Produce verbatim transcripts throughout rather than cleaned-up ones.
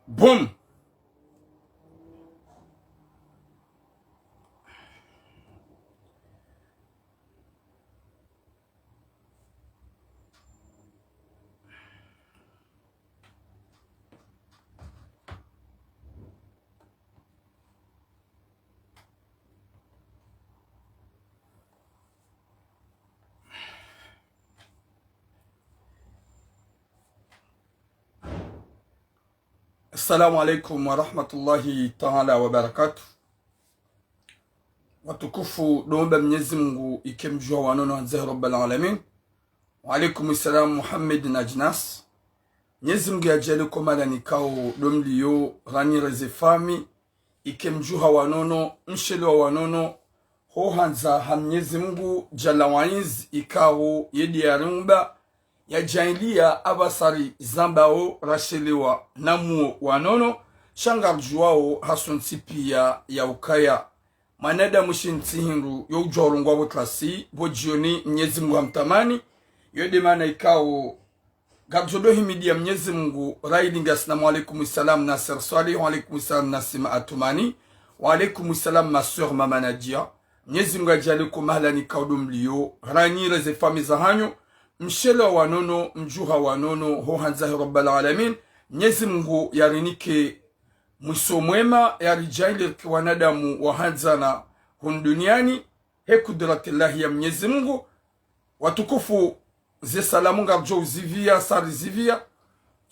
Boom. Assalamu alaikum wa rahmatullahi ta'ala wa barakatuh. Watukufu, ndo omba Mnyezi Mungu ike mdjuha wa nono handza he Rabbal Alamin. Wa alaikum salam Muhammad Najnas. Mnyezi Mungu yadjaanli ko mahala nikao ndo mliyo, ranyire ze famiyi, ike mdjuha wa nono, mshelewa wa nono, ho handza ha Mnyezi Mungu Jalla wa Izz, ikao ye ndiye yariumba, yadjaanliya apvasa rizambao rashelewa na muo wa nono, sha ngaridjuwao hasontsi piya ya ukaya mwanadamu shi ntsi hindru yo udjuwa urongowa pvo tlasi, pvo djioni Mnyezi Mungu hamtamani, yo nde maana ikao ngaridjo ndo himidiya Mnyezi Mungu, rayili ngasina: wa alaikum salam Nasser Swalih, wa alaikum salam Nasima Atumani, wa alaikum salam ma sœur Mama Nadia. Mnyezi Mungu yadjaanli ko mahala nikao ndo mliyo, ranyire ze famiyi zahanyu, mshelewa wa nono, mdjuha wa nono, ho handza he Rabbal Alamin. Mnyezi Mungu yarinike mwiso mwema, yaridjaanli rike wanadamu wa handzana hunu duniani, he kudratillahi ya Mnyezi Mungu. Watukufu, ze salamu ngaridjo uziviya, sa riziviya.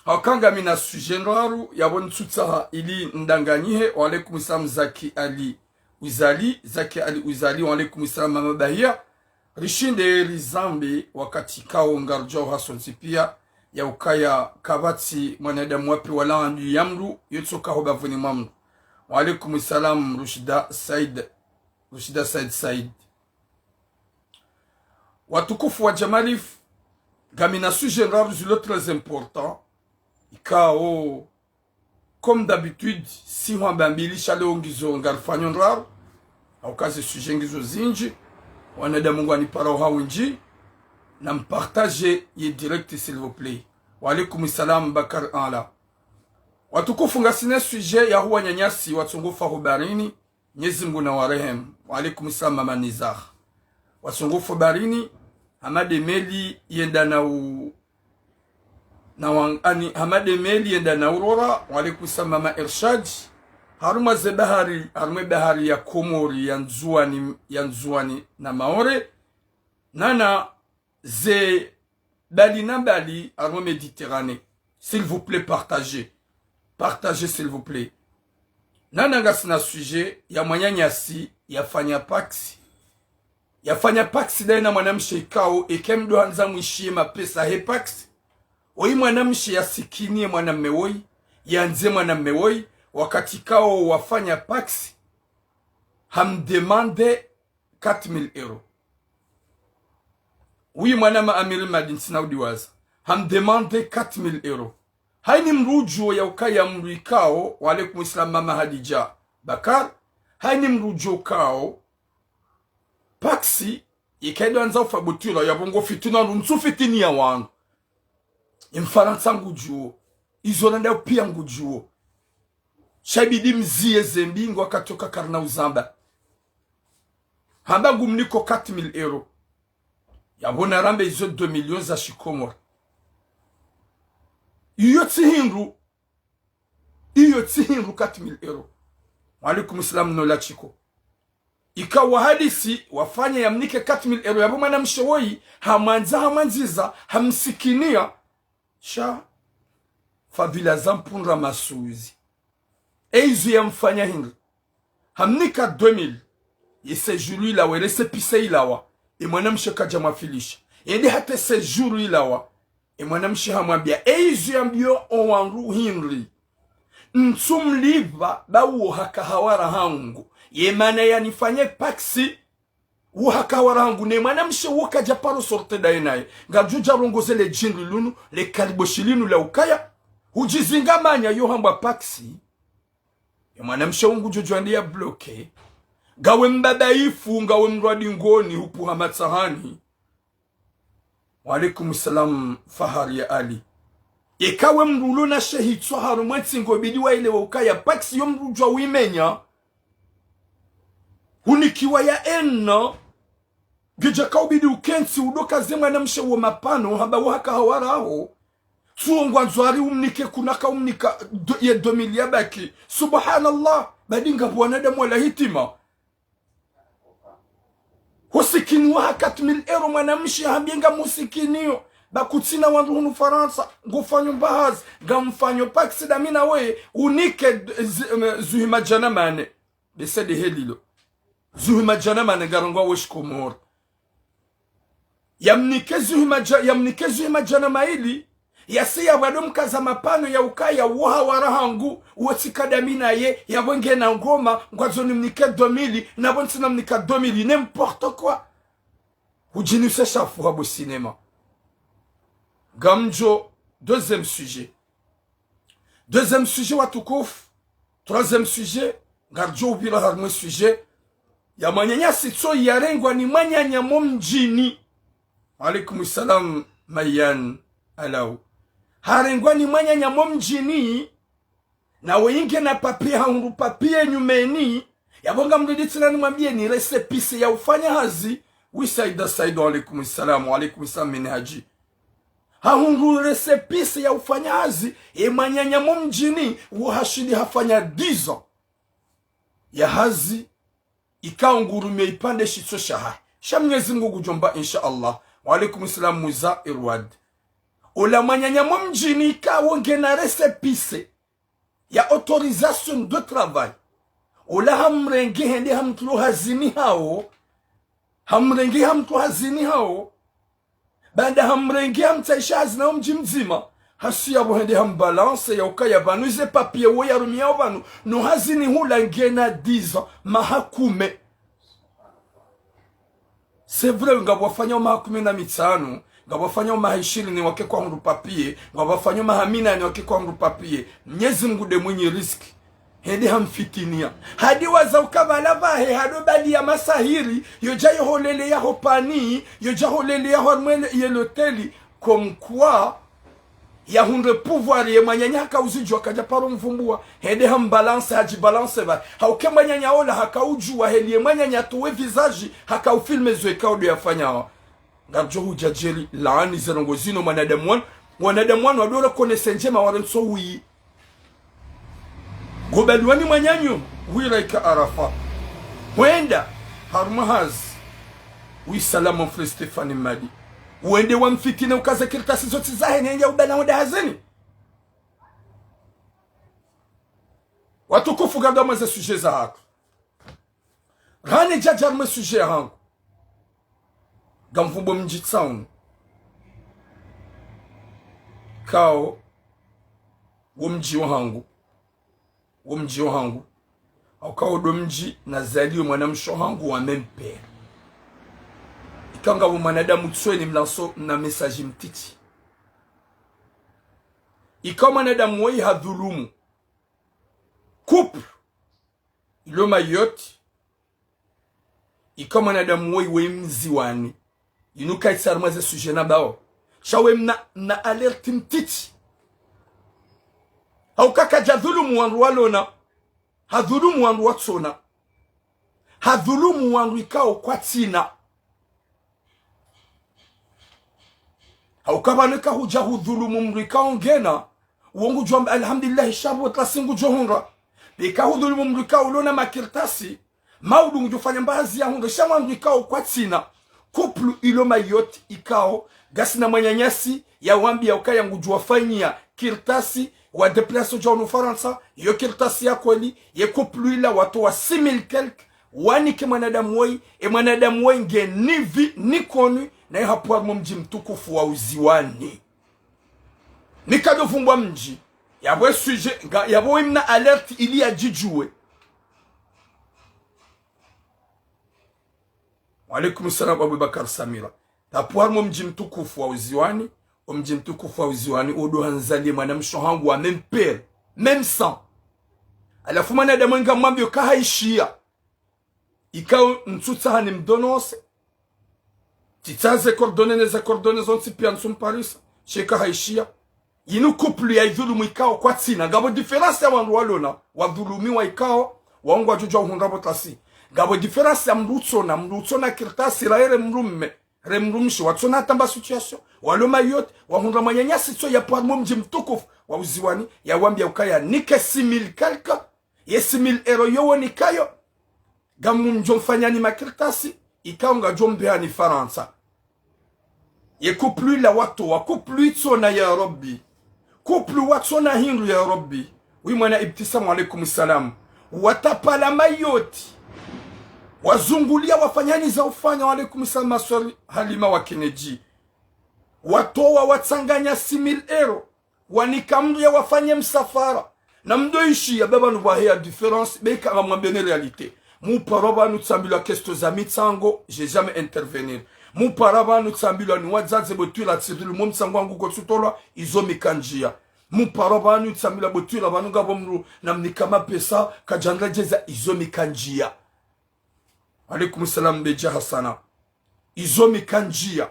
Hauka ngamina sujet ndraru, yapvo nitsutsaha ili ndanganyihe. Wa alaikum salam Zaki Ali Uzali, Zaki Ali Uzali, wa alaikum salam Mama Bahia. Rishinde rizambe wakati ikao ngaridjuwao hasontsi piya ya ukaya kapvatsi mwanadamu wa pvi wala andu ya mdru, yotsoka ho bavuni mwa mdru. Wa alaikum salam Rushida Said, Rushida Said Said. Watukufu wa Jamalif, ngamina sujet ndraru zilo très important, ikao, comme d'habitude, si hwamba mbili sha leo ngizo ngarifanyo ndraru, hauka ze sujet ngizo zindji, wanadamu ngwaniparao ha windji, na mpartage ye direct s'il vous plaît. Wa alaikum salam Bakar Ala. Watukufu, ngasina sujet ya huwananyasi watsongofa ho baharini, Mnyezi Mungu nawarehemu. Wa alaikum salam Mama Nizar. Watsongofa baharini, hama nde meli yenda na u-, na wang-, ani, hama nde meli yenda na urora. Wa alaikum salam Mama Irshad. Harumwa ze bahari, harumwa bahari ya Komori, ya Ndzuwani, ya Ndzuwani na Maore. Nana ze mbali na mbali harumwa Méditerranée. S'il vous plaît, partagez. Partagez, s'il vous plaît. Nana ngasina sujet ya mwananyasi yafanya pacs. Yafanya pacs ndaye na mwanamshe ikao, eka mdru handza mwishiye mapesa he pacs, oyi mwanamshe yasikiniye mwanamme woyi, yandze mwanamme woyi, wakati ikao wafanya pacs, hamdemande quatre mille euros. Oui, mwanama Amiri Madi, ntsina udiwaza. Hamdemande quatre mille euros. Hayini mdru udjuwo ya ukaya mdru ikao, wa alaikum salam Mama Hadidja Bakar. Hayini mdru udjuwo ikao, pacs, ika ndo handza ufa butwila, yapvo ngo fitina, ndo ntsu fitiniya wandru. Ye Mfarantsa ngudjuwo. Izo nanda piya ngudjuwo. Sha ibidi mziye ze mbi ngo wakati oka karina uzamba. Hamba ngumniko quatre mille euros. Yapvo narambe izo deux millions za shikomori. Iyo tsi hindru. Iyo tsi hindru quatre mille euros. Wa alaikum salam Nola Chiko. Ika wahadisi, wafanya yamnike quatre mille euros, yapvo mwanamshe woyi, hamwandza, hamwandziza, hamsikiniya. Sha, fadhila za mpundra masuzi. Eyizo yamfanya hindri. Hamnika deux mille. Ye séjour ilawa, ye récépissé ilawa. Ye mwanamshe kadja mwafilisha. Yende hata séjour ilawa. Ye mwanamshe hamwambiya, eyizo yambiyo owandru hindri. Ntsu mlipva, ba uwo haka hawara hangu. Ye mana yanifanye pacs, uwo haka hawara hangu. Ne mwanamshe uwo kadja paro sortir ndaye naye. Ngadjo dja rongoze le djindri linu, le kaliboshi linu la ukaya. Hudjizinga manya yo hambwa pacs. Ye mwanamshe uwo ngudjo djuwa ndi ya bloqué. Ngawe mbaba ifu, ngawe mdru wa dingoni, hupvuha matsahani. Wa alaikum salam, Fahari ya Ali. Eka we mdru ulo na shehitswa harumwa entsi, ngo bidi waelewe ukaya pax yo mdru udjuwa uimenya. Hunikiwa ya ena. Ngidjo ka ubidi ukentsi udokaze mwanamshe wo mapano, hamba wo haka hawara haho. Tsuwo ngwandzo hari umnike kuna ka umnika do-, ye deux mille ya baki. Subhanallah, badi nga wanadamu wala hitima. Husikiniwa ha quatre mille euros mwanamshe hambie ngamhusikiniyo. Ba kutsina wandru hunu Farantsa, ngufanyo mbahazi, ngamfanyo pax dami na we, unike d-, zi-, em, zuhi madjana mane. Bese de helilo. Zuhi madjana mane ngarongoa we shikomori. Yamnike zuhi madja-, yamnike zuhi madjana mayili, yasi ya bado mkaza mapano ya ukaya wo hawara hangu, wo tsi ka dami na ye, ya bwenge na ngoma, ngwandzo nimnike deux mille, na bo ntsina mnika deux mille, n'importe quoi. Hudjinise shafu habo cinéma. Ngamdjo, deuxième sujet. Deuxième sujet watukufu. Troisième sujet. Ngaridjo upvira harumwa e sujet ya mwananyasi tso yarengwa ni mwananya mo mdjini. Alaikum salam, Mayan Alau. Harengwa ni mwananya mo mdjini. Na we inge na papier, hahundru papier nyumeni. Yabo ngamridi tsina nimwambie ni récépissé ya ufanya hazi. Wi Saida Saida, wa alaikum salam, wa alaikum salam, mini haji. Hahundru récépissé ya ufanya hazi, e mwananya mo mdjini, wo hashindi hafanya dix ans ya hazi, ikao ngurumia ipvandre shitso shahahe. Sha Mnyezi Mngu ngudjomba, insha Allah. Wa alaikum salam, Muza Irwad. Ola mwananya mo mdjini ikao ngena récépissé ya autorisation de travail. Ola hamrenge hende hamtrulo hazini hawo. Hamrenge hamtrulo hazini hawo. Baanda hamrenge hamtsaisha hazini hawo mdji mdzima. Hasi yabo hende hambalance ya ukaya pvanu ize papier wo yarumiao pvanu. No hazini hula ngena dix ans, maha kume. C'est vrai, ngapvo wafanyao maha kume na mitsanu, ngapvo wafanyao maha ishirini wake kwahundru papier, ngapvo wafanyao maha minane wake kwahundru papier. Mnyezi Mngu nde mwenye riziki. Hende hamfitinia. Hadi waza ukapvala pvahe, hado bali ya masahiri, yodja yoholele yaho pani, yodja holele yaho harumwa ye loteli, comme quoi, yahundre pouvoir ye mwananya haka uzidjuwa kadja paro mvumbua. Hende hambalance, hadjibalance pva. Hauke mwananya ola haka udjuwa heli ye mwananya towe visage, haka ufilme zo ikao ndo yafanyao. Ngaridjo hudja djeli, laani ze ndrongo zinu mwanadamu wanu. Wanadamu wanu wado reconnaître ndjema warentso wi. Ngobaliwa ni mwananyo, wira ika Arafa. Hwenda, harumwa hazi. Wi salama, mon frère Stéphane Madi. Wende wamfitine ukaze kartasi zontsi zahe nende ubala wende hazini. Watukufu, ngarudamwa ze sujet zahatru. Rane djadja harumwa e sujet yahangu. Ngamvumbo mdji tsanu. Kao, wo mdji wahangu. Wo mdji wahangu. Hauka wo ndo mdji nazaliwa mwanamshe wahangu wa même père. Ika ngapvo mwanadamu tsweni mlanso na message mtiti. Ika mwanadamu woyi hadhulumu couple ilo Mayotte, ika mwanadamu woyi we mziwani. Inu kaitsi harumwa ze sujet na bao. Sha we mna, mna alerte mtiti. Hauka kadja dhulumu wandru walona. Hadhulumu wandru watsona. Hadhulumu wandru ikao kwatsina. Hauka pvanu ika hudja hudhulumu mndru ikao ngena, uwo ngudjo amba alhamdulillah, sha pvo kartasi ngudjo hundra. Ika hudhulumu mndru ikao ulona makartasi, maudu ngudjo fanya mbahazi ya hundra, sha wandru ikao kwatsina. Couple ilo Mayotte ikao, ngasina mwananyasi, yawambia ukaya ngudjo wafanyia kartasi, wa déplacer udja hunu Farantsa, yo kartasi ya kweli, ye couple ila watowa six mille quelque, wanike mwanadamu woyi, e mwanadamu woyi nge ni vie, ni connu, naye hapvwa harumwa mdji mtukufu wa Uziwani. Nika ndo vumbwa mdji, yapvo e sujet, nga, yapvo we mna alerte ili yadjidjuwe. Wa alaikum salam, Abubakar Samira. Hapvwa harumwa mdji mtukufu wa Uziwani, o mdji mtukufu wa Uziwani, wo ndo hanzaliye mwanamshe wahangu wa même père, même sang. Halafu mwanadamu ngamwambio ka haishiya. Ikao ntsutsaha nimdonose. Tsitsaha ze coordonnées, ne ze coordonnées zontsi pia ntsumparisa. Sha ika haishiya. Inu couple ya idhulumu ikao kwatsina. Ngapvo différence ya wandru walona, wadhulumiwa ikao, wao ngwadjo djuwa uhundra pvo tasi. Ngapvo différence ya mndru utsona, mndru utsona kartasi, raye re mdrume, re mdrumshe, watsona hata mba situation. Walo Mayotte, wahundra mwananyasi tso ya pvanu mdji mtukufu, wa Uziwani, yawambia ukaya nike six mille quelque, ye six mille euros yo wonikayo, ngamdjo mfanyani makartasi, ikao ngadjo mpvehani Farantsa. Ye couple ila watowa, couple itsona ya Rabbi. Couple watsona hindru ya Rabbi. Wi mwana Ibtisam, wa alaikum salam. Watapala Mayotte. Wazungulia wafanyani za ufanya, wa alaikum salam, maswali Halima wa Kennedy. Watowa watsanganya six mille euros. Wanika mndru ya wafanye msafara. Na mdo ishi ya baba nu waheya différence, be ika ngamwambiani réalité. Mupara pvanu tsambilwa question za mitsango, j'ai jamais intervenir. Mupara pvanu tsambilwa ni wadzadze bo twila tsirilu mo mtsango wangu kotsutolwa, izo mi kandjia. Mupara pvanu tsambilwa bo twila pvanu ngapvo mndru namnika mapesa, kadjandra djeza, izo mi kandjia. Alaikum salam, Beja Hasana. Izo mi kandjia.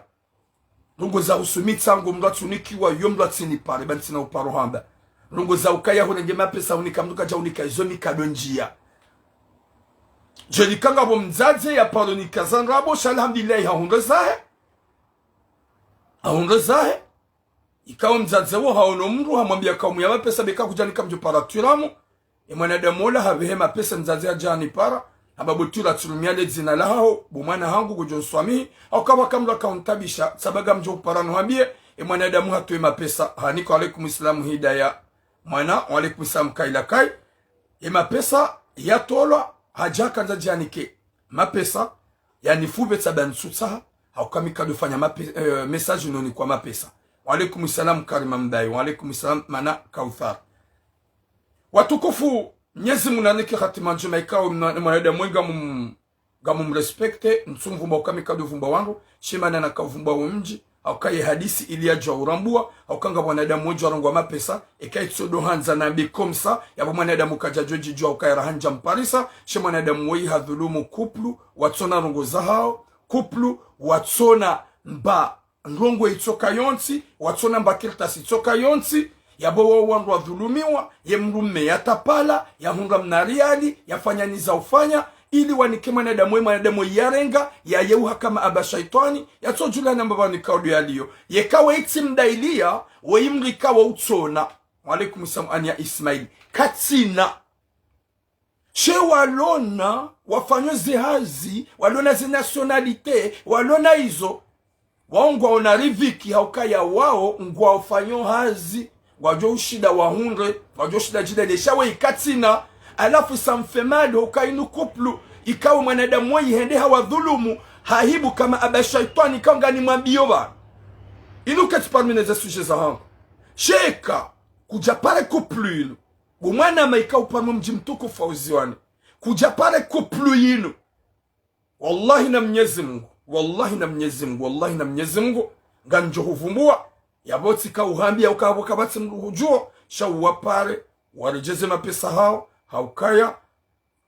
Ndrongo za husu mitsango mndru atsunikiwa, yo mndru atsinipare, ba ntsina uparo hamba. Ndrongo za ukaya hurenge mapesa hunika mndru kadja hunika, izo mi kado ndjia. Djeli ka ngapvo mdzadze ya paro nika za ndrabo, sha alhamdulillahi hahundre zahe. Hahundre zahe. Ikao mdzadze wo haono mndru, hamwambia kaumu ya mapesa be ka kudjanika mdjo para twila mo. E mwanadamu ola hapvehe mapesa, mdzadze hadja hanipara, hamba bo twila tsirumia le dzina lahaho, bo mwana hangu kudjo nswamihi, au kapvaka mndru akauntabisha, sababu ngamdjo upara nuhambie, e mwanadamu hatowa e mapesa, hanika, wa alaikum salam Hidaya. Mwana, wa alaikum salam Kaila Kai. E mapesa yatolwa, hadja kandza djanike mapesa, yanifupve tsaba ntsutsaha, hauka mi kado fanya mape-, eh, message nonikwa mapesa. Wa alaikum salam Karima Mbayi, wa alaikum salam Mana Kauthar. Watukufu, Mnyezi Mungu nanike hatima ndjema ikao mna-, mwanadamu wenga mum-, ngamumrespecte, ntsumvumba uka mi kado vumba wandru, shimana na kavumba wo mdji, hauka ye hadisi ili yadjuwa urambua, hauka ngapvo wanadamu wedjuwa rongwa mapesa, eka itsodo handza na be comme ça, yapvo mwanadamu kadjadjo djidjuwa uka yarahandja mparisa, she mwanadamu woyi hadhulumu couple, watsona ndrongo zahao, couple, watsona mba ndrongo itsoka yontsi, watsona mba kartasi itsoka yontsi, yapvo wao wandru wadhulumiwa, ye mdrume yatapala, yahundra mna riali, yafanya niza ufanya, ili wanike mwanadamu we, mwanadamu we yarenga, yayeuha kama aba shaitwani, yatsodjula namba pvanu ikao ndo yaliyo. Yeka we itsi mdailia, we imrika wa utsona. Wa alaikum salam Ania Ismail. Katsina. She walona, wafanyo ze hazi, walona ze nationalité, walona izo. Wao ngwaona riziki, hauka ya wao, ngwafanyo hazi, ngwadjo ushinda wahundre, ngwadjo ushinda djidalesha we ikatsina, halafu ça me fait mal, hauka inu couple, ikao mwanadamu we ihende hawadhulumu, hahibu kama aba shaitwani, ikao nganimwambio pvanu. Inu ketsi parmi neze sujet zahangu. Sheka, kudja pare couple inu. Bo mwana maika upvanu mdji mtukufu wa Uziwani. Kudja pare couple yinu. Wallahi na Mnyezi Mungu. Wallahi na Mnyezi Mungu. Wallahi na Mnyezi Mungu. Ngamdjo huvumbua. Yapvo tsika uhambia uka pvo kapvatsi mndru hudjuo. Sha uwapare. Waredjeze mapesa hao. Haukaya.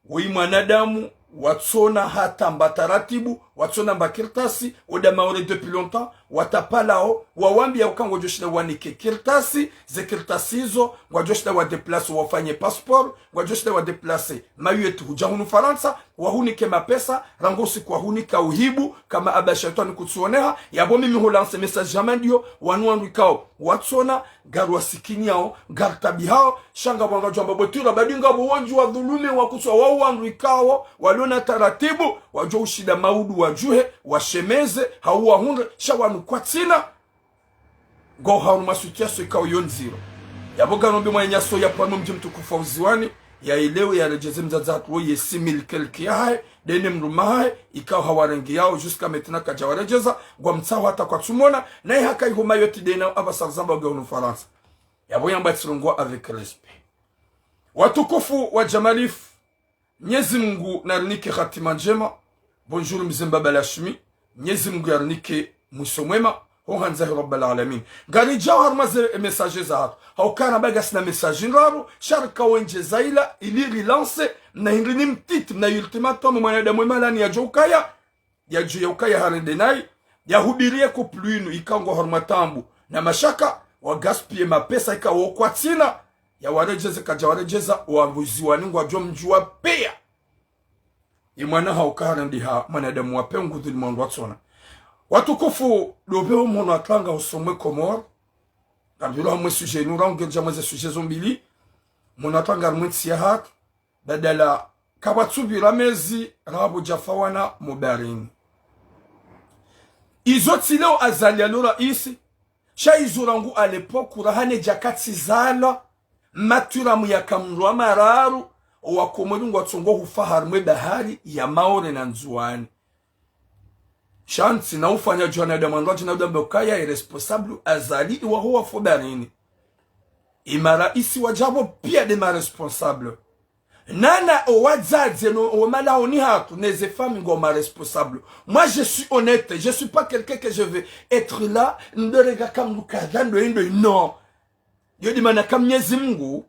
Woyi mwanadamu, watsona hata mba taratibu, watsona mba kartasi, wo nda Maore depuis longtemps, watapalao, wawambia uka ngwadjo shinda wanike kartasi, ze kartasi izo, ngwadjo shinda wa déplace wafanye passeport, ngwadjo shinda wa déplace Mayotte hudja hunu Farantsa, wahunike mapesa, rangu usiku wahunika uhibu, kama aba shaitwani kutsuoneha, yapvo mimi hu lance message ya mandio, wanu wandru ikao, watsona, ngari wasikiniao, ngari tabihao, sha ngapvo ngwadjo amba bo twila, badi ngapvo wandji wadhulume wakutswa wao wandru ikao, walona taratibu, wadjo ushinda maudu wadjuhe, washemeze, hau wahundre, sha wanu kwatsina. Ngo hau ma situation ikao yo ndziro. Yapvo nganombe mwananyasi ya pvanu mdji mtukufu wa Uziwani, yaelewe, yaredjeze mdzadze hatru wo ye six mille quelque yahahe, ndene mdrume wahahe, ikao hawarengeao, jusqu'à maintenant kadja waredjeza, ngwamtsaho hata kwatsumona, naye haka iho Mayotte ndena apvasa rizamba nge hunu Farantsa. Yapvo yamba tsirongoa avec respect. Watukufu wa Jamalif, Mnyezi Mungu narinike hatima ndjema. Bonjour mze Mbaba Lashmi. Mnyezi Mungu yarinike mwiso mwema. Ho handza he Rabbal Alamin. Ngaridjao harumwa ze message zahatru. Hauka na baga sina message ndraru. Sha rika wendjeza ila ili rilance. Mna hindri ni mtiti. Mna ultimatum mwanadamu we malani yadjo ukaya. Yadjo ya ukaya harende nayi. Yahubiriye couple inu ikao ngwao harumwa taabu. Na mashaka. Wa gaspiller mapesa ikao kwatsina ya waredjeze, kadja waredjeza, wa Ndzuwani ngwadjo mdjuwa piya. Ye mwana hauka harendeha mwanadamu wa pengu dhulima wandru watsona. Watukufu, dopve ho mhono wa tanga usomwe Komori. Ngapvilo hamwe sujet inu, raungeredja mweze sujet zo mbili. Mhono wa tanga harumwe ntsi yahatru. Badala kapvatsu pvira mezi, raha pvo djafa wana mo baharini. Izo tsi leo Azali yalo raisi, sha izo rangu à l'époque, raha ne djakatsi zalwa, maturamu yaka mndru wa mararu, owa Komori ngwatsongo hufa harumwe bahari ya Maore na Ndzuwani. Sha ntsi na ufanya djwana da mwandru wadji na udambe ukaya ye responsable Azali iwaho wafo baharini. Ye maraisi wadjapvo piya nde ma responsable. Nana owadzadze no, owamalaoni hatru, neze famille ngo ma responsable. Moi, je suis honnête, je suis pas quelqu'un que je vais être là, ndo renga ka mndru kadha ndo indo, non. Yo nde mana ka Mnyezi Mungu,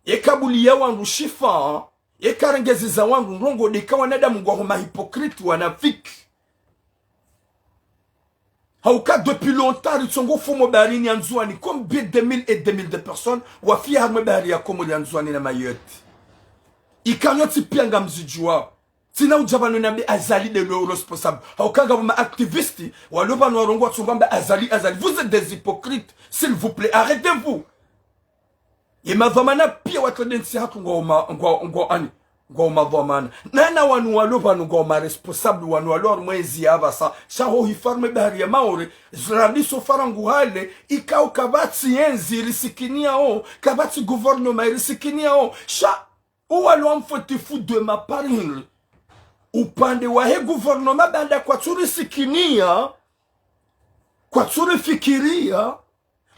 ye kabuliya wandru shifa, ye karengezeza wandru ndrongo, nde ka wanadamu ngwaho ma hypocrite, wanafiki. Hauka depuis longtemps ritsongo fo mo baharini ya Ndzuwani, combien de mille et de mille de personnes wafiya harumwe bahari ya Komori ya Ndzuwani na Mayotte. Ikanyo tsi piya ngamzidjuwa. Tsina udja pvanu nambe Azali nde lo responsable. Hauka ngapvo ma activistes walo pvanu warongowa watsongo wamba Azali, Azali. Vous êtes des hypocrites, s'il vous plaît, arrêtez-vous. Ye madhwamana piya watrende ntsi hatru ngwao ma, ngwao, ngwao ani, ngwao madhwamana. Nana wanu walo pvanu ngwao ma responsable, wanu walo harumwe ezi ya pvasa. Sha ho hifa harumwe bahari ya Maore, zirandisa o farangu hale, ikao kapvatsi yentsi irisikiniyawo, kapvatsi gouvernement irisikiniyawo. Sha uwalo wa mfwetifu de ma part hindri. Upande wahe gouvernement baanda kwatsu risikiniya, kwatsu rifikiriya,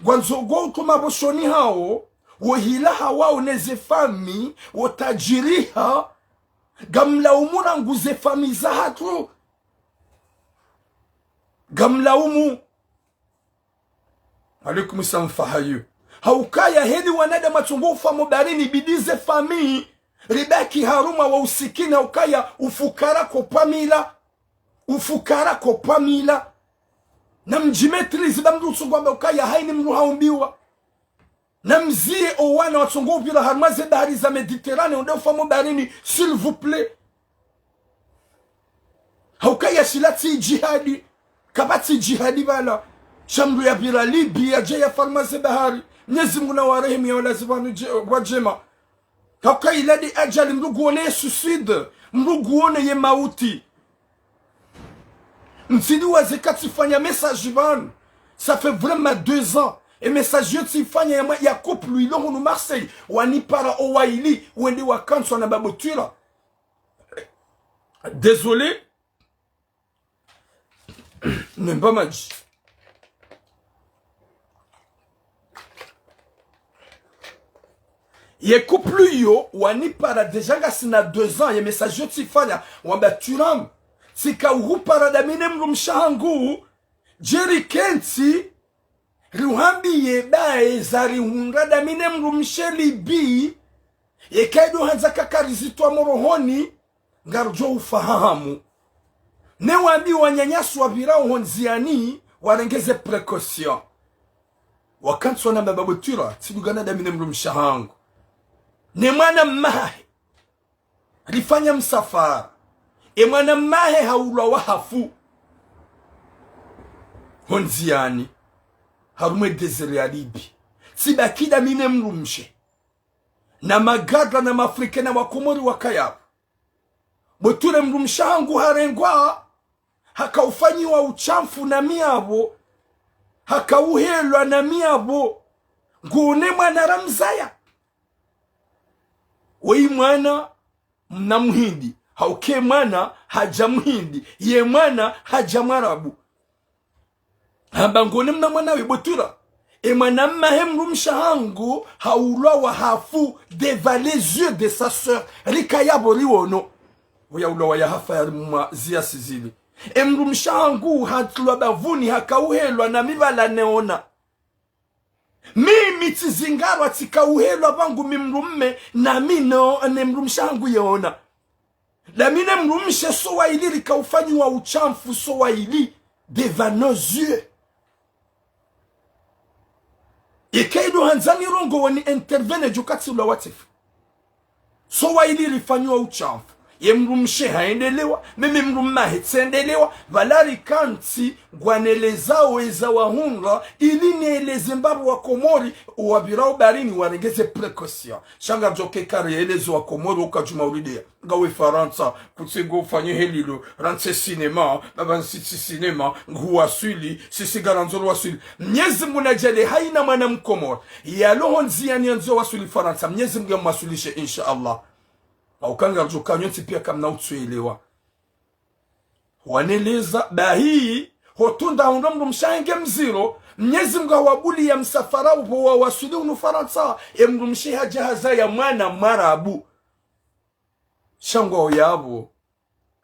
ngwandzo ngo utuma pvo shoni hawo, wo hila hawawo neze famille, wo tadjiriha, ngamlaumu rangu ze famille zahatru. Ngamlaumu. Alaikum salam Fahayu. Haukaya heli wanadamu watsongo ufa mo baharini bidi ze famille ribaki harumwa wa usikini, haukaya ufukara ko pvamila. Ufukara ko pvamila. Namdji maîtriser ba mndru utsongo wamba ukaya hayini mndru haumbiwa. Namziye owana watsongo upvira harumwa ze bahari za Méditerranée, wende ufa mo baharini, s'il vous plaît. Haukaya shila tsi djihadi. Kapvatsi djihadi pvala. Sha mndru yapvira Libye, yadja yafa harumwa ze bahari. Mnyezi Mungu nawarehemu, yawalaze pvanu dje, pvwa djema. Hauka ila nde ajali, mndru nguone ye suicide, mndru nguone ye mauti. Mtsiniwaze ka tsifanya message pvanu. Ça fait vraiment deux ans. Ye message yo tsifanya ya mwa, ya couple ilo hunu Marseille. Wanipara owaili, wende wakantswa na Baba Twira. Désolé. Nemba madji. Ye couple yo, wanipara déjà ngasina deux ans, ye message yo tsifanya, wamba Thuram, tsika uhupara dami ne mdrumshe wahangu, djeri kentsi, rihuambiye baye zarihundra dami ne mdrumshe Libye, yeka ido handza kakarizitwa morohoni, ngarudjo ufahamu. Ne wambi wananyasi wapvirao ho ndziani, warenge ze précaution. Wakantswa na Baba Twira, tsidungana dami ne mdrumshe wahangu. Ne mwana mmahe. Rifanya msafara. E mwana mmahe haulwa wahafu. Ho ndziani. Harumwa e désert ya Libye. Tsibaki dami ne mdrumshe. Na magadra na mafrike na wakomori wakaya pvo. Botwire mdrumshe wahangu harengwa, hakaufanyiwa ushamfu na mi apvo, hakauhelwa na mi apvo, ngone mwana ramzaya. Woyi mwana mna muhindi, hauka e mwana hadja muhindi, ye mwana hadja mwarabu. Hamba ngone mna mwana we Botwira. E mwana mmahe mdrumshe wahangu haulwa wahafu devant les yeux de sa sœur. Rikaya pvo riwono. Uyaulwa wayahafa yarimwa ziya sizili. E mdrumshe wahangu hatilwa bavuni hakauhelwa na mi pvala neona. Mimi tsizingarwa tsikauhelwa pvangu mi mdrumme na mi no ne mdrumshe wahangu yeona. Dami ne mdrumshe so waili rikaufanyiwa ushamfu so waili devant nos yeux. Eka ido handza nirongowe ni intervenir djo katsi ula watifu. So wa ili rifanyiwa utshafu. Ye mdrumshe haendelewa, mimi mdrumme hatsendelewa, pvala rikantsi ngwanelezao eza wahundra, ili nieleze mbapvi wa Komori, owapvirao bahari ni warenge ze précaution. Sha ngamdjo kekari eleze wa Komori uka djuma ulideya. Ngawe Farantsa, kutsi ngo ufanye helilo, rantse cinéma, baba nsitsi cinéma, nguwaswili, sisi ngarandzo ruwaswili. Mnyezi Mngu nadjaanlie haina mwana Mkomori yalo ho ndziani yandzo waswili Farantsa, Mnyezi Mngu yamwaswilishe, insha Allah. Hauka ngaridjo kanyo ntsi pia kamna utsuelewa. Waneleza, bahi, hotunda hundra mdrumshe hange mziro, Mnyezi Mngu hawabuliya msafara upvo wawaswili hunu Farantsa, e mdrumshe hadja hazaya mwana Mwarabu. Sha ngwao yapvo,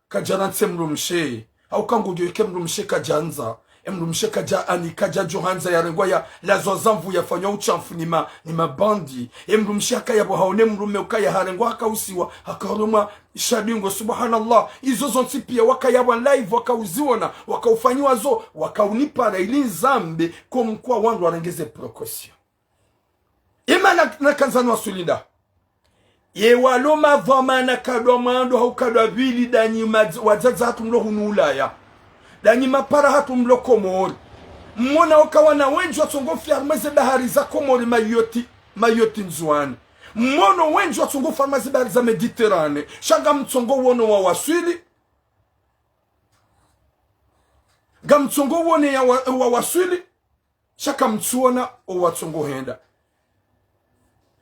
kadjarantse mdrumshe, hauka ngudjo ike mdrumshe kadjandza, e mdrumshe kadja ani kadjadjo handza yarengwa yalazwa zamvu yafanywa utshafu ni ma, ni mabandi. E mdrumshe hakaya pvo haone mdrumme ukaya harengwa hakausiwa, hakarumwa shadingo, subhanallah. Izo zontsi pia wakaya pvo live wakauziona, wakaufanyiwa zo, wakaunipara ili nizambe, comme quoi wandru warenge ze précaution. Ima na, nakandza niwaswili nda. Ye walo madhwamana kadwa mwando hau kadwa pvili danyi madz-, wadzadze hatru mlo hunu Ulaya. Danyi mapara hatru mlo Komori. Mmona oka wana wendji watsongo fia harumwa ze bahari za Komori, Mayotte, Mayotte Ndzuani. Mmono wendji watsongo fia harumwa ze bahari za Méditerranée. Sha ngamtsongo wono wawaswili. Ngamtsongo wone ya wa, wawaswili. Sha kamtsuona owatsongo henda.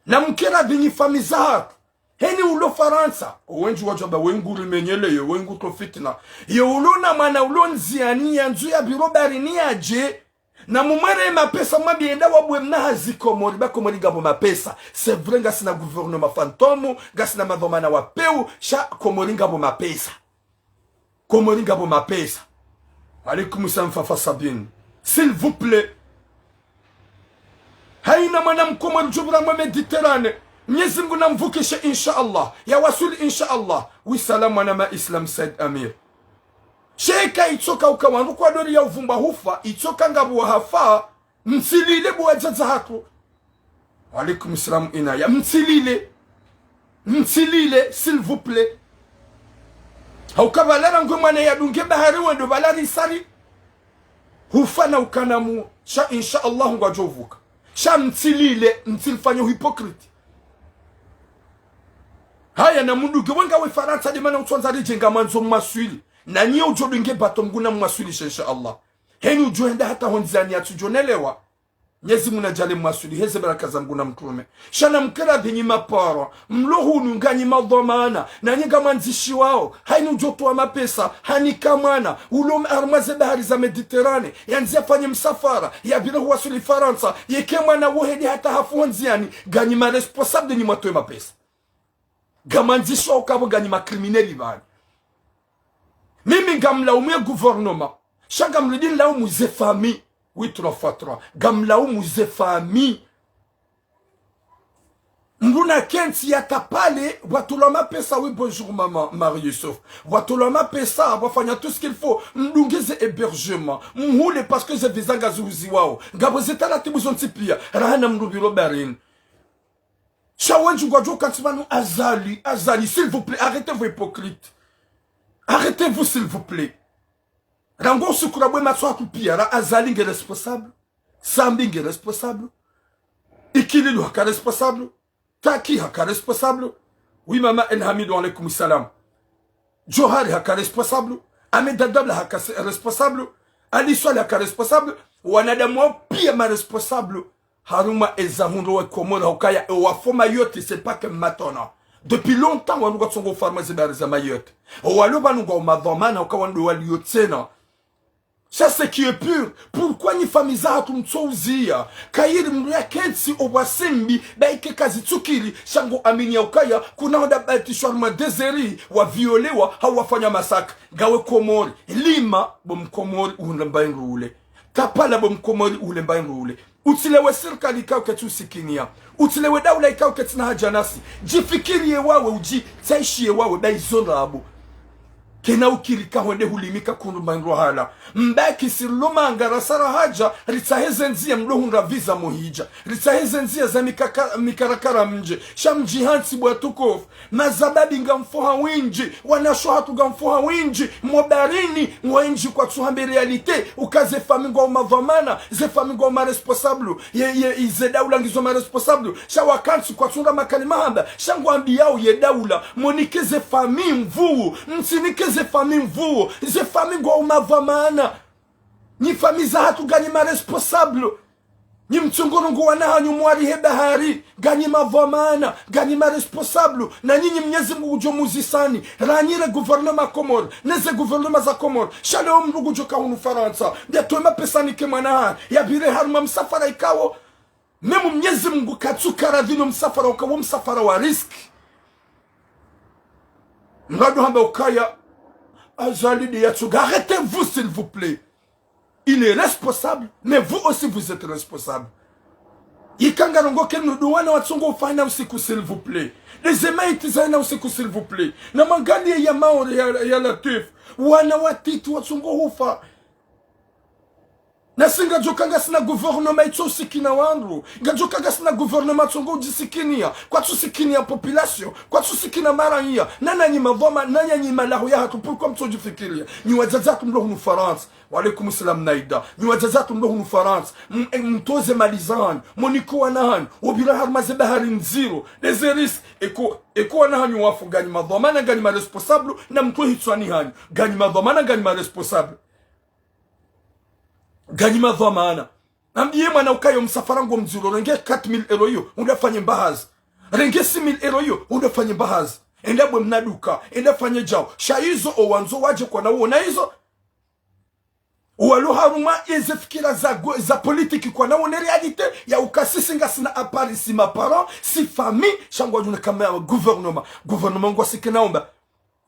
Namkera dhinyi famiyi zahatru. Heni ulo Farantsa, owendji wadjwamba wengu rimenyeleye, wengu tro fitina. Ye ulo na mwana ulo ndziani yandzo yapviro bahari ni yadje. Namumwere mapesa mwambiye enda wabwe mna hazi Komori, ba Komori ngapvo mapesa. C'est vrai ngasina gouvernement fantôme, ngasina madhwamana wa pewu, sha Komori ngapvo mapesa. Komori ngapvo mapesa. Alaikum salam Fafa Sabine. S'il vous plaît. Haina mwana Mkomori djupvira mwa Méditerranée. Mnyezi Mngu namvukishe, insha Allah. Yawaswili, insha Allah. Wi salam mwana ma Islam Said Amir. Sheka itsoka uka wandru kwadori ya uvumba hufa, itsoka ngapvo wahafa, mtsilile bo wadzadze hatru. Wa alaikum salam Inaya. Mtsilile. Mtsilile, s'il vous plaît. Hauka pvala rangwe mwana yadunge bahari wendo pvala risari. Hufa na ukana mu. Sha, insha Allah, ngwadjo vuka. Sha mtsilile, mtsilifanye hypocrite. Haya namdunge, wenga we Farantsa de mana utsondza ridje ngamwandzo mwaswili. Na nyi udjo dunge bato Mngu namwaswilishe, insha Allah. Heni udjo henda hata ho ndziani yatsudjo nelewa. Mnyezi Mngu nadjaanlie mwaswili, heze baraka za Mngu na mtrume. Sha namkera dhinyi mapara, mlo hunu nganyi madhwamana, nanyi ngamwandzishiwao, haini udjo towa mapesa, hanika mwana, ulo harumwa ze bahari za Méditerranée, yandzi yafanye msafara, yapvire huwaswili Farantsa, yeke mwana wo hende hata hafu ho ndziani, nganyi ma responsable nyi mwatowe mapesa. Ngamwandzishiwao kapvo nganyi ma criminels pvani. Mimi ngamlaumu ye gouvernement. Sha ngamrudi nlaumu ze famille. Oui, trois fois trois. Ngamlaumu ze famille. Mdru nakentsi yatapale, pvatolwa mapesa, oui, bonjour maman Marie Youssef. Pvatolwa mapesa, pvafanya tout ce qu'il faut. Mdunge ze hébergement. Mhule parce que ze visa ngazihuziwao. Ngapvo ze taratibu zontsi pia. Rahana mdru pviro baharini. Sha wendji ngwadjo kantsi pvanu Azali, Azali, s'il vous plaît, arrêtez vos hypocrites. Arrêtez-vous, s'il vous plaît. Rangu usiku ra bwe matso hatru pia, ra Azali nge responsable, Sambi nge responsable, Ikililu haka responsable, Taki haka responsable, oui, Mama El Hamidou, wa alaikum salam. Djohar haka responsable, Ahmed Dabla haka se-, responsable, Ali Swaleh haka responsable, wanadamu wao pia ma responsable. Harumwa eza hundro we Komori, hukaya e wafo Mayotte, c'est pas que maintenant. Depuis longtemps, wanu kwatsongo farma ze bahari za Mayotte. Owalo pvanu ngwao madhwamana, huka wandru walio tsena. Ça, c'est qui est pur. Pourquoi nyi famille zahatru mtsouziya? Kayiri mdru yakentsi obwa simbi, ba ike kazitsukiri, sha ngo amini ya ukaya, kuna honda batishwa harumwa désert, waviolewa, hau wafanya massacre. Ngawe Komori, lima, bo Mkomori, uhundre mbayi ndrule. Tapala bo Mkomori, uhule mbayi ndrule. Utsilewe sirikali ikao ketsi usikiniya. Utsilewe daula ikao ketsina haja nasi. Djifikiriye wawe udji, tsaishiye wawe, ba izo ndrabo. Kena ukiri kahwende hulimika kundru mba ndro hala. Mbaki sirilo manga rasara hadja, ritsahe ze ndziya mdo hundra visa mohidja. Ritsahe ze ndziya za mikaka-, mikarakara mdje. Sha mdji hantsi bwa tukufu. Mazababi ngamfo ha windji. Wanasho hatru ngamfo ha windji. Mobarini, ngwendji kwatsu hamba réalité. Uka ze fami ngwao madhwamana, ze fami ngwao ma responsable. Ye, ye, ze daula ngizo ma responsable. Sha wakantsi kwatsu hundra makalima hamba. Sha ngwambiyao ye daula. Monike ze fami mvuu. Mtsinike ze fami mvuu. Ze fami ngwao madhwamana. Nyi fami za hatru nganyi ma responsable. Nyi mtsongo rongoa wana hanyu mwarihe bahari. Nganyi madhwamana. Nganyi ma responsable. Na nyinyi Mnyezi Mungu ngudjo muzisani. Ranyire gouvernement Komori. Neze gouvernement za Komori. Sha leo mdru ngudjo ka hunu Farantsa. Nde atowe mapesa anike mwana hahe. Yapvire harumwa msafara ikao. Même Mnyezi Mungu katsuka radhi no msafara uka wo msafara wa risque. Ngado hamba ukaya Azali nde yatsunga. Arrêtez-vous, s'il vous plaît. Il est responsable, mais vous aussi vous êtes responsable. Ika ngarongoa ke nudu wana watsongo ufa hayina usiku, s'il vous plaît. Neze mayiti za hayina usiku, s'il vous plaît. Na mwangaliye ya Maore ya, ya Latwif. Wana watiti watsongo ufa. Nasi ngadjoka ngasina gouvernement itso usikina wandru. Ngadjoka ngasina gouvernement tsongo udjisikiniya. Kwatsu sikiniya population. Kwatsu sikina maraiya. Na nanyi madhwama, na nanyi malaho ya hatru. Pourquoi mtso djifikiriya? Nyi wadzadze hatru mlo hunu Farantsa. Wa alaikum salam Naida. Nyi wadzadze hatru mlo hunu Farantsa. M-, e, mtoze mali zanyu. Monike wana hanyu. Wopvira harumwa ze bahari ndziro. Neze risque. Eka, eka wana hanyu wafu nganyi madhwamana, nganyi ma responsable. Na mtwe hitswani hanyu. Nganyi madhwamana, nganyi ma responsable. Nganyi madhwamana. Nambiye mwana ukaya yo msafara ngo mdziro, renge quatre mille euros iyo, undafanye mbahazi. Renge six mille euros iyo, undafanye mbahazi. Enda bwe mna duka, enda fanye djao. Sha izo owandzo wadje kwana uona izo. Owalo harumwa eze fikira za go-, za politique kwana uone réalité, ya uka sisi ngasina à part si ma parents, si famille, sha ngwadjuna kama gouvernement. Gouvernement ngwasikina omba.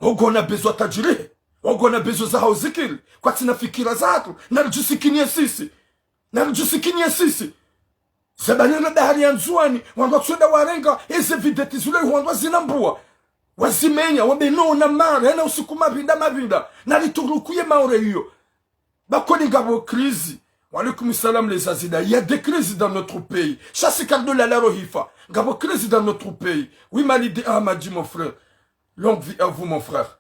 Ogo na besoin tajirihe. Ogo na besoin za hao zikiri. Kwatsina fikira za hatru. Naridjisikiniye sisi. Naridjisikiniye sisi. Zabani na bahari ya Ndzuwani. Wandru watswenda warenga. Eze videti zile wandru wazinambua. Wazimenya. Wambe no na mara. Hayina usiku mapvinda mapvinda. Nariturukuye Maore iyo. Bakoni ngapvo crise. Wa alaikum salam les Azida. Il y a des crises dans notre pays. Sha si karido lala rohifa. Ngapvo crise dans notre pays. Oui, Malidi Ahmadi, mon frère. Longue vie à vous, mon frère.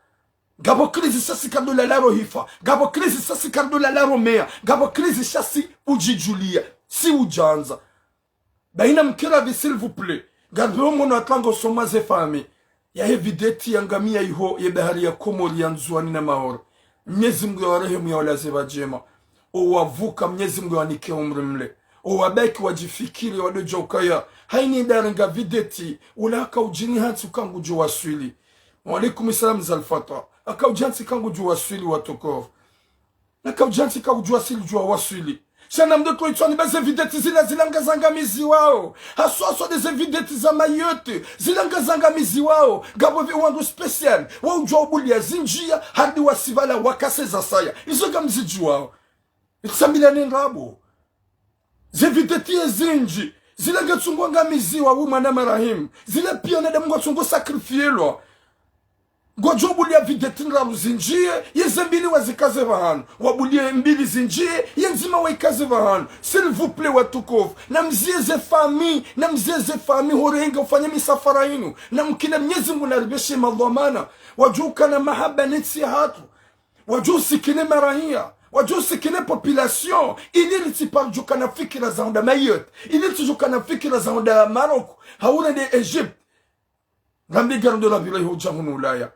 Ngapvo crise sha si karido lala rohifa. Ngapvo crise sha si karido lala romeya. Ngapvo crise sha si udjidjuliya. Si udjandza. Bayina mkira pvi, s'il vous plaît. Ngapvo mwana atlanga usoma ze fami. Yahe videti ya ngamiya iho ye bahari ya Komori ya Ndzuwani na Maore. Mnyezi Mungu yawarehemu yawalaze pvadjema. Owavuka Mnyezi Mungu yawanike umri mle. Owabaki wadjifikiri wadodja ukaya. Hayini ndarenga videti. Ula haka udjini hantsi uka ngudjo waswili. Wa alaikum salam Zalfata. Haka udjantsi ka ngudjo waswili watukufu. Naka udjantsi ka udjo waswili djuwa waswili. Sha na mdo twa itswani ba ze videti zila zila ngazangamiziwao. Haswa haswa nde ze videti za Mayotte. Zila ngazangamiziwao. Ngapvo pvi wandru spécial. Wa udjuwa ubuliya zindjiya. Harudi wasi pvala wakase zasaya. Izo ngamzidjuwao. Itsambilane ndrabo. Ze videti ezindji. Zila ngatsungo ngamiziwa wi mwana marahim. Zila piya wanadamu ngwatsungo sacrifielwa. Ngwadjo buliya videti ndraru zindjiye, yeze mbili wazikaze pvahanu. Wabuliye mbili zindjiye, ye ndzima wayikaze pvahanu. S'il vous plaît, watukufu. Namziye ze fami, namziye ze fami, horenga ufanye misafara inu. Namkine Mnyezi Mungu naripveshe madhwamana. Wadjo ukana mahaba ne ntsi hatru. Wadjo usikine maraiya, wadjo usikine population, ili ritsi paro djukana fikira za hwenda Mayotte, ili ritsi djukana fikira za hwenda Maroc, hau rende Egypte. Ngambi ngarudo la pvira iho dja hunu Ulaya.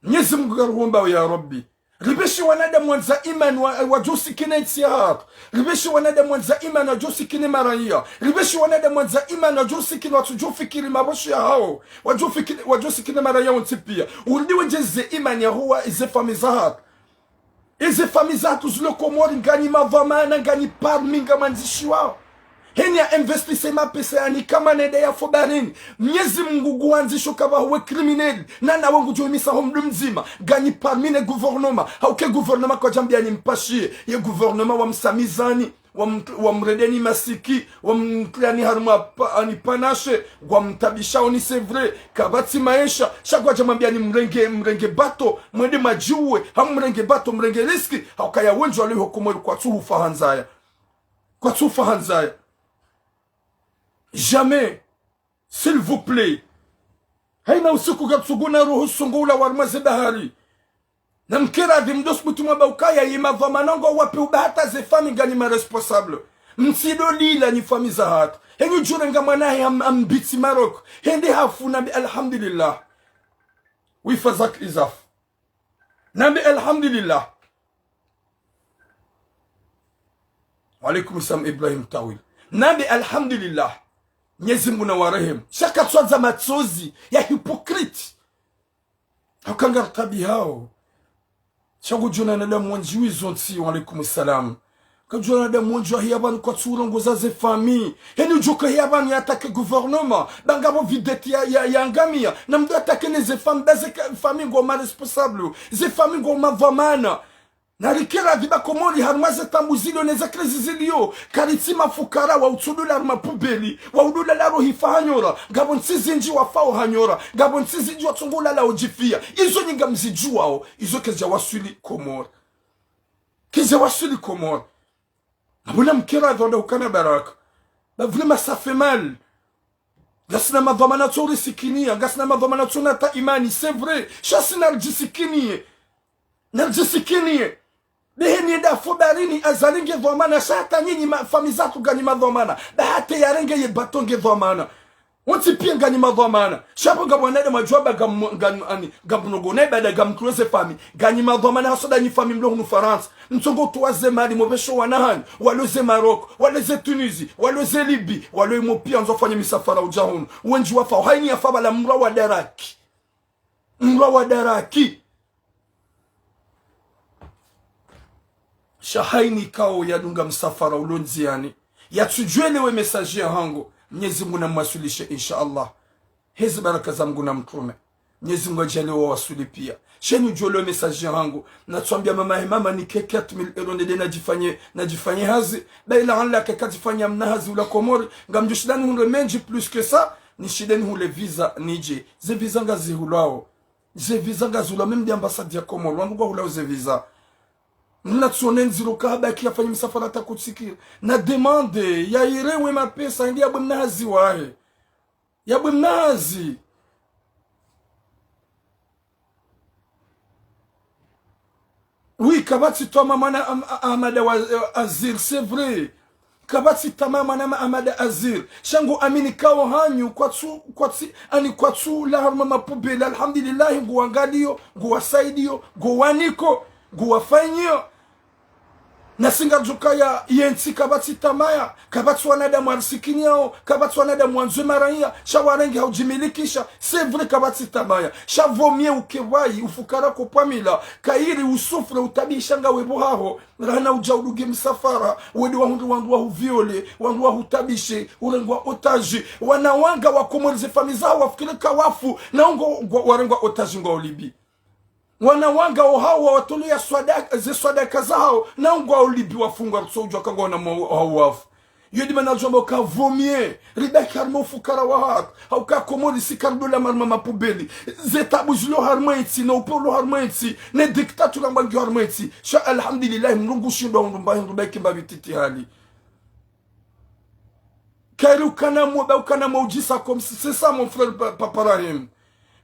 Mnyezi Mungu ngaruomba ya Rabbi. Ripveshe wanadamu wandza imani wa, wadjo usikine ntsi hatru. Ripveshe wanadamu wandza imani wadjo usikine maraiya. Ripveshe wanadamu wandza imani wadjo usikine watsudjo fikiri mapvosho yahao. Wadjo fikiri, wadjo usikine maraiya wontsi piya. Urudi wendjeze imani yaho wa ize fami za hatru. Eze fami za hatru zilo Komori nganyi madhwamana, nganyi parmi ngamwandzishiwao. Heni ya investisse mapesa yani kama nende ya fo baharini. Mnyezi Mungu nguwandzisho kaba huwe criminel. Na nawe ngudjo imisa ho mdru mdzima. Nganyi parmi ne gouvernement. Hauke gouvernement kwadjambiani mpashiye. Ye gouvernement wamsamizani. Wam-, wamrendeni masiki. Wamtriani harumwa pa-, ani panashe. Ngwamtabishao ni c'est vrai. Kapvatsi maesha. Sha kwadjamwambiani mrenge, mrenge bato. Mwende madjuwe. Hamrenge bato, mrenge riski. Haukaya wendji walo iho Komori kwatsu hufa ha ndzaya. Kwatsu hufa ha ndzaya. Jamais. S'il vous plaît. Haina usiku katsuguna roho songo ula harumwa ze bahari. Na mkeradhi mdo subuti mwamba ukaya ye madhwamana ngwawapveo ba hata ze famille nganyi ma responsable. Mtsido lila nyi famille za hata. Henyu djurenga mwana he ham-, hambitsi Maroc. Hende hafu nambe alhamdulillah. Wifa zak izafu. Nambe alhamdulillah. Wa alaikum salam Ibrahim Tawil. Nambe alhamdulillah. Mnyezi Mungu nawarehemu. Sha katswadza matsozi ya hypocrite. Hauka ngartabihao. Sha ngudjona wanadamu wendji wizo ntsi, wa alaikum salam. Ngudjona wanadamu wendji wahiya pvanu kwatsu urongoza ze famille. Heni udjoka hiya pvanu ya attaquer gouvernement. Ba ngapvo vedette ya, ya, ya ngamia. Na mdo attaquer ne ze famille. Ba ze ka-, famille ngo ma responsable. Ze famille ngo madhwamana. Na rikeradhi ba Komori harumwa ze taabu zilio ne ze crise zilio. Karitsi mafukara wa utsudula harumwa pubeli. Wa udula laro hifa hanyora. Ngapvo ntsi zindji wafao hanyora. Ngapvo ntsi zindji watsongo ulala udjifiya. Izo nyi ngamzidjuwao. Izo kazidja waswili Komori. Kazidja waswili Komori. Abuna mkeradhi wanda ukana baraka. Ba vraiment ça fait mal. Ngasina madhwamana tso risikiniya, ngasina madhwamana tso nata imani, c'est vrai. Sha si naridjisikiniye. Naridjisikiniye. Behe nienda fo baharini Azali nge dhwamana, sha hata nyinyi ma-, famille zatru nganyi madhwamana. Ba hata yarenge ye bato nge dhwamana. Wontsi piya nganyi madhwamana. Sha pvo ngapvo wanadamu wadjuwa ba ngam-, ngam-, ani, ngamnogo na ibada ngamtruwe ze famille. Nganyi madhwamana haswa da nyi famille mlo hunu Farantsa. Mtsongo utowa ze mali mopvesho wana hanyu. Walo ze Maroc, walo ze Tunisie, walo ze Libye, walo imo piya ndzo wafanye misafara udja hunu. Wendji wafao. Haini yafa pvala mrwa wa daraki. Mrwa wa daraki. Sha haini kao yadunga msafara ulo ndziani. Yatsudjuwe le we message ya hangu. Mnyezi Mungu namwaswilishe, insha Allah. Hezi baraka za Mungu na mtrume. Mnyezi Mungu adjaaliye wawaswili piya. Sha heni udjuwe le we message ya hangu. Natsuambia mama he mama nike quatre mille euros nende nadjifanye, nadjifanye hazi. Ba ila hanla ke kadzifanya mna hazi ula Komori. Ngamdjo shinda nihundre mendji plus que ça. Nishinde nihule visa nidje. Ze visa ngazihulwao. Ze visa ngazihulwao, même de ambassade ya Komori, wandru ngwahulao ze visa. Mna tsone ndziro ka habaki yafanye msafara hata kutsikira. Na demande, ya irewe mapesa, ende yabwe mna hazi wahe. Yabwe mna hazi. Oui, kapvatsi twama mwana Am-, A-, Ahmada wa, eh, Azir, c'est vrai. Kapvatsi twama mwana ma-, Ahmada Azir. Sha ngu amini kao hanyu kwatsu, kwatsi, ani kwatsu la harumwa mapubeli. Alhamdulillahi, ngu wangaliyo, ngu wasaidiyo, ngu waniko, ngu wafanyiyo. Na si ngarijuka ya, ye ntsi kapvatsi twamaya, kapvatsi wanadamu warisikiniao, kapvatsi wanadamu wandzwe maraya, sha warenge ha udjimilikisha, c'est vrai kapvatsi twamaya. Sha vaut mieux uke wayi, ufukara ko pvamila, kayiri usouffre, utabisha ngawe pvo haho, rahana udja udunge msafara, wende wahundre wandru wahuviole, wandru wahutabishe, urengwa otage, wana wanga wa Komori ze famille zaho wafikiri ka wafu, na ungo, ngwa, warengwa otage ngwa Libye. Wana wanga ohawo wawatolea swadaka, ze swadaka zahawo, na ngwao Libye wafungwa, rutso udjuwa ka ngwaona mwa hawo wafu. Yo de mana ngamdjwamba ka vaut mieux ribaki harumwa ufukara wahatru, hauka Komori si karidola harumwa mapubeli. Ze tabu zilo harumwa entsi, no upveke ulo harumwa entsi, ne dictature amba ngiyo harumwa entsi. Sha alhamdulillahi, Mngu ngushindao undru mba hindru, baki mba pvi titi hali. Kayiri ukana mwo, ba ukana mwo udjisa comme si, c'est ça mon frère Pa-, Papa Rahim.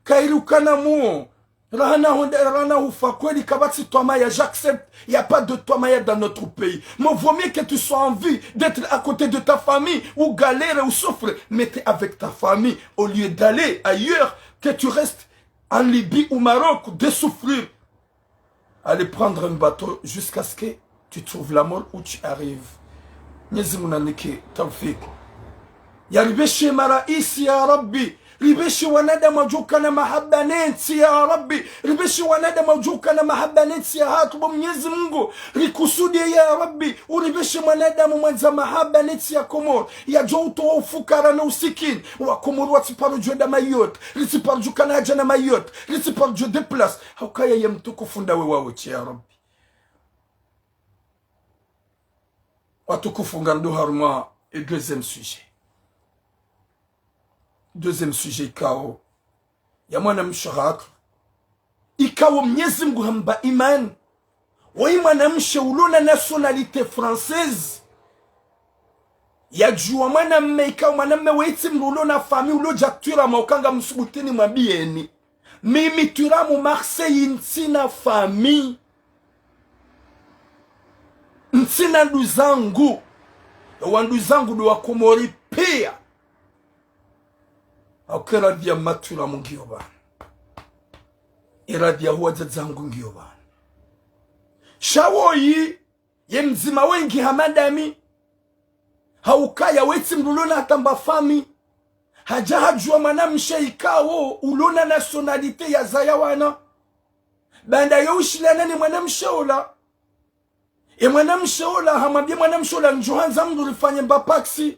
Kayiri ukana mwo, rahana honde, rahana hufa kweli, kapvatsi twamaya, j'accepte. Y a pas de twamaya dans notre pays. Mais vaut mieux que tu sois en vie, d'être à côté de ta famille, ou galère, ou souffre, mais t'es avec ta famille, au lieu d'aller ailleurs, que tu restes en Libye ou Maroc, de souffrir. Aller prendre un bateau jusqu'à ce que tu trouves la mort où tu arrives. Mwenyezi Mungu nanike tawfik. Yaribeshe maraisi ya Rabbi. Ripveshe wanadamu wadjokana mahaba ne ntsi ya Rabbi. Ripveshe wanadamu wadjokana mahaba ne ntsi yahatru bo Mnyezi Mungu. Rikusudie ya Rabbi. Uripveshe mwanadamu mwandza mahaba ne ntsi ya Komori. Yadjo utowa ufukara na usikini. Wakomori watsiparo djwenda Mayotte. Ritsiparo djokana hadja na Mayotte. Ritsiparo djo déplacer. Haukaya ye mtukufu ndawe wawe tsi ya Rabbi. Watukufu, ngarendo harumwa e deuxième sujet. Deuxième sujet ikao ya mwanamshe hatru. Ikao Mnyezi Mungu hamba imani. Woyi mwanamshe ulo na nationalité française. Yadjuwa mwanamme ikao mwanamme wetsi mdru ulo na famille ulo dja Twiramu ukanga msubutini mwambieni. Mimi Twiramu Marseille ntsina famille. Ntsina nduzangu. Wanduzangu ndo Wakomori pia. Hauka eradhi ya matwiramu ngiyo pvanu. Eradhi ya huwadzadzangu ngiyo pvanu. Sha woyi, ye mdzima wengi hama ndami. Haukaya wetsi mdru ulo na hata mba famille. Hadja hadjuwa mwanamshe ikao ulo na nationalité yazaya wana. Baanda yo ushilana ne mwanamshe ola. E mwanamshe ola, hamwambia mwanamshe ola, ndjo handza mdru rifanye mba paksi.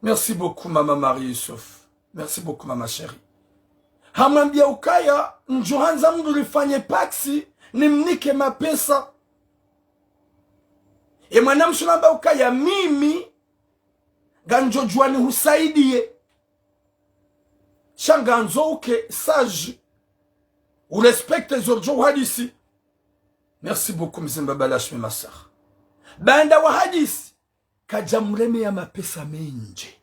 Merci beaucoup, Maman Marie Youssouf. Merci beaucoup, Maman chérie. Hamwambia ukaya, ndjo handza mdru rifanye paksi, nimnike mapesa. E mwanamshe ola hamba ukaya, mimi, ngamdjo djuwa nihusaidiye. Sha ngandzo uke sage. Urespecte zo ridjo uhadisi. Merci beaucoup, Mzee Mbaba Lashmi Masar. Baanda wahadisi, kadja mreme ya mapesa mendji.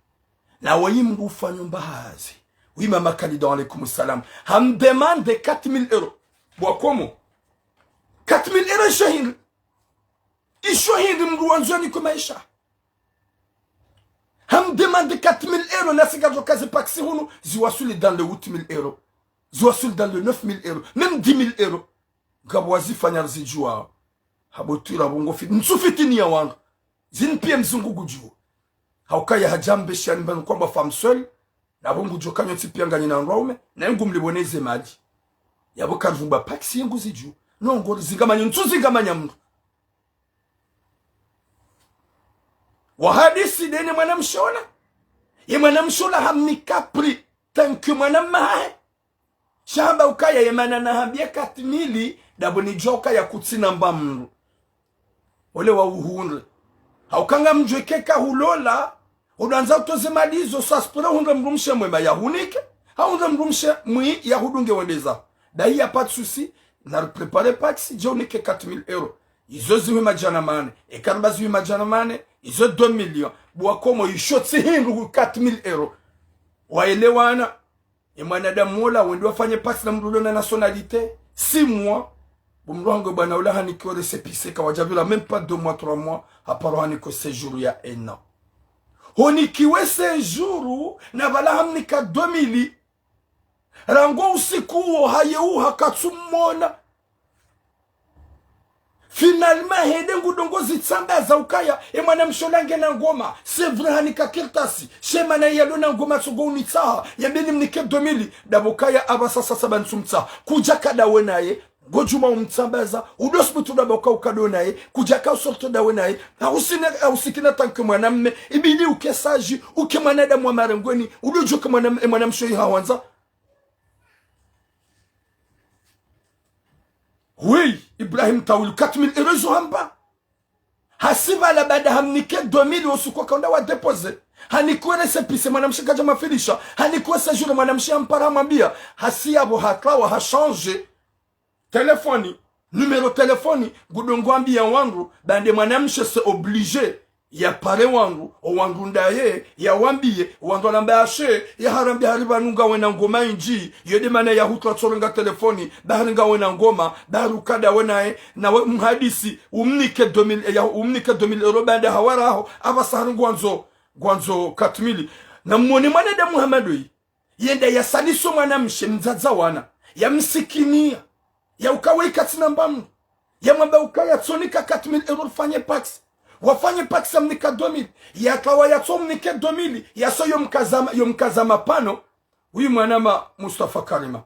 Na woyi mdru ufanyao mba hazi. Oui, Maman Khalida, wa alaykum salam. Hamdemande quatre mille euros. Bwa Komori. Quatre mille euros isho hindri. Isho hindri mdru wandzo yanikwe maesha. Hamdemande quatre mille euros, nasi ngadjo kaze paksi hunu, ziwaswili dans les huit mille euros. Ziwaswili dans les neuf mille euros. Même dix mille euros. Ngapvo wazifanya rizidjuwa. Habo Twiramu pvo ngo fiti. Ntsu fitini ya wandru. Zinu pia mzungu ngudjuwa. Haukaya hadja mbesha ni mbani kwamba femme seule. Na pvo ngudjo kanyo tsi pia nganyina wandru waume. Na ngumlipvo ne ze mali. Yapvo karivumba paksi ye nguzidjuwa. No ngori zingamanya, ntsu zingamanya mdru. Wahadisi ndene mwanamshe ola. Ye mwanamshe ola hamnika prix tant que mwanamme hahe. Sha hamba ukaya ye mana nahambie quatre mille, ndapvo nidjuwa ukaya kutsina mba mdru. Ole wa uhundre. Hauka ngamdjuwa eka hulola, udjwandza utoze mali zo, ça se peut uhundre mdrumshe mwema yahunike, hau uhundre mdrumshe mwi yahudunge wende zaho. Ndahi, y a pas de souci, nari préparer paksi, dje unike quatre mille euros. Izo zihwi madjana mane, eka riba zihwi madjana mane, izo deux millions. Bwa Komori isho tsi hindru ku quatre mille euros. Waelewana. E mwanadamu ola, wende wafanye paksi na mdru ulo na nationalité, six mois. Bo mdru hangu bwana ola hanikiwa récépissé, kawadjapvira même pas deux mois, trois mois, haparo hanikiwa séjour ya un an. Honikiwe séjour, na pvala hamnika deux mille. Rangu usiku uwo haye uha katsumona. Finalement, hende ngudjo ngo zitsambaza ukaya, e mwanamshe ola ngena ngoma, c'est vrai hanika kartasi, sha ye mana yalo na ngoma tsogo unitsaha, yambe nimnike deux mille, ndapvo kaya apvasa sasa ba ntsumtsaha, kudjaka ndawe naye, ngodjuma umtsambaza, udo subutu ndapvo ka ukado naye, kudjaka usorto ndawe naye, hahusine, hahusikina tant que mwanamme, ibidi uke sage, uke mwanadamu wa marengweni, udo djuwa uke mwana, e mwanamshe oyi hahwandza. Oui, Ibrahim Tawil, quatre mille euros zo hamba. Hasi pvala baada hamnike deux mille wo usiku waka wenda wa déposer. Hanikiwe récépissé mwanamshe kadja mafilisha. Hanikiwe séjour mwanamshe hampara hamwambia. Hasi yapvo hatrawa hachange téléphone. Numéro téléphone, ngudjo ngwambia wandru, baanda mwanamshe c'est obligé. Yapare wandru, o wandru ndaye, yawambie, o wandru walamba ashe, yaharambia hari pvanu ngawe na ngoma indji, yo nde mana yahutra tsorenga téléphone, bahari ngawe na ngoma, bahari ukada we naye, nawe mhadisi, umnike deux mille, ya, umnike deux mille euros baanda hawaraho, apvasa hari ngwandzo, ngwandzo quatre mille. Na mwone mwanadamu hama ndoyi. Yenda yasaliso mwanamshe mdzadza wana. Yamsikinia. Yauka we katsina mba mdru. Yamwamba ukaya tsonika quatre mille euros rifanye paksi. Wafanye pax yamnika deux mille. Yatsawa yatso mnike deux mille, yaso yomkaza, yomkaza mapano. Uyu mwanama Mustafa Karima.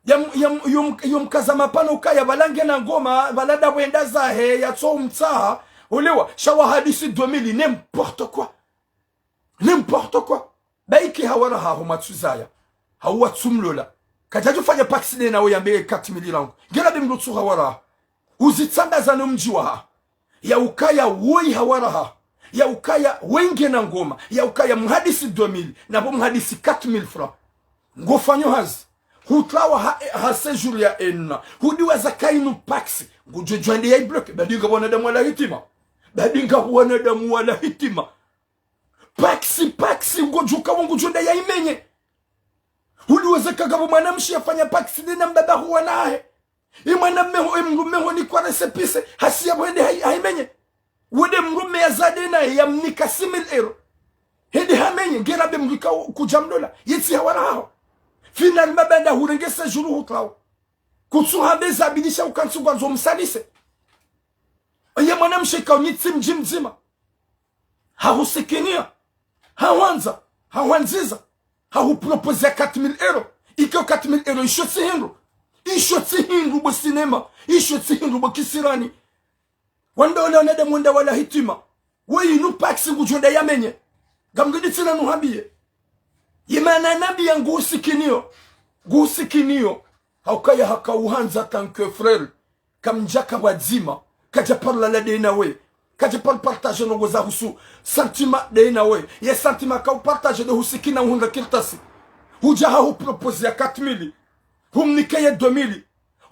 Yam-, yam-, yom-, yomkaza mapano ukaya pvala ngena ngoma, pvala ndapvo yenda zahe, yatso umtsaha. Ulewa, sha wahadisi deux mille, n'importe quoi. N'importe quoi. Baike hawara haho matsuzaya. Hau watsumlola. Kadjadjo fanya pax nde nawe yambe quatre mille rangu. Ngena be mdru tsu hawara haho. Uzitsandaza no mdji wahaho. Ya ukaya woyi hawara haho. Ya ukaya woyi ngena ngoma. Ya ukaya mhadisi deux mille. Napvo mhadisi quatre mille francs. Ngofanyo hazi. Hutsawa ha, ha séjour ya ena. Hudiwaza ka inu pax. Ngudjo djwende ya ibloke. Badi nga wanadamu wala hitima. Badi nga wanadamu wala hitima. Pax, pax, ngodjuka wo ngudjo nda yaimenye. Hudiwaza ka ngapvo mwanamshe yafanya pax nde na mbaba ho wana hahe. Ye mwanamme ho, ye mdrume ho nikwa récépissé, hasiya pvo hende hai-, haimenye. Wende mdrume yaza nde naye yamnika six mille euros. Hende hamenye, ngena be mdru ka kudjamlola, yetsi hawara haho. Finalement baanda hurenge séjour hutsawa. Kutsu hambe zabidisha ukantsi ngwandzo msalise. Ye mwanamshe ka unyitsi mdji mdzima. Hahusikiniya. Hahwandza. Hahwandziza. Hahuproposer quatre mille euros. Ike quatre mille euros, isho tsi hindru. Isho tsi hindru bo cinéma. Isho tsi hindru bo kisirani. Wandru wala wanadamu wenda wala hitima. Woyi inu pax ngudjo nda yamenye. Ngamdjo ditsina nuhambiye. Ye mana nambiya nguhusikiniyo. Nguhusikiniyo. Haukaya haka uhandza tant que frère. Kamdjaka pvwadzima, kadja paro lala nde nawe, kadja paro partager ndrongo za husu sentiment nde nawe, ye sentiment ka upartager nde husikina uhundra kartasi. Hudja hahuproposer ya quatre mille, humnike ye deux mille,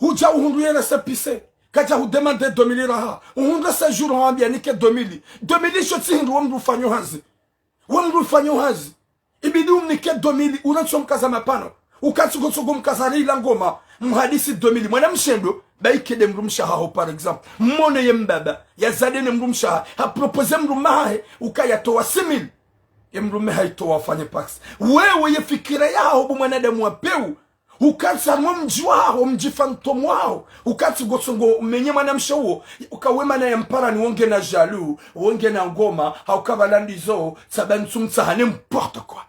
hudja uhundru ye récépissé, kadja hudemander deux mille raha, uhundra séjour hwambiya nike deux mille, deux mille isho tsi hindru wo mdru ufanyo hazi. We mdru ufanyo hazi, ibidi umnike deux mille, urantsi omkaza mapano. Ukantsi ngotso ngomkaza rila ngoma, mhadisi deux mille. Mwanamshe ndo, baike nde mdrumshe haho, par exemple. Mmono ye mbaba, yaza nde ne mdrumshe hahe, haproposer mdrume hahe, ukaya towa six mille. Ye mdrume haitowa wafanye pax. Wewe ye fikira yaho bo mwanadamu wa pewu, ukantsi harimwa mdji waho, mdji fantôme waho, ukantsi ngotso ngomenye mwanamshe uwo, uka we mana yampara ni wo ngena jaloux, wo ngena ngoma, hauka pvala ndizo, tsaba ntsumtsaha, n'importe quoi.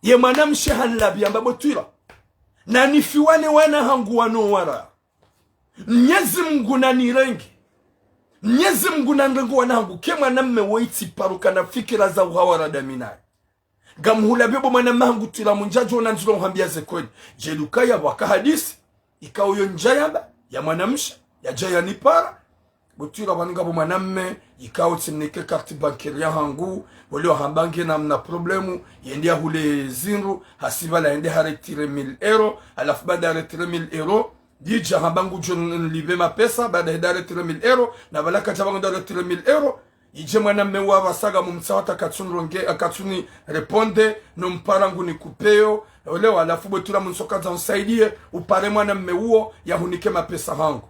Ye mwanamshe hanlabi yamba bo Twira. Nanifiwa ne wana hangu wano wara. Mnyezi Mngu nanirenge. Mnyezi Mngu nanirenge wana hangu, ke mwanamme woyi tsi paro kana fikira za uhawara nda mi naye. Ngamhulapve bo mwanamme hangu Twira, mundjadjo na ndziro uhambiya ze kweli. Djeluka ya pvwaka hadisi, ikao yo ndjayamba, ya mwanamshe, yadja yanipara. Bo Twira pvanu ngapvo mwanamme, ikao tsimnike carte bancaire ya hangu, wole wahamba ngena mna problème, yende yahule zindru, hasi pvala yende ha retirer mille euros, halafu baanda ha retirer mille euros, yidja hamba ngudjo nlipve mapesa, baanda hende ha retirer mille euros, na pvala kadja pvanu nda retirer mille euros, yidje mwanamme wa pvasa ngamumtsaho hata katsunronge, a, katsuni répondre, no mpara nguni kupeyo, olewa, halafu bo Twira mnsoka dza unsaidiye, upare mwanamme uwo, yahunike mapesa hangu.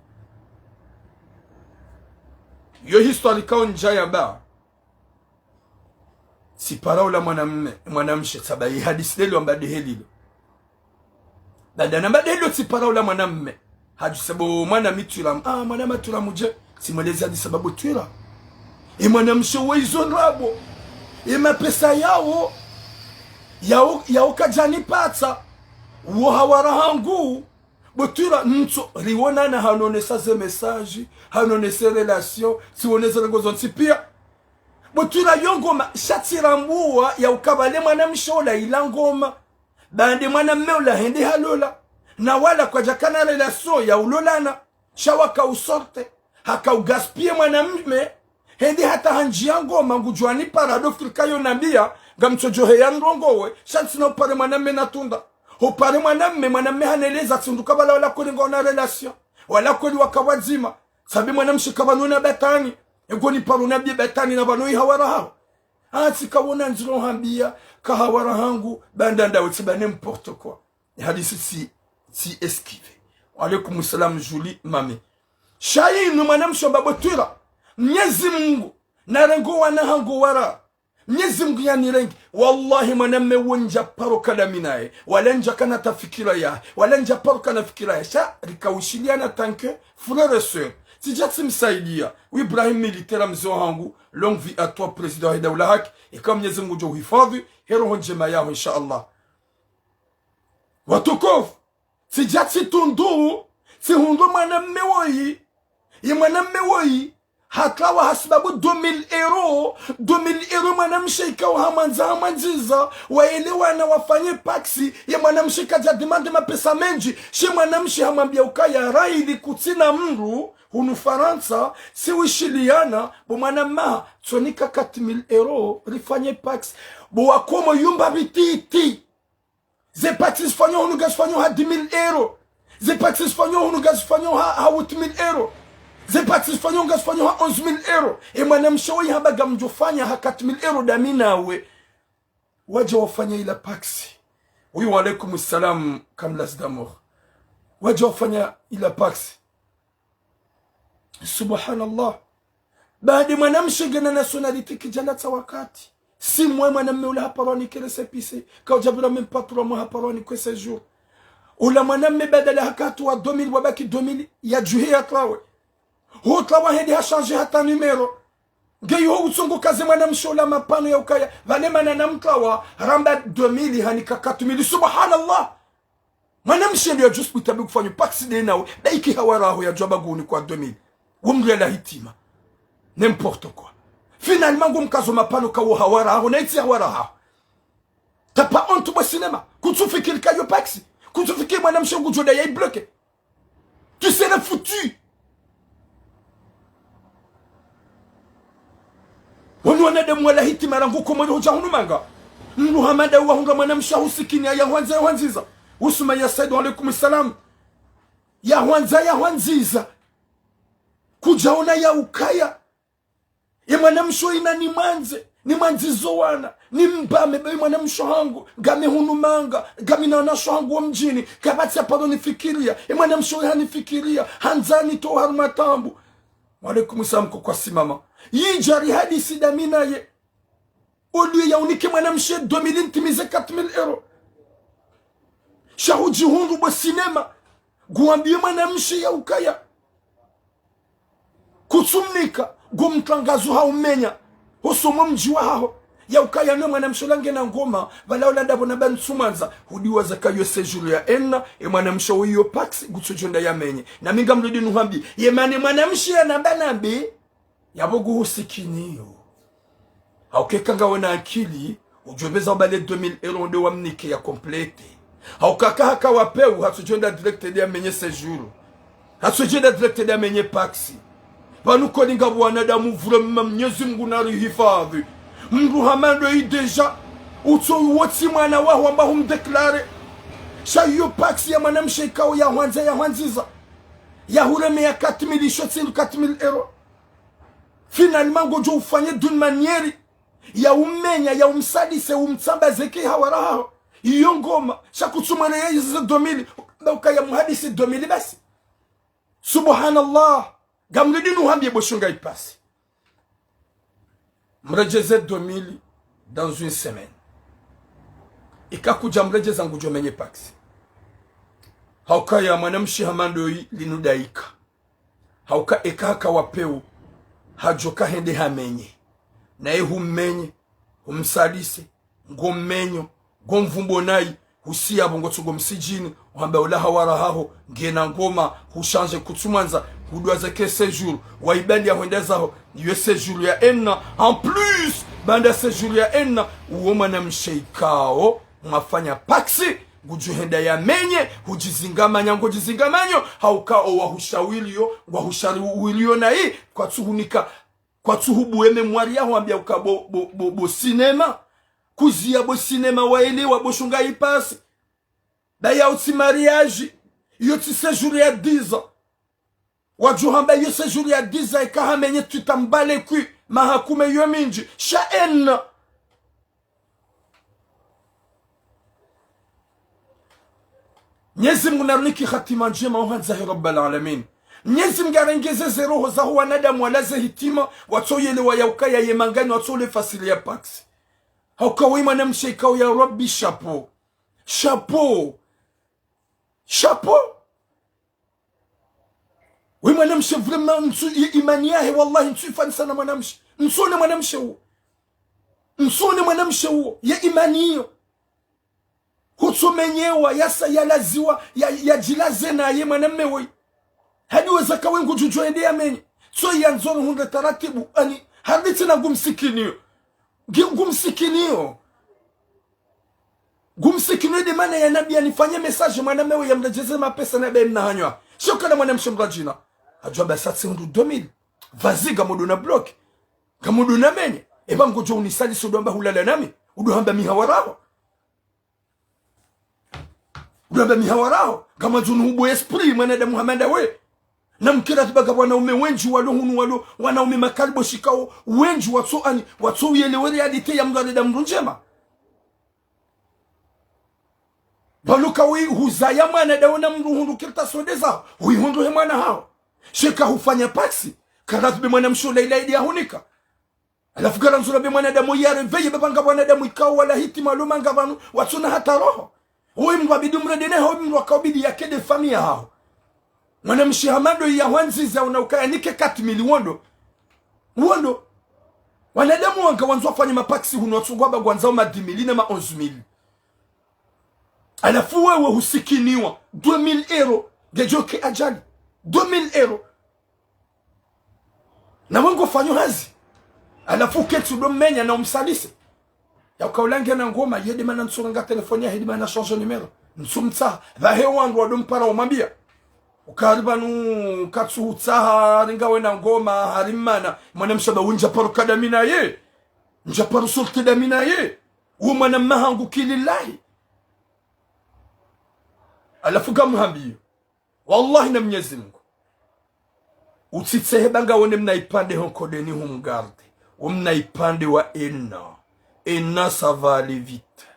Yo histoire ikao ndjayamba. Tsipara ula mwanamme, mwanamshe, tsaba yi hadisi lelo amba ndehe lilo. Baanda namba ndehe lilo tsipara ula mwanamme. Hadjuse bo mwana mi Twira, ah, mwana ma Twira mudje. Tsimweleze hadisi amba bo Twira. E mwanamshe wo izo ndrabo. E mapesa yawo. Yawo, yawo kadjanipatsa. Wo hawara hangu. Bo Twira, ntso, riwonana hanonesa ze message, hanonesa relation, tsiwonesa ndrongo zontsi piya. Bo Twira yo ngoma, sha tsirambuwa ya uka pvale mwanamshe ola ila ngoma. Baanda mwanamme ola hende halola. Na wala kwadjakana relation ya ulolana. Sha waka usorte. Haka ugaspiller mwanamme. Hende hata handjiya ngoma ngudjo anipara ndo fikira yo nambiya. Ngamtsodjo heya ndrongowe. Sha ntsina upare mwanamme na tunda. Hopare mwanamme, mwanamme haneleza tsi ndo uka pvala wala kweli ngwaona relation. Wala kweli waka pvwadzima. Tsabe mwanamshe ka pvanu na batani. Ego niparo nambiye batani na pvanu yi hawara haho. Atsi kawona ndziro hambiya, ka hawara hangu, baanda ndawe tsiba n'importe quoi. Hadisi tsi, tsi esquiver. Wa alaikum salam, Julie Mami. Sha yinu mwanamshe amba bo Twira. Mnyezi Mngu, narenge wana hangu wara. Mnyezi Mngu yanirenge. Wallahi mwanamme wo ndja paro kana mi naye. Wala ndjakana ta fikira ya. Wala ndja paro kana fikira ya. Sha rikaushiliana tant que frère et sœur. Tsidja tsimsaidia. Ibrahim Militaire, mze wahangu, longue vie à toi, président wa daula haki. Eka Mnyezi Mungu ngudjo uhifadhwi, he roho ndjema yaho, insha Allah. Watukufu, tsidja tsitundu, tsihundru mwanamme woyi. Ye mwanamme woyi, hatrawa hasibabu deux mille euros, deux mille euros mwanamshe ikao hamwandza hamwandziza, waelewana wafanye paksi, ye mwanamshe kadja demande mapesa mendji, she mwanamshe hamwambia ukaya rahili kutsina mdru, hunu Farantsa, si wishiliana, bo mwanamaha, tsonika quatre mille euros, rifanye paksi, bo wakomo yumba bititi. Ze paksi zifanywa hunu ngazifanywa ha dix mille euros. Ze paksi zifanywa hunu ngazifanywa ha, ha huit mille euros. Ze paksi zifanywa ngazifanywa ha onze mille euros. E mwanamshe woyi hamba ngamdjofanya ha quatre mille euros dami nawe. Wadja wafanya ila paksi. Oui, wa alaykum salam, Kamlas d'amour. Wadja wafanya ila paksi. Subhanallah. Baada mwanamshe ngena nationalité kidjalatsa wakati. Six mois mwanamme ula haparwa ni kele C P C. Kaudja pvira même pas trois mois haparwa ni kwe séjour. Ula mwanamme badala hakatowa deux mille wabaki deux mille yadjuhe yatrawe. Hutrawa hende hachangé hata numéro. Ngeyi ho utsongo kaze mwanamshe ula mapano ya ukaya. Pvane mana namtrawa ramba deux mille hanika quatre mille. Subhanallah. Mwanamshe ndo yadjusi bwitabi kufanya paksi de nawe, daiki hawara haho yadjwamba nguhunika deux mille. Wo mdru yala hitima. N'importe quoi. Finalement, ngo mkazo mapano kawo hawara haho, na itsi hawara haho. T'as pas honte bo sinema. Kutsufikiri ka yo paksi. Kutsufikiri mwanamshe ngudjo da ya ibloke. Tu seras foutu. Wanu wanadamu wala hitima rangu Komori hudja hunu manga. Mdru hamanda wahundra mwanamshe husikini ya hwandza ya hwandziza. Usumaya Said, wa alaykum salam. Ya hwandza ya hwandziza. Kudjaona ya ukaya. Ye mwanamshe ina nimwandze, nimwandzizo wana, nimbame be mwanamshe hangu, ngami hunu manga, ngami na wanashe hangu wa mdjini, kapvatsi ya paro nifikiria, ye mwanamshe hanifikiria, handzani to harumwa taabu. Wa alaykum salam ko kwa simama. Yidja rihadisi dami naye. Au lieu ya unike mwanamshe deux mille ntimize quatre mille euros. Sha hudjihundru bo sinema. Nguwambiye mwanamshe ya ukaya. Kutsumnika, ngumtrangazo ha umenya. Hosomo mdji wa haho. Ya ukaya no mwanamshe ula ngena ngoma, pvala ula ndapvo na pvanu tsumwandza, hudiwaza ka yo séjour ya ena, e mwanamshe wo iyo paksi, ngutsodjo enda ya menye. Na mi ngamrudi nuhambi, ye mana mwanamshe ya namba nambe, yapvo nguhusikiniyo. Hauka eka ngawe na akili, udjopveza ubale deux mille euros nde wamnike ya complète. Hauka eka haka wa peu, hatsodjo enda direct nde ya menye séjour. Hatsodjo enda direct nde ya menye paksi. Pvanu koli ngapvo wanadamu vraiment Mnyezi Mungu narihifadhwi. Mdru hama ndo yi déjà, utso wotsi mwana waho amba humdéclaré. Sha iyo paksi ya mwanamshe ikao ya hwandza ya hwandziza. Ya hureme ya quatre mille, isho tsi ndo quatre mille euros. Finalement, ngodjo ufanye d'une manière ya umenya, ya umsadise, umtsambaze ke hawara haho. Iyo ngoma, sha kutsumweleya izo deux mille, ba ukaya muhadisi deux mille basi. Subhanallah. Ngamrudi nuhambiye bo shunga ipasi. Mredjeze deux mille dans une semaine. Ika kudja mredjeza ngudjo menye paksi. Hauka ya mwanamshe hama ndo yi linu daika. Hauka eka haka wa peu, hadjoka hende hamenye. Naye hummenye, humsadise, ngo mmenyo, ngo mvumbo nayi, husiya pvo ngotso ngo msidjini, uhamba ula hawara haho, ngena ngoma, huchange kutsumwandza, hudwaza ke séjour, wa ibali ya hwenda zaho, iyo séjour ya ena, en plus, baanda séjour ya ena, uwo mwanamshe ikao, mwafanya paksi, ngudjo henda ya menye, hudjizingamanya, ngodjizingamanyo, hauka o wahushawiliyo, ngwahushawiliyo nayi, kwatsuhunika, kwatsuhubuwe mémoire yaho wambia uka bo, bo, bo, bo cinéma. Kuziya bo cinéma waelewa bo shunga ipasi. Ba ya utsi mariage, iyo tsi séjour ya dix ans. Wadjo hamba iyo séjour ya dix ans eka hamenye twita mbale kwi, maha kume yo mindji, sha ena. Mnyezi Mungu naruniki hatima ndjema, ohandza he Rabbal Alamin. Mnyezi Mungu arengeze ze roho zaho wanadamu wala ze hitima, watsoyelewa ya ukaya ye mangani watsoule fasiri ya paksi. Hauka we mwanamshe ikao ya Rabbi, chapeau. Chapeau. Chapeau. We mwanamshe vraiment, ntsu, ye imani yahe, wallahi, ntsu ifanisa na mwanamshe. Ntsu ne mwanamshe uwo. Ntsu ne mwanamshe uwo. Ye imani iyo. Hutsomenyewa, yasa, yalaziwa, ya, yadjilaze naye mwanamme woyi. Hadi weza kawe ngudjudjuwa yende yamenye. Tso yandzo ruhundre taratibu, ani, harudi tsena ngumsikiniyo. Ngi-, ngumsikiniyo. Ngumsikiniyo de mana yanambia nifanye message mwanamme woyi yamredjeze mapesa na be mna hanywa. Sho kana mwanamshe mradjina. Hadjuwa basi tsi hundru deux mille. Vas-y, ngamdjo na bloc. Ngamdjo na menye. Eba ngodjo unisalisi udo hamba hulala nami. Udo hamba mi hawara haho. Udo hamba mi hawara haho. Ngamwandzo nuhubo esprit, mwanadamu hama ndawe. Na mkira tibaga wanaume wendji walo hunu walo, wanaume makaribo shikao, wendji watso ani, watso uyelewe réalité ya mdru arenda mdru ndjema. Baluka wi huzaya mwana ndawe na mdru hundru kartasi wendeza, wi hundru he mwana haho. Sheka hufanya paksi, karatsi be mwanamshe ula ila idi yahunika. Halafu karandzo la be mwanadamu ya réveiller, baba nga mwanadamu ikao wala hitima lo manga pvanu, watsuna hata roho. Oyi mdru abidi mrende ne haho, mdru akaubidi yake de famille haho. Mwanamshe hama ndo ya hwandziza una ukaya nike quatre mille wondo. Wondo. Wanadamu wanga wandzo wafanye mapaksi hunu watsungwa ba ngwandzao ma dix mille na ma onze mille. Halafu wewe husikiniwa deux mille euros. Ngedjo ke ajali. Deux mille euros. Na we ngofanyo hazi. Halafu uketsi udo menya na umsalise. Ya uka ula ngena ngoma, ye de mana ntsu renga telefoni yahe de mana changer numéro. Ntsu mtsaha. Pvahe wandru wado mpara wamwambia. Ukari pvanu katsu hutsaha, ringa wena ngoma, hari mana. Mwanamshe ba wendja paro kadamina ye. Ndja paro sorti damina ye. Uwo mwana mma hangu kililahi. Halafu ngamhambiyo. Wallahi na Mnyezi Mngu. Utsitsehe ba nga wone mna ipande honkodeni humgarde. Wo mna ipande wa ena. Ena, ça va aller vite.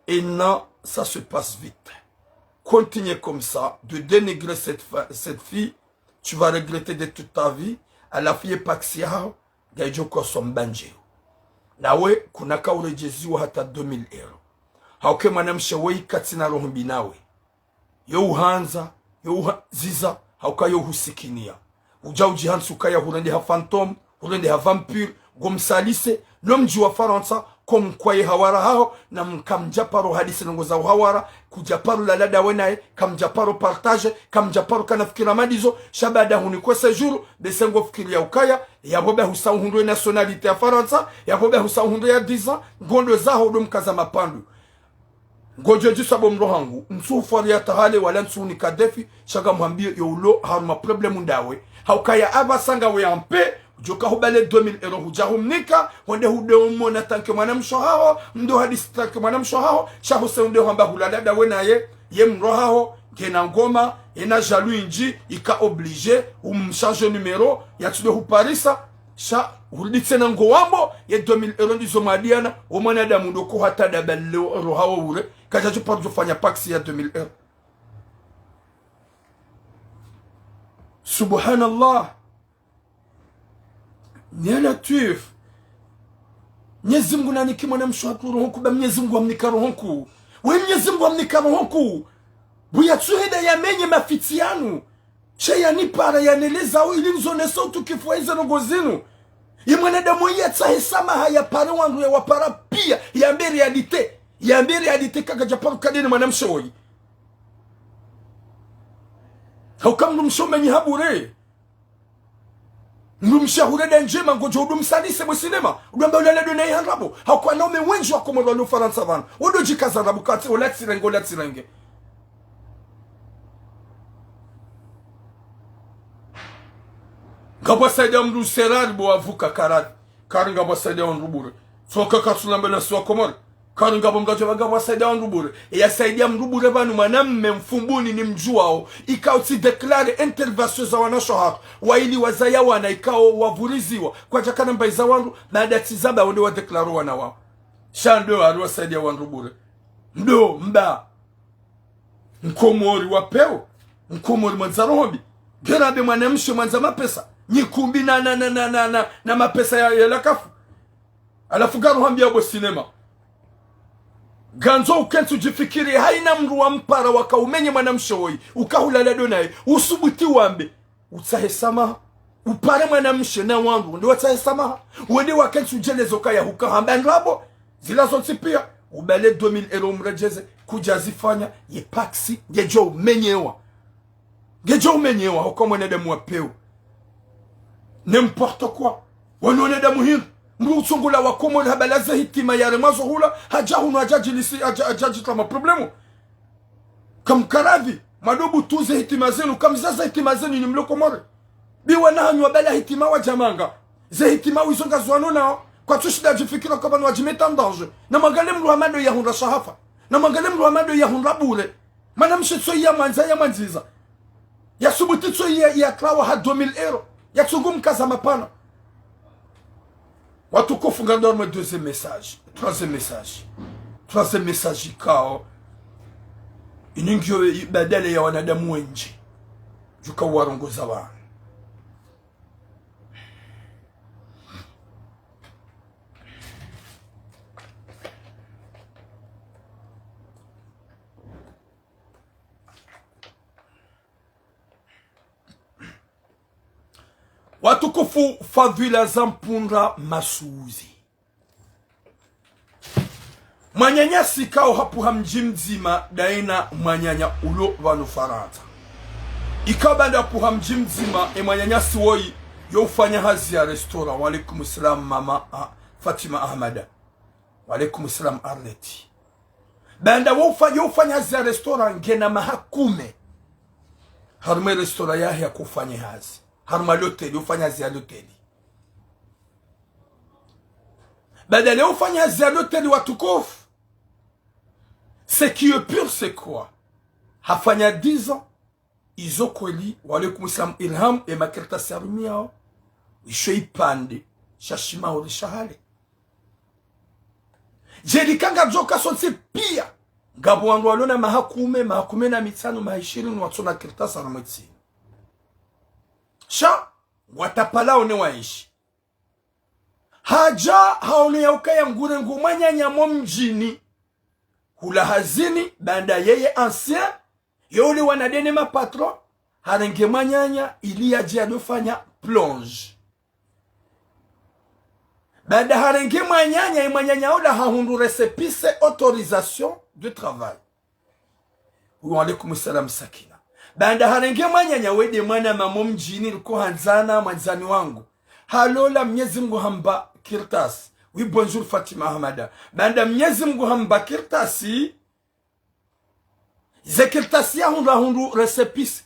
Ena, ça se passe vite. Continue comme ça de dénigrer cette fa-, cette fille. Tu vas regretter de toute ta vie. Halafu ye paksi yaho, ngaidjo kwa sombandjeo. Nawe, kuna kauredjeziwa hata deux mille euros. Hauke mwanamshe woyi katsina roho mbi nawe. Yo uhandza, yo uha-, ziza, hauka yo husikiniya. Udja udjihantsi ukaya hurende ha fantôme, hurende ha vampire, ngomsalise, no mdji wa Farantsa, ko mkwaye hawara haho, na mkamdja paro hadisi ndrongo za uhawara, kudja paro lala ndawe naye, kamdja paro partage, kamdja paro kana fikira madizo, sha baada hunikwe séjour, bese ngofikiri ya ukaya, yapvo be husa uhundru ye nationalité ya Farantsa, yapvo be husa uhundru ya dix ans, ngondo zaho ndo mkaza mapandu. Ngodjo djisa bo mdru hangu, ntsu hufwari ya tahale wala ntsu hunika défi, sha ngamhambiyo yo ulo haruma problème ndawe. Haukaya apvasa ngawe ampe, djoka hubale deux mille euros hudja humnika, wende hude umona tanke mwanamshe haho, mdo hadisi tanke mwanamshe haho, sha huse unde hamba hulala ndawe naye, ye mdru haho, ngena ngoma, ena jaloux indji, ika obligé, umchanger numéro, yatsude huparisa, sha, hurudi tsena ngowambo, ye deux mille euros ndizo mwadiana, wo mwanadamu ndo ko hata daballe roho haho ure, kadjadjo paro djofanya paksi ya deux mille euros. Subhanallah. Ya Latwif. Mnyezi Mngu nanike mwanamshe hatru roho nkuu, ba Mnyezi Mngu hamnika roho nkuu. We Mnyezi Mngu hamnika roho nkuu. Bo yatsuhenda yamenye mafitsi yanu. Sha yanipara yanelezao ili nizonese utukufu wa ize ndrongo zinu. Ye mwanadamu yatsahe samaha yapare wandru yawapara piya. Yambe réalité. Yambe réalité kaka djaparo kadene mwanamshe woyi. Hauka mdrumshe umenyi ha bure. Mdrumshe ahurenda ndjema ngodjo udo msalise mwe sinema. Udo amba ulala ndo naye ha ndrabo. Hauka wanaume wendji wa Komori walo Farantsa pvanu. Wodo djikaza ndrabo katsi, ola tsirenge, ola tsirenge. Ngapvo saidiya mdru serari bo wavuka karari. Kari ngapvo saidiya wandru bure. Tsoka katsu lamba na si wa Komori. Kari ngapvo mdru adjo pva ngapvo saidiya wandru bure. Eya saidiya mdru bure pvanu mwanamme Mfumbuni nimdjuwao. Ikao tsi déclarer intervention za wanashe hatru. Waili wazaya wana ikao wavuriziwa. Kwadjakana mbayi za wandru, baada tsi zaba wende wa déclarer wana wao. Sha ndo wari wasaidiya wandru bure. Ndo, mba. Mkomori wa pewu. Mkomori mwandza roho mbi. Ngena be mwanamshe mwandza mapesa. Nyikumbi na, na, na mapesa ya, ya lakafu. Halafu ngaruhambiya bo sinema. Ngandzo ukentsi udjifikiri, haina mdru wa mpara waka umenye mwanamshe woyi, uka hulala ndo naye, usubuti wambe. utsahe samaha. Upare mwanamshe na wandru, nde watsahe samaha. Wende wakentsi udjeleze ukaya huka hamba ndrabo, zila zontsi pia, ubale deux mille euros umredjeze, kudjazifanya, ye paksi, ngedjo umenyewa. Ngedjo umenyewa, huka mwanadamu wa peu. N'importe quoi. Wanu wanadamu hindri. Mdru utsungula wa Komori habala ze hitima yaremwa zo hula, hadja hunu hadja djilisi, hadja, hadja djitra ma problème. Kamkaradhi, mado butuze hitima zenu, kamzaza hitima zenu nyi mlo Komori. Bi wana hanyu wabala hitima wadja manga. Ze hitima wizo ngazwano nao, kwatsu shinda djifikira kwa pvanu wadjimeta en danger. Na mwangalie mdru hamado yahundra shahafa. Na mwangalie mdru hamado yahundra bure. Mwanamshe tso ya mwandza ya mwandziza. Ya subuti tso ya, ya trawa ha deux mille euros. Ya tsungu mkaza mapana. Watukufu, ngandorme deuxième message. Troisième message. Troisième message ikao. Iningiyo badala ya wanadamu wendji. Djuka warongoza wa. Watukufu, fadhwila za mpundra masuzi. Mwananyasi ikao hapvuha mdji mdzima daina mwananya ulo pvanu Farantsa. Ikao baanda hapvuha mdji mdzima, e mwananyasi woyi yo ufanya hazi ya restaurant. Wa alaikum salam mama, ah, Fatima Ahmada. Wa alaikum salam Arlette. Baanda wo ufa-, yo ufanya hazi ya restaurant ngena maha kume. Harumwa e restaurant yahe yako ufanya hazi. Harumwa l'hôtel, yo ufanya hazi ya l'hôtel. Baanda leo ufanya hazi ya l'hôtel watukufu. Ce qui est pire, c'est quoi? Hafanya dix ans. Izo kweli, wa alaikum salam Ilham, e makartasi yarumiao. Isho ipvandre, sha shima uri shahale. Djeli kanga djoka sontsi pia. Ngapvo wandru walo na maha kume, maha kume na mitsanu, maha ishirini, watsona kartasi harumwa e ntsi. Sha, watapala one waishi. Hadja haono ya ukaya ngure ngu mwananya mo mdjini. Hula hazini, baanda yeye ancien, yo ule wana dene ma patron, harenge mwananya, ili yadje yadofanya plonge. Baanda harenge mwananya, e mwananya ola hahundru récépissé autorisation de travail. Wa alaikum salam Sakina. Baanda harenge mwananya wende mwana mamo mdjini liko handzana mwandzani wangu. Halola Mnyezi Mngu hamba kartasi. Oui, bonjour Fatima Ahmada. Baanda Mnyezi Mngu hamba kartasi. Ze kartasi yahundru, hahundru récépissé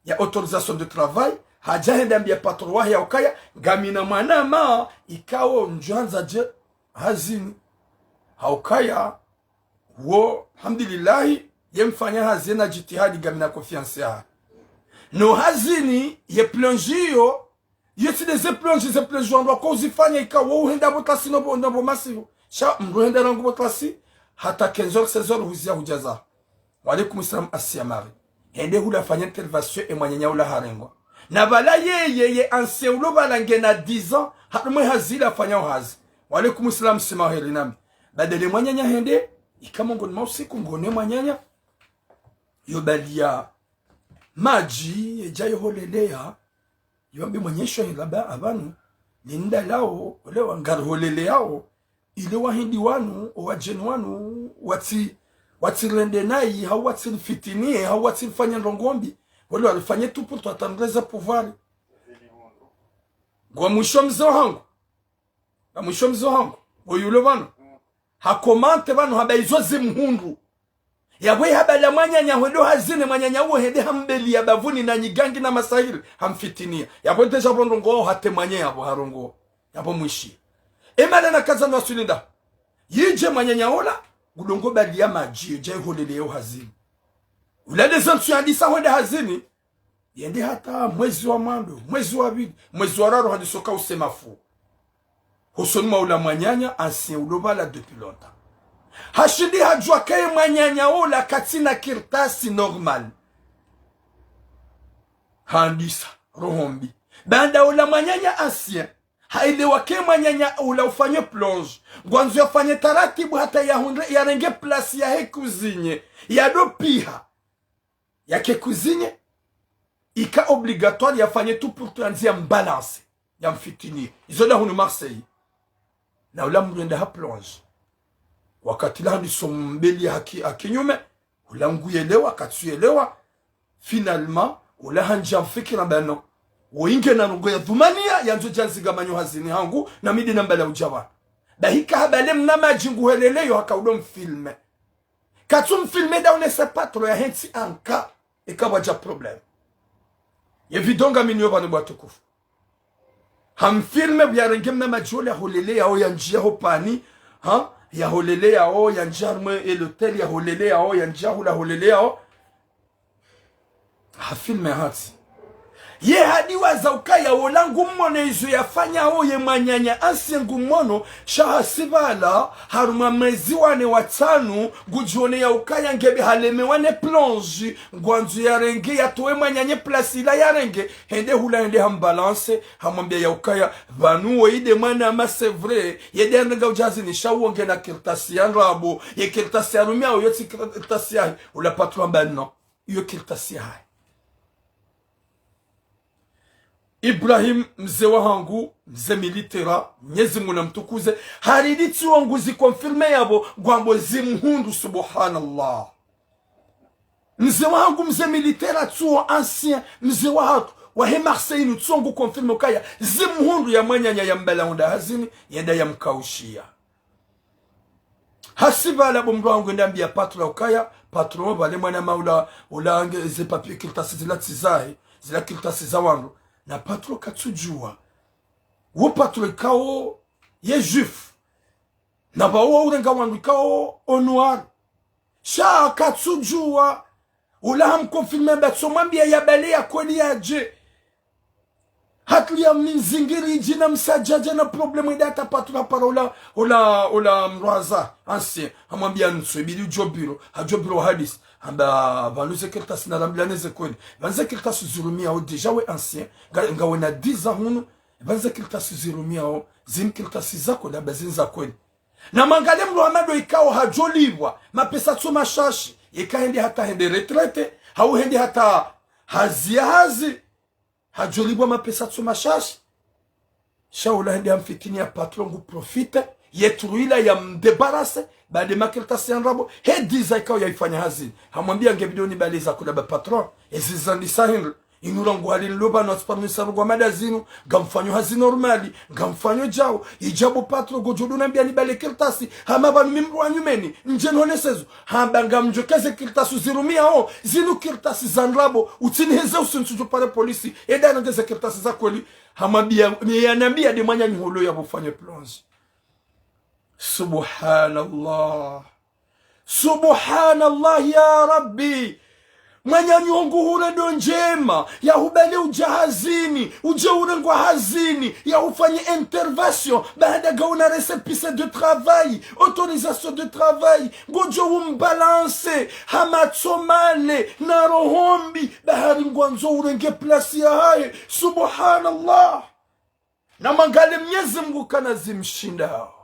ya autorisation de travail, hadja hende hambia patron wahe ya ukaya, ngamina mwanama, ikao ndjo handza dje hazini. Ha ukaya, wo, alhamdulillahi, ye mfanya hazi na djitihadi ngamina confiance yahe. No hazini, ye plonge iyo, ye tsi nde ze plonge, ze plonge wandru wako uzifanya ikao uhenda pvo tlasi no pvo, no pvo masihu. Sha mdru henda rangu pvo tlasi, hata quinze heures, seize heures huzia hudjaza. Wa alaikum salam Asia Marie. Hende hula hafanya intervention e mwananya ula harengwa. Na pvala yeye, ye ancien ulo pvala ngena dix ans, harumwa e hazi ila hafanyao hazi. Wa alaikum salam Sima Heri nami. Baanda le mwananya hende, ika mongoni mwa usiku ngone mwananya. Yo balia madji, yedja yoholelea. Yo wambe mwananyashe hela ba apvanu, linda lao, ole wangari holeleao, ile wahindi wanu, owadjeni wanu, watsi, watsirende nayi, hau watsirifitinie, hau watsirifanye ndrongo mbi, wale warifanye tupu tu atandreze pouvoir. Ngwa mwisho mze wahangu. Ngwa mwisho mze wahangu. Oyulo pvanu. Ha commente pvanu hamba izo zimhundru. Yapvo ihaba la mwananya hwendo hazini, mwananya uwo hende hambeli ya bavuni na nyigangi na masahiri, hamfitinia. Yapvo nteja pvo ndrongo wao hate mwananya yapvo harongo. Yapvo mwishi. Emara na kaza na sulinda. Yidje mwananya ola, ngudongo balia madji, yedja yiholele yo hazini. Ulale zantsu yandisa hwenda hazini, yende hata mwezi wa mwando, mwezi wa pvili, mwezi wa raru handiso ka usema fu. Hosoni mwa ula mwananya, ancien ulo pvala depuis longtemps. Hashindi hadjua kaye mwananya ola katsina kartasi normal. Handisa, roho mbi. Baanda ula mwananya ancien, haelewa kaye mwananya ula ufanye plonge. Ngwandzo yafanye taratibu hata yahundre, yarenge place yahe cuisine. Yado piha. Yake cuisine. Ika obligatoire yafanye tout pour tout yandzi yambalance, yamfitini. Izo nda hunu Marseille. Na ula mdru yenda ha plonge. Wakati la handi sombeli haki, hakinyume, ula nguyelewa, katsuyelewa. Finalement, ula handja mfikira mbano. Wo inge na ndrongo ya dhumaniya, yandzo djandzi ngamanyo hazini hangu, na mi nde nambala udja pvanu. Bahi ka habale mna madji nguheleleyo haka udo mfilme. Katsu mfilme nda unese patron ya hentsi anka, ika pvwadja problème. Ye vidéo ngami nayo pvanu bo watukufu. Hamfilme pvo yarenge mna madji ole yaholele yaho yandjiya ho pani, ha? Yaholele yaho yandjiya harumwa e l'hôtel, yaholele yaho yandjiya hula holele yaho. Hafilme hatsi. Ye hadiwaza ukaya wola ngumwono izo yafanya wo ye mwananya ancien ngumwono, sha hasivala, harumwa mwezi wa nne wa tsanu, ngudjione ya ukaya nge be halemewa ne plonge, ngwandzo yarenge yatowe mwananya place ila yarenge, hende hula hende hambalance, hamwambia ya ukaya, pvanu wo inde mwanama c'est vrai, ye nde yarenga udja hazini sha wo ngena kartasi ya ndrabo, ye kartasi yarumiao yo tsi kartasi yahe, ula patron hamba non. Iyo kartasi yahahe. Ibrahim, mze wahangu, mze militaire, Mnyezi Mungu namtukuze, haridi tsi wo nguzi confirme yapvo, ngwambo zimhundru, subhanallah. Mze wahangu, mze militaire, tsi wo ancien, mze wahatru, wahe Marseille inu, tsi wo ngu confirme ukaya, zimhundru ya mwananya yambala unda hazini, yenda yamkaushiya. Hasivala bo mdru wangu yende yambia patron ukaya, patron, pvale mwanama ula, ula nge ze papier kartasi zila tsi zahe, zila kartasi za wandru. Na patron katsudjuwa. Wo patron ikao ye juif. Na pvao urenga wandru ikao au noir. Sha katsudjuwa. Ula hamconfirme mba tso mwambia ya bale ya kweli yadje. Hatulia mnizingiri djina msadjadja na problème ida hata patron hapara ula, ula, ula mrwaza, ancien. Hamwambia ntsu, ibidi udjo bureau, hadjo bureau hadisi. Hamba, pvanu ze kartasi narambilane ze kweli. Pvanu ze kartasi zirumiao déjà we ancien, nga, ngawe na dix ans hunu, pvanu ze kartasi zirumiao, zini kartasi za kweli, hamba zini za kweli. Na mwangalie mdru hama ndo ikao hadjolipvwa, mapesa tso mashashi, yeka hende hata hende retraite, hau hende hata hazi ya hazi, hadjolipvwa mapesa tso mashashi. Sha ula hende hamfitini ya patron ngu profite, ye turu ila yamdébarrasse, baada makartasi ya ndrabo, he dix ans ikao yaifanya hazi. Hamwambia nge bidi unibaliza kula ba patron, ezi zandisa hindri. Inu rangu hali nilo pvanu atsiparumisa rungwa mada zinu, ngamfanyo hazi normal, ngamfanyo djao, idjabo patron ngodjo unambia nibale kartasi, hama pvanu mi mdru wa nyumeni, ndje nihonese zo, hamba ngamdjo keze kartasi zirumiao, zinu kartasi za ndrabo, utsiniheze usi ntsudjo pare polisi, eda nangeze kartasi za kweli, hamwambia, mi yanambia nde mwananyaho ulo yapvo fanye plonge. Subhanallah. Subhanallah ya Rabbi. Mwananyaho nguhure ndo ndjema, yahubali udja hazini, udje urengwa hazini, yahufanye intervention, baada ngauna récépissé de travail, autorisation de travail, ngodjo umbalancer, ha matso male, na roho mbi, bahari ngwandzo urenge place yahahe. Subhanallah. Na mwangalie Mnyezi Mungu kana zimshindao.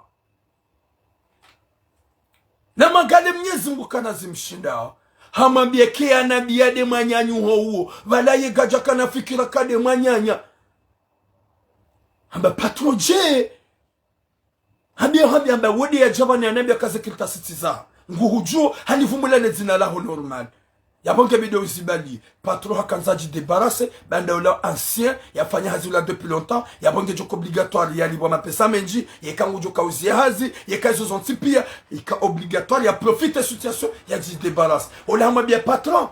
Na mwangalie Mnyezi Mungu kana zimshindao. Hamwambie ke yanambia nde mwananyaho uwo. Pvala ye ngadja kana fikira ka nde mwananya. Hamba patron dje. Hambia, hambia, hamba, wo nde yadja pvanu yanambia ka ze kartasi tsi zahe. Nguhudjuo, hanivumula ne dzina laho normal. Yapvo nge bidi uzibali. Patron hakandza adjidébarrasse, baanda ula ancien, yafanya hazi ula depuis longtemps, yapvo ngedjo ka obligatoire yalipvwa mapesa mendji, yeka ngudjo ka uziya hazi, yeka izo zontsi pia, ika obligatoire ya profite situation, yadjidébarrasse. Ula hamwambia patron,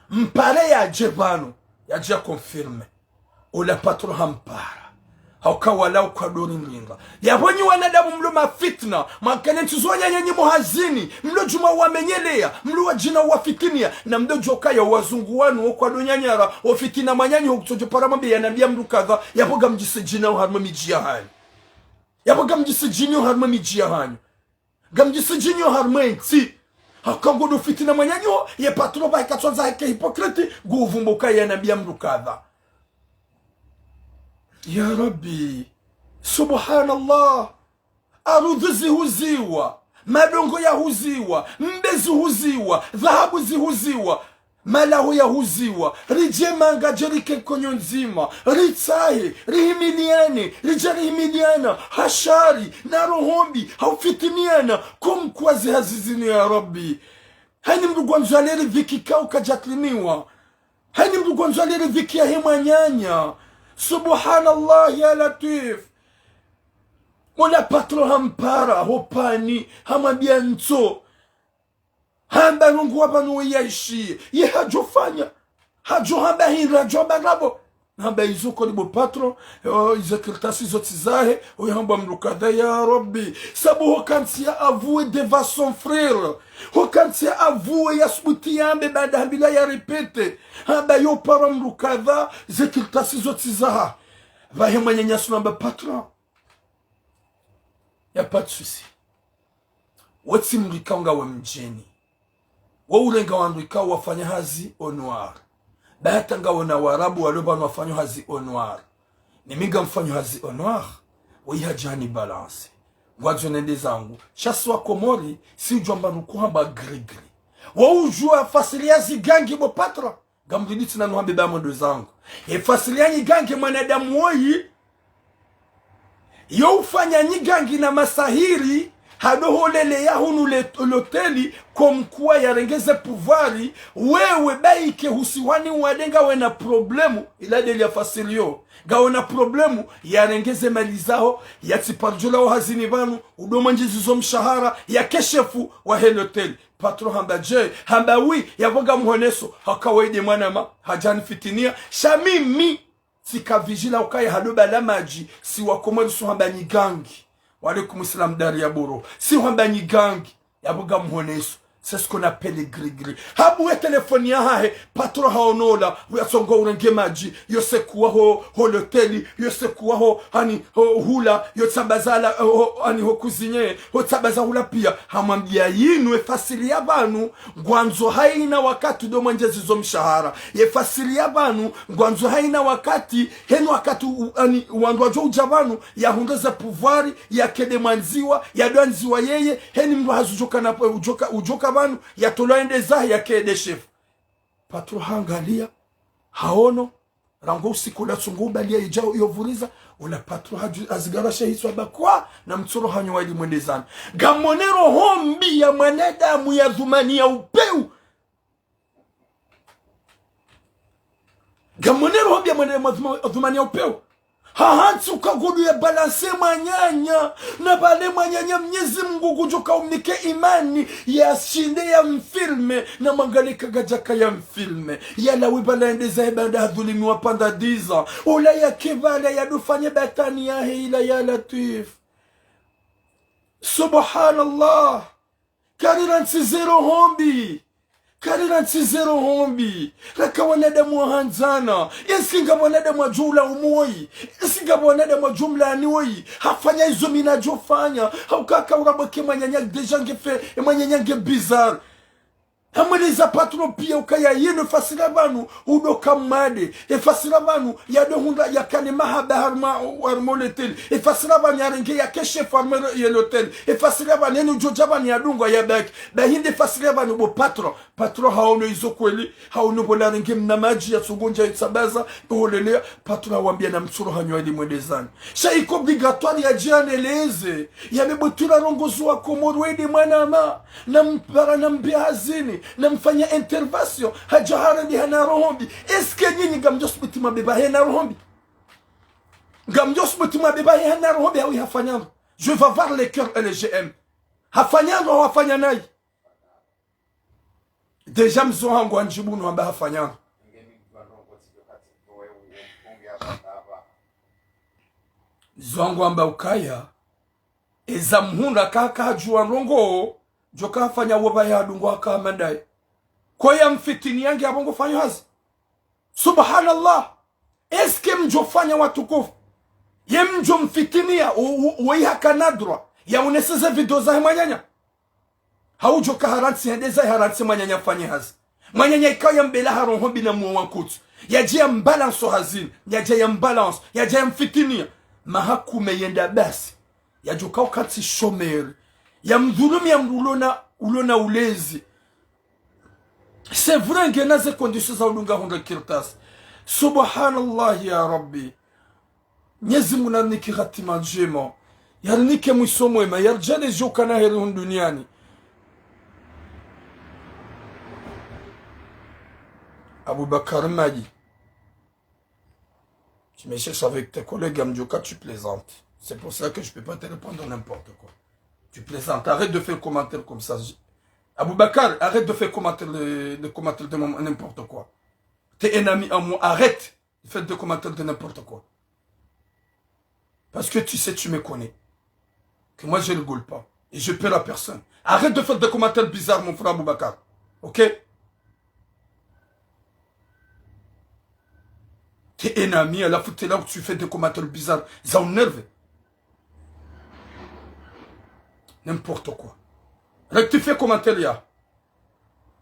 mpare yadje pvanu, yadje ya confirme. Ula patron hampara. Hauka wala ukwadori ndinga. Yapvo nyi wanadamu mlo mafitna, mwakane ntsu zo wananyanyu mo hazini, mlo djuma wamenyelea, mlo wadjina wafitinia, na mlo djoka ya wazungu wanu wo kwado nyanyara, wo fitina mwananyaho kutsodjo para mwambe yanambia mdru kadha, yapvo ngamdjisidjinio harumwa midji yahanyu. Yapvo ngamdjisidjinio harumwa midji yahanyu. Ngamdjisidjinio harumwa entsi. Haka ngodo fitina mwananyaho, ye patron pvahe katswandza heke hypocrite, nguvumbuka yanambia mdru kadha. Ya Rabbi, subhanallah. Arudhu zihuziwa, madongo yahuziwa, mbe zihuziwa, dhahabu zihuziwa. malaho yahuziwa, ridje manga dje rike nkonyo ndzima, ritsahe, rihimiliane, ridje rihimiliana, ha shari, na roho mbi, ha ufitiniana, comme quoi zi hazi zinu ya Rabbi. Hayini mndru ngwandzo yale riziki kawu kadjatriniwa. Hayini mndru ngwandzo yale riziki yahe mwananya. Subhanallah ya Latwif. Ola patron hampara, ho pvani, hamwambia ntso. Hamba nungu wa pvanu we yaishiye. Ye hadjofanya. Hadjo hamba hindri, hadjo hamba ndrabo. Hamba izo koli bo patron, yo, izo kartasi zo tsi zahe, oyi hamba mndru kadha ya Rabbi. Sabu ho kantsi ya avoué devant son frère. Ho kantsi ya avoué ya subuti yambe baanda hambilwa ya répéter. Hamba yo para mndru kadha, ze kartasi zo tsi zaha. Pvahe mwananya suna hamba patron. Y a pas de souci. Wo tsi mndru ikao ngawe mdjeni. Wo urenga wandru ikao wafanya hazi au noir. Ba hata ngawona Waarabu walo pvanu wafanya hazi au noir. Mimi ngamfanya hazi au noir. Wo iha djani balance. Ngwandzo nende zangu. Sha si Wakomori, si udjwamba nukuhamba gris-gris. Wo udjuwa fasiri ya zigangi bo patron. Ngamrudi tsena nuhambe ba mwendo zangu. Ye fasiri ya nyigangi mwanadamu woyi. Yo ufanya nyigangi na masahiri, hado holele ya hunu le, loteli, comme quoi yarenge ze pouvoir, wewe baike husiwani wade ngawena problème, ila deli ya fasiri yo. Ngawena problème, yarenge ze mali zaho, yatsipardjula wo hazini pvanu, udo mwendjezi zo mshahara, yake shefu wahe loteli. Patron hamba dje, hamba oui, yapvo ngamhoneso, haka waye nde mwanama, hadja nifitiniya, sha mimi, tsika vigila ukaya hado bala madji, si Wakomori si uhamba nyigangi. Wa alaikum salam dari ya boro. Si uhamba nyigangi. Yapvo ngamhoneso. C'est ce qu'on appelle gris-gris. Habuwe telefoni yahahe, patron haono ola, uyatsongo urenge madji, yo sekuwa ho, ho loteli, yo sekuwa ho, hani, ho hula, yo tsambaza la, ho, hani, ho kuzinye, ho tsambaza hula pia. Hamwambia yinu, ye fasiri ya pvanu, ngwandzo hayina wakati udo mwendjezi zo mshahara. Ye fasiri ya pvanu, ngwandzo hayina wakati, heni wakati u-, ani, wandru wadjo udja pvanu, yahundre ze pouvoir, yake nde mwandziwa, yado andziwa yeye, heni mndru hazi udjoka na, udjoka, udjoka pvanu, yatolwa yende zahe, yake nde shefu. Patron hangalia, haono, rangu usiku la tsungu ubalia idjao iyo vuriza, ola patron hadju-, hazigarasha hitswa bakwa, na mtsoro hanyo wa ili mwendezana. Ngamone roho mbi ya mwanadamu ya dhumani ya upeu. Ngamone roho mbi ya mwanadamu ya dhuma-, dhumani ya upeu. Hahantsi uka gudu ya balance mwananya. Na pvale mwananya Mnyezi Mungu ngudjoka umnike imani ya shinde ya mfilme. Na mwangalie ka ngadjaka ya mfilme. Yalawe pvala yende zahe baanda hadhulimiwa pendant dix ans. Ola yake pvala yadofanye batwani yahe ila ya Latwif. Subhanallah. Kari rantsi ze roho mbi. Kari rantsi ze roho mbi. Raka wanadamu wahandzana. Est-ce que nga wanadamu wadjo ula umoyi? Est-ce que nga wanadamu wadjo mlaani woyi? Hafanya izo mi nadjofanya. Hauka ka urambwa ke mwananya déjà nge fait, e mwananya nge bizarre. Hamweleza patron pia ukaya yinu fasiri ya pvanu udoka made. E fasiri ya pvanu yado hundra yakane mahaba harumwa, harumwa loteli. E fasiri ya pvanu yarenge yake shefu harumwa ye loteli. E fasiri ya pvanu yenu udjodja pvanu yadungwa yabaki. Ba hinde fasiri ya pvanu bo patron. Patron haono izo kweli. Haono pvo larenge mna madji yatsungundja yitsabaza. Uholelea. Patron hawambia na mtsoro hanyo wa ili mwendezana. Sha iko obligatoire yadje yaneleze. Yambe bo tsi la rongozi Wakomori waye nde mwanama. Nampara nambe hazini. Namfanya intervention. Hadja harantsi hana roho mbi. Est-ce que nyinyi ngamdjo subuti mwambe pvahe hana roho mbi? Ngamdjo subuti mwambe pvahe hana roho mbi, hawi hafanya ndro. Je vais voir le cœur et le G M. Hafanya ndro, hafanya nayi. Déjà mzo hangu handjibu no hamba hafanya ndro. Mzo hangu hamba ukaya. Eza muhundra kaka hadjuwa ndrongo. Djoka hafanya wo pvahe hadungwa haka mandaye. Ko ya mfitini yange yapvo ngo fanyo hazi. Subhanallah. Est-ce que mdjofanya watukufu? Ye mdjo mfitiniya, u-, u-, woyi hakana droit ya unese ze video zahe mwananya? Haudjoka harantsi hende zahe harantsi mwananya fanye hazi. Mwananya ikao yambela ha roho mbi na moyo wa nkutsu. Yadje yambalance hazini, yadje yambalance, yadje yamfitiniya. Mahakume yenda basi. Yadjoka ukantsi chômeur. Yamdhulumi ya mndru ulona, ulona ulezi. C'est vrai, ngena ze conditions za udunga hundra kartasi. Subhanallah ya Rabbi. Mwenyezi Mungu narinike hatima ndjema. Yarinike mwiso mwema. Yaridjaanlie djo ukana heri hunu duniani. Abubakar Maji. Tu me cherches avec tes collègues, Amdjoka, tu plaisantes. C'est pour ça que je peux pas te répondre n'importe quoi. Tu plaisantes. Arrête de faire commentaire comme ça. Abubakar, arrête de faire commentaire de, de commentaire de mon- n'importe quoi. T'es un ami à moi, arrête de faire des commentaires de n'importe quoi. Parce que tu sais, tu me connais. Que moi, je rigole pas. Et je perds à personne. Arrête de faire des commentaires bizarres, mon frère Abubakar. Ok ? T'es un ami, à la foutue là où tu fais des commentaires bizarres. Ça m'énerve. N'importe quoi. Rectifie commentaire, ya.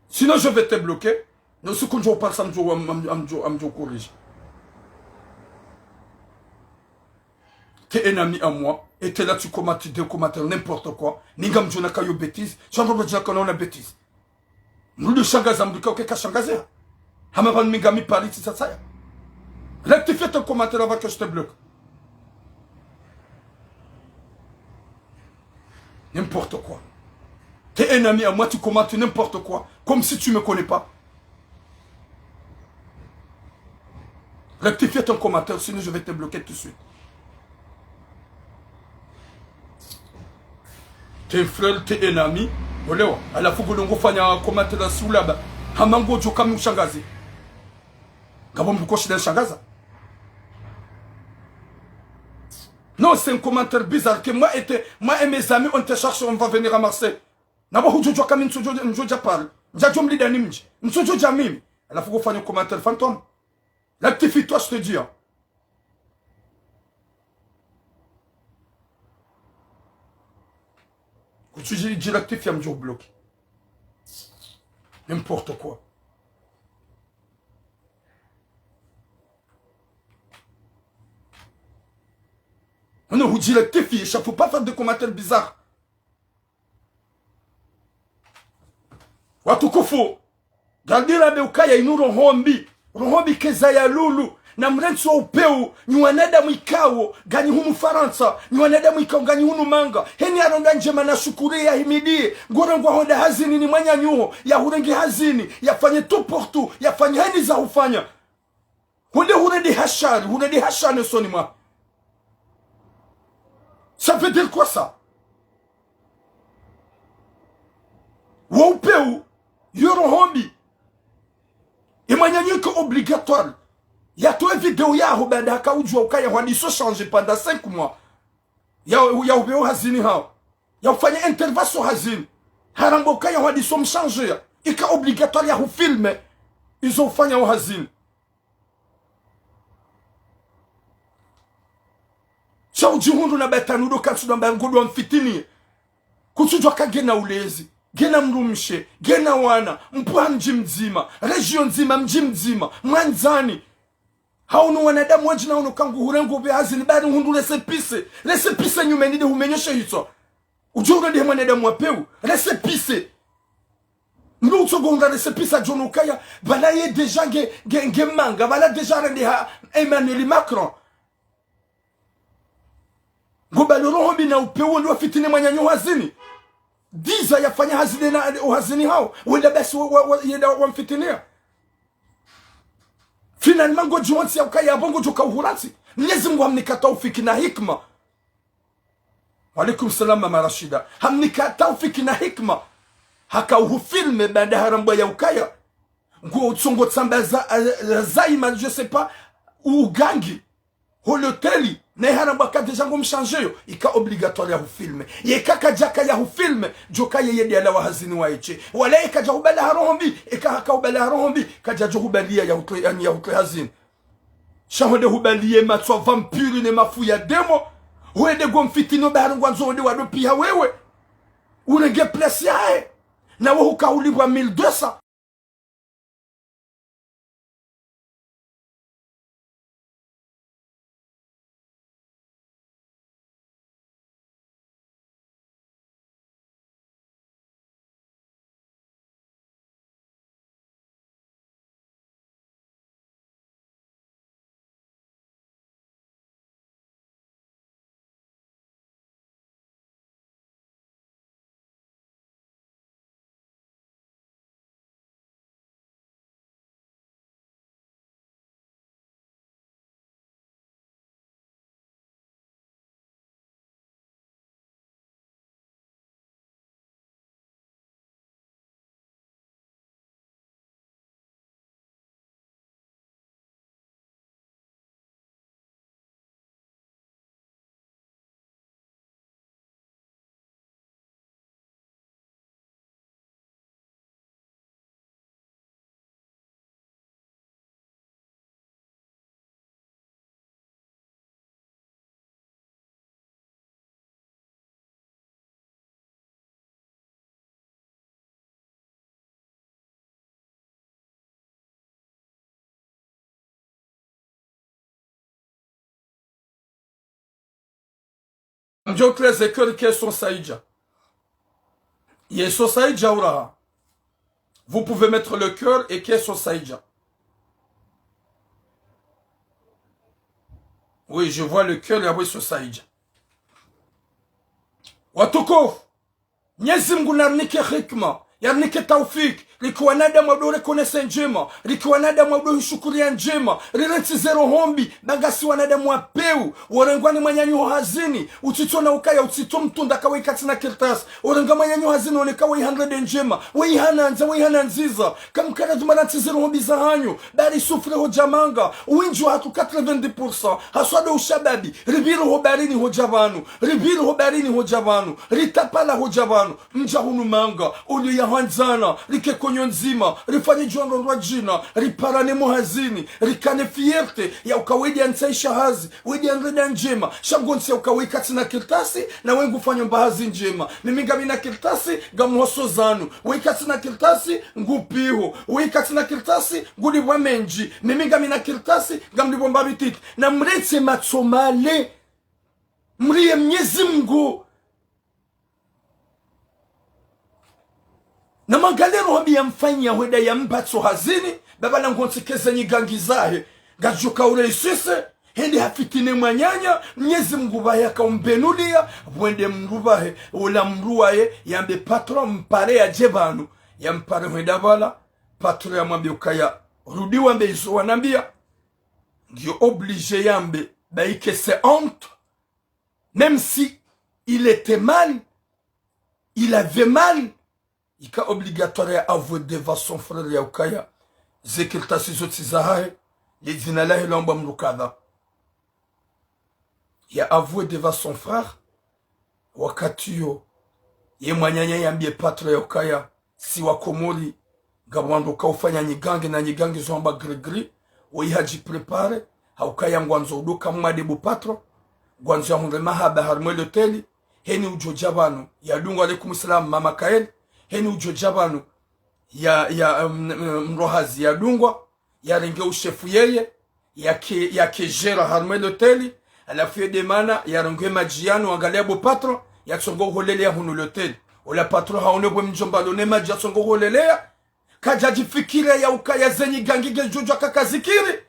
Sinon, je vais te bloquer. Non, ce qu'on parle, ça me dit, am- am- am- am- corrige. T'es un ami à moi, et t'es là, tu commentes des commentaires, n'importe quoi. Ninga mdjona kayo bêtise, shango mdjona kana una bêtise. Mrudi shangaza mdru ka uke kashangaza. Hama pvanu mi ngami pvali tsi tsatsa ya. Rectifie ton commentaire avant que je te bloque. N'importe quoi. T'es un ami à moi, tu commentes n'importe quoi. Comme si tu me connais pas. Rectifie ton commentaire, sinon je vais te bloquer tout de suite. T'es un frère, t'es un ami. Olewa, halafu ngudjo ufanya commentaire si ulaba. Hama ngodjo kami ushangazi. Ngapvo mdru koshinda nishangaza. Non, c'est un commentaire bizarre que moi et, moi et mes amis, on te cherche, on va venir à Marseille. Na bo hudjodjua kami ntsudjo, ntsudjo pvale. Ndjadjo mlida ni mdji. Ntsudjo dja mimi. Halafu ngufanya commentaire fantôme. Rectifie-toi, je te dis, hein. Kutsudji, dji rectifie, amdjo bloquer. N'importe quoi. Non, hudji rectifie, ça faut pas faire de commentaires bizarres. Watukufu, gardira be ukaya inu roho mbi, roho mbi keza ya lulu, na mrentsi wa upeu, nyi wanadamu ikao nganyi hunu Farantsa, nyi wanadamu ikao nganyi hunu manga, heni yaronda ndjema na shukuri ya himidie, ngorengwa honda hazini ni mwananyaho, ya hurenge hazini, yafanye tout pour tout, yafanye heni za hufanya. Hunde hurende hashari, hurende hashari usoni mwa. Ça veut dire quoi ça ? Wa upeu, yo roho mbi. Ye mwananyaho ike obligatoire yatowe video yaho baada haka udjua ukaya hwadiso changer pendant cinq mois. Ya, ya upveo hazini hao. Ya ufanya intervention hazini. Harambwa ukaya hwadiso mchanger ya. Ika obligatoire ya hufilme izo ufanya ho hazini. Sha udjihundru na batanu do kantsu do amba ngodjo mfitini. Kutsudjua ka ngena ulezi, ngena mdrumshe, ngena wana, mpvuha mdji mdzima, région ndzima, mdji mdzima, mwandzani. Hauno wanadamu wendji na uno kangu hurengo be hazini bari hundru récépissé. Récépissé nyumeni de humenyeshe hitswa. Udjo urende he mwanadamu wa peu. Récépissé. Mdru utsongo hundra récépissé adjo no ukaya, bala ye déjà nge, nge, nge manga, bala déjà rende ha Emmanuel Macron. Ngo balo roho mbi na upeu wende wafitini mwananyaho hazini. Déjà yafanya hazini na, o hazini hao. Wenda basi wa, wa, wa, yenda wamfitinia. Finalement ngodjo wontsi ya ukaya bo ngodjo ka uhurantsi. Mwenyezi Mungu hamnika taufiki na hikma. Wa alaikum salam, Mama Rashida. Hamnika taufiki na hikma. Haka uhufilme baada harambwa ya ukaya. Ngo utsongo tsamba za, eh, zaima, je sais pas, ugangi. Ho loteli, na iharambwa ka déjà ngo mchanger yo, ika obligatoire ya hufilme. Yeka kadjaka ya hufilme, djoka yeye de ala wa hazini wa etshe. Wala yeka dja hubala ha roho mbi, eka haka hubala ha roho mbi, kadja djo hubalia ya hutowe, yani ya hutowe hazini. Sha hwende hubalie matswa vampire ne mafu ya demo. Hwende ngo mfitini o bahari ngwandzo hwende wado piha wewe. Urenge place yahe. Na we huka ulipvwa mille deux cents. Njo treze cœur ke so saidja. Ye so saidja uraha. Vous pouvez mettre le cœur et ke so saidja. Oui, je vois le cœur ya we so saidja. Watukufu, Mnyezi Mungu narinike hikima, yarinike taufiki, rike wanadamu wado reconnaître ndjema, rike wanadamu wado hishukuriya ndjema, rirantsi ze roho mbi, ba ngasi wanadamu wa pewu, worengwa ni mwananyaho hazini, utsitsona ukaya utsitso mtunda ka we katsina kartasi, worenga mwananyaho hazini wone ka we hana ndrende ndjema, we hana ndza, we hana ndziza, kamkara dhwumana ntsi ze roho mbi zahanyu, ba risouffrir ho dja manga, wendji wahatru quatre-vingt-dix pour cent, haswa ndo ushababi, ripviri ho baharini ho dja pvanu, ripviri ho baharini ho dja pvanu, ritapala ho dja pvanu, mdja hunu manga, olio ya hwandzana, rike konyo ndzima, rifanye djwandro ndrwadjina, riparane mo hazini, rikane fierté, ya uka we ndiye antsahisha hazi, we ndiye anrenda ndjema, sha ngontsi ya uka we katsina kartasi, na we ngufanyo mba hazi ndjema. Mimi ngamina kartasi, ngamhoso zanu. We katsina kartasi, ngupviho. We katsina kartasi, ngulipvwa mendji. Mimi ngamina kartasi, ngamlipvo mba pvi titi. Na mrantsi matso male. Mriye Mnyezi Mungu. Na mwangalie roho mbi yamfanya hwenda yambatso hazini, ba pvala ngontsi ke ze nyigangi zahe, ngadjo ka ureisise, hende hafitine mwananya, Mnyezi Mungu pvahe haka umbenuliya, pvwende mdru pvahe, ola mdru waye, yambe patron mpare yadje pvanu, yampare hwenda pvala, patron yamwambe ukaya, rudi wambe izo wanambiya, ngiyo obligé yambe, ba ike c'est honte, même si il était mal, il avait mal, ika obligatoire ya avouer devant son frère ya ukaya, ze kartasi zo tsi zahahe, le dzina lahe lwambwa mdru kadha. Ya avouer devant son frère, wakati yo, ye mwananya yambiye patron ya ukaya, si wa Komori, ngapvo wandru ka ufanya nyigangi na nyigangi zo hamba gris-gris, woyi hadji préparer, ha ukaya ngwandzo udoka mwade bo patron, ngwandzo yahundre mahaba harimwa le hôtel, heni udjo dja pvanu, yadungwa, alaikum salam, mama Kael, heni udjo dja pvanu, ya, ya, um, um, mdru hazi yadungwa, yarenge ushefu yeye, yake, yake gérer harimwa le hôtel, halafu ye demana, yarenge madji yanu, angalia bo patron, yatsongo uholeleya hunu le hôtel. Ola patron haone bwe mdjomba lone madji yatsongo uholeleya, kadja djifikira ya ukaya ze nyigangi ngedjo djwa kaka zikiri.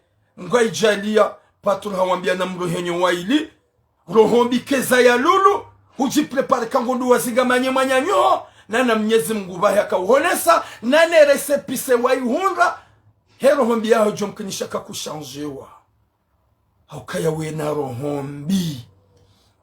Ngwaidjaliya, patron hawambiya na mrohenyo waili, roho mbi keza ya lulu, hudji préparer ka ngondo wazinga manye mwananyaho, na na Mnyezi Mungu pvahe haka uhonesa, na ne récépissé wayihundra, he roho mbi yaho djo mkinisha ka kushandjewa. Ha ukaya wena roho mbi,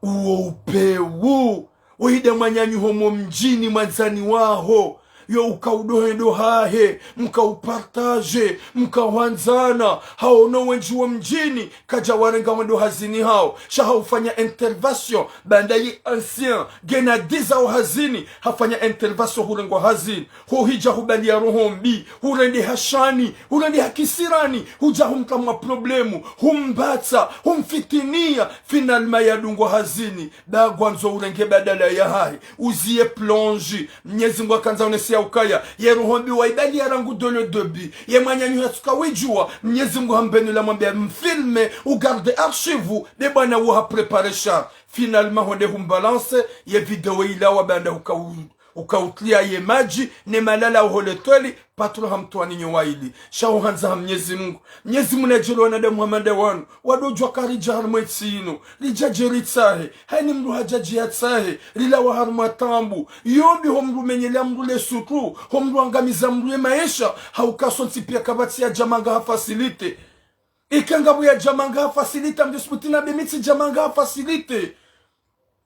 uwo upewu, wohida mwananyaho mo mdjini mwandzani waho, yo uka udohe ndo hahe, mka upartager, mka hwandzana, haono wendji wo mdjini, kadja warenga wendo hazini hawo, sha haufanya intervention, baanda ye ancien, ngena dix ans wo hazini, hafanya intervention hurengwa hazini, ho hidja hubaliya roho mbi, hurendeha shani, hurendeha kisirani, hudja humtria mwa problème, humbatsa, humfitiniya, finalement yadungwa hazini, ba ngwandzo urenge badala yahahe, uziye plonge. Mnyezi Mungu hakandza unesiya ukaya, ye roho mbi wayibaliya rangu dès le début, ye mwananyaho yatsuka widjuwa, Mnyezi Mungu hambenula mwambiya mfilme, ugarde archive, be bwana wo ha préparer shari. Finalement honde humbalancer, ye vidéo ilawa baanda huka u- uka utria ye madji, ne malala uho le hôtel, patron hamtwani nyo waili. Sha uhandza ha Mnyezi Mungu. Mnyezi Mungu nadjele wanadamu hama nda wanu, wado djwa ka ridja harimwa entsi inu, ridja dje ritsahe, hayini mdru hadja dje yatsahe, rilawa harimwa taabu. Yo mbi ho mdru menyeleya mdru le suku, ho mdru angamiza mdru ye maesha, ha uka sontsi piya kapvatsi yadja manga ha facilité. Ika ngapvo yadja manga ha facilité, mdru subuti nambe mi tsidja manga ha facilité.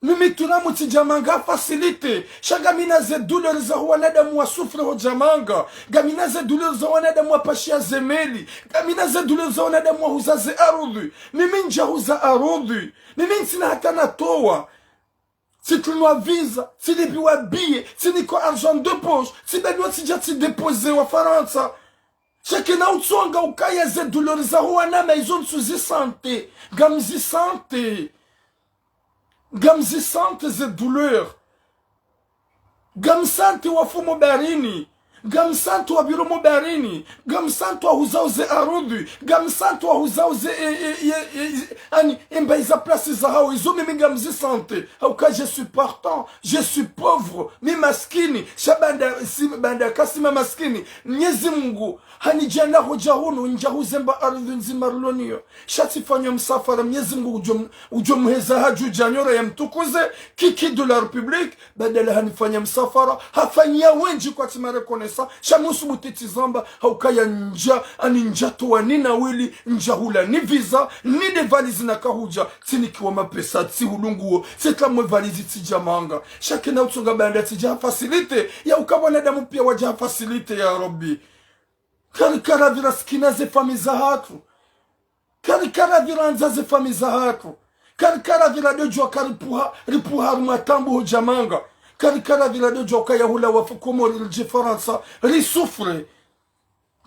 Mimi turamu tsidja manga ha facilité. Sha ngamina ze douleur za ho wanadamu wa souffrir ho dja manga. Ngamina ze douleur za ho wanadamu wa pashiya ze meli. Ngamina ze douleur za ho wanadamu wa huza ze arudhi. Mimi ndja huza arudhi. Mimi ntsina hata natowa. Tsitunwa visa, tsilipviwa billet, tsinikwa argent de poche, tsibaliwa tsidja tsidéposer wa Farantsa. Sha kena utsonga ukaya ze douleur za ho wanama izo ntsu zi sentir. Ngam zi sentir. Ngam zi sentir ze douleur. Ngam sentir wafu mo baharini. Ngamsantu wapviro mo bahrini, ngamsantu wahuzao ze arudhwi, ngamsantu wahuzao ze, e, e, e, e, ani, emba iza plasi zahao, izo mimi ngamzisante, hauka je suis partant, je suis pauvre, mi maskini, sha baanda, si, baanda kasi ma maskini, Mnyezi Mungu, hanidjana hodja hunu, ndja huze mba arudhwi ndzima rilo nayo. Sha tsifanya msafara, Mnyezi Mungu udjo m-, udjo muheza hadju djanyora ya mtukuze, kiki de la République, badala hanifanya msafara, hafanya wendji kwatsi ma reconnaissant, sha mi usubutu tsi zamba, hauka ya ndja, ani ndja towa ni nawili, ndja hula ni visa, ni de valise naka hudja, tsinikiwa mapesa, tsihulunguo, tsitramwe valise tsidja manga. Sha kena utsonga baanda tsidja facilité, ya uka wanadamu pia wadja facilité ya Rabbi. Karikara pvira sikina ze famille zahatru. Karikara pvira andza ze famille zahatru. Karikara pvira dodjwa karipvuha, ripvuha harumwa taabu hodja manga. Karikara pvira dodjwa kaya hula wafu Komori ridje Farantsa, risouffre.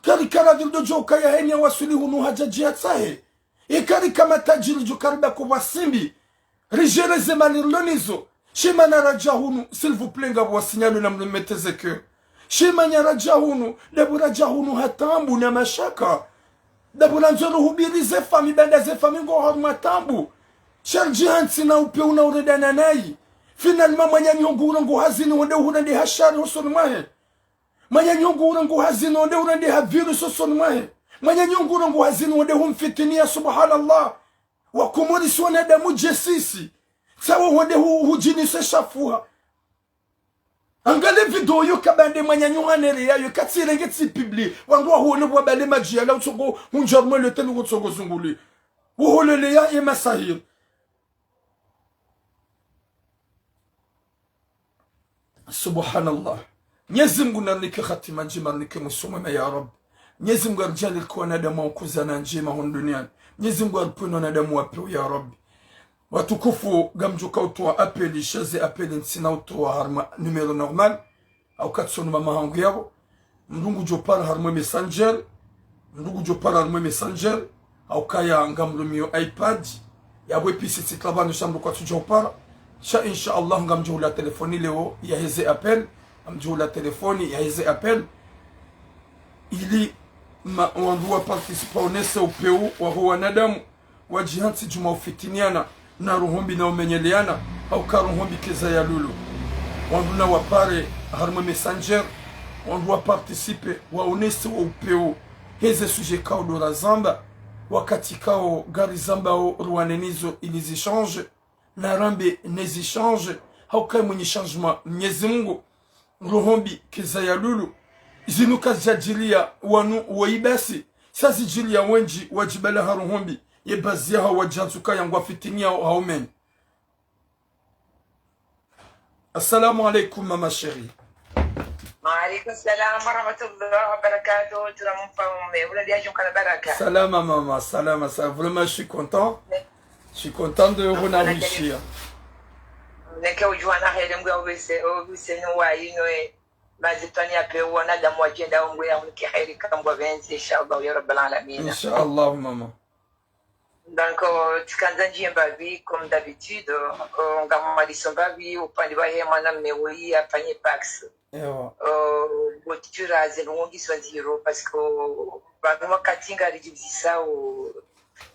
Karikara pvira dodjwa kaya henya waswili hunu hadja djia tsahe. Ikari kama tajiri djo kariba ko wasimbi. Ridjere ze mali rilo nazo. Shimanya radja hunu, s'il vous plaît, ngapvo wa signalé na mremeteze cœur. Shimanya radja hunu, dapvo radja hunu ha taabu na mashaka. Dapvo randzo ruhubiri ze famille, baanda ze famille ngo harumwa taabu. Sha ridjihantsi na upvewu na urendana nayi. Finalement, mwananyaho ngurengo hazini wende uhurendeha shari hosoni mwahe. Mwananyaho ngurengo hazini wende urendeha virus hosoni mwahe. Mwananyaho ngurengo hazini wende humfitiniya, subhanallah. Wakomori si wanadamu dje sisi. Tsawo wende hu-, hudjinise shafuha. Angalia video yo kabande mwananyaho hanere yayo, katsirenge tsi publié. Wandru wahone pvwa bale madji yala utsongo hundja harumwa le tenu utsongo zunguli. Uholele ya e masahiri. Subhanallah. Mnyezi Mungu narinike hatima ndjema, narinike mwiso mwema ya Rabbi. Mnyezi Mungu aridjaanlie rike wanadamu wa ukuzana ndjema hunu duniani. Mnyezi Mungu aripvwene wanadamu wa pewu ya Rabbi. Watukufu, ngamdjo ka utowa appel, sha ze appel ntsina utowa harumwa numéro normal. Hauka tsisoni mama hangu yapvo. Mndru ngudjo para harumwa Messenger. Mndru ngudjo para harumwa Messenger. Hauka ya ngamrumiyo iPad. Yapvo episi tsi tlabano sha mndru kwatsudja upara. Sha insha Allah ngamdjo hula telefoni leo yaheze appel. Ngamdjo hula telefoni yaheze appel. Ili ma, wandru wa participe waonese upvewu waho wanadamu. Wadjihantsi djuu mwa ufitiniana, na roho mbi na umenyeleana, hauka roho mbi keza ya lulu. Wandru na wapare harumwa Messenger, wandru wa participe, waonese wo upvewu. Heze sujet kao ndo razamba, wakati kao ngarizambao ruwane nizo ili zi change, na rambe ne zi change, hauka mwenye changement Mnyezi Mungu. Roho mbi keza ya lulu. Zinu kazidjadjiliya wanu woyi basi. Sha zidjiliya wendji wadjibala ha roho mbi. Ye bazi yahawo wadjantsuka ya ngwafitiniyao hawumeni. Assalamu alaikum, mama chérie. Wa alaikum salam wa rahmatullahi wa barakatuh. Tula mfaume. Ula dia djunka na baraka. Salama, mama. Salama, ça. Vraiment, je suis content. Je suis content de vous avoir ici. Neke udjuwa na heri mgwa ubese, ubese ni wa ino e. Mazitwani ya pe wanadamu wadjenda ungwe ya unike heri kambwa benzi, inshallah, ya Rabbal Alamin. Inshallah, mama. Donc, euh, tsikandza ndjie mbapvi, comme d'habitude, euh, ngamwaliso mbapvi, upande wahe mwanamme woyi afanye Pacs. Ewa. Euh, botura zinu ngiso ndziro, parce que, euh, pvanu wakati ngaridjibzisa, euh,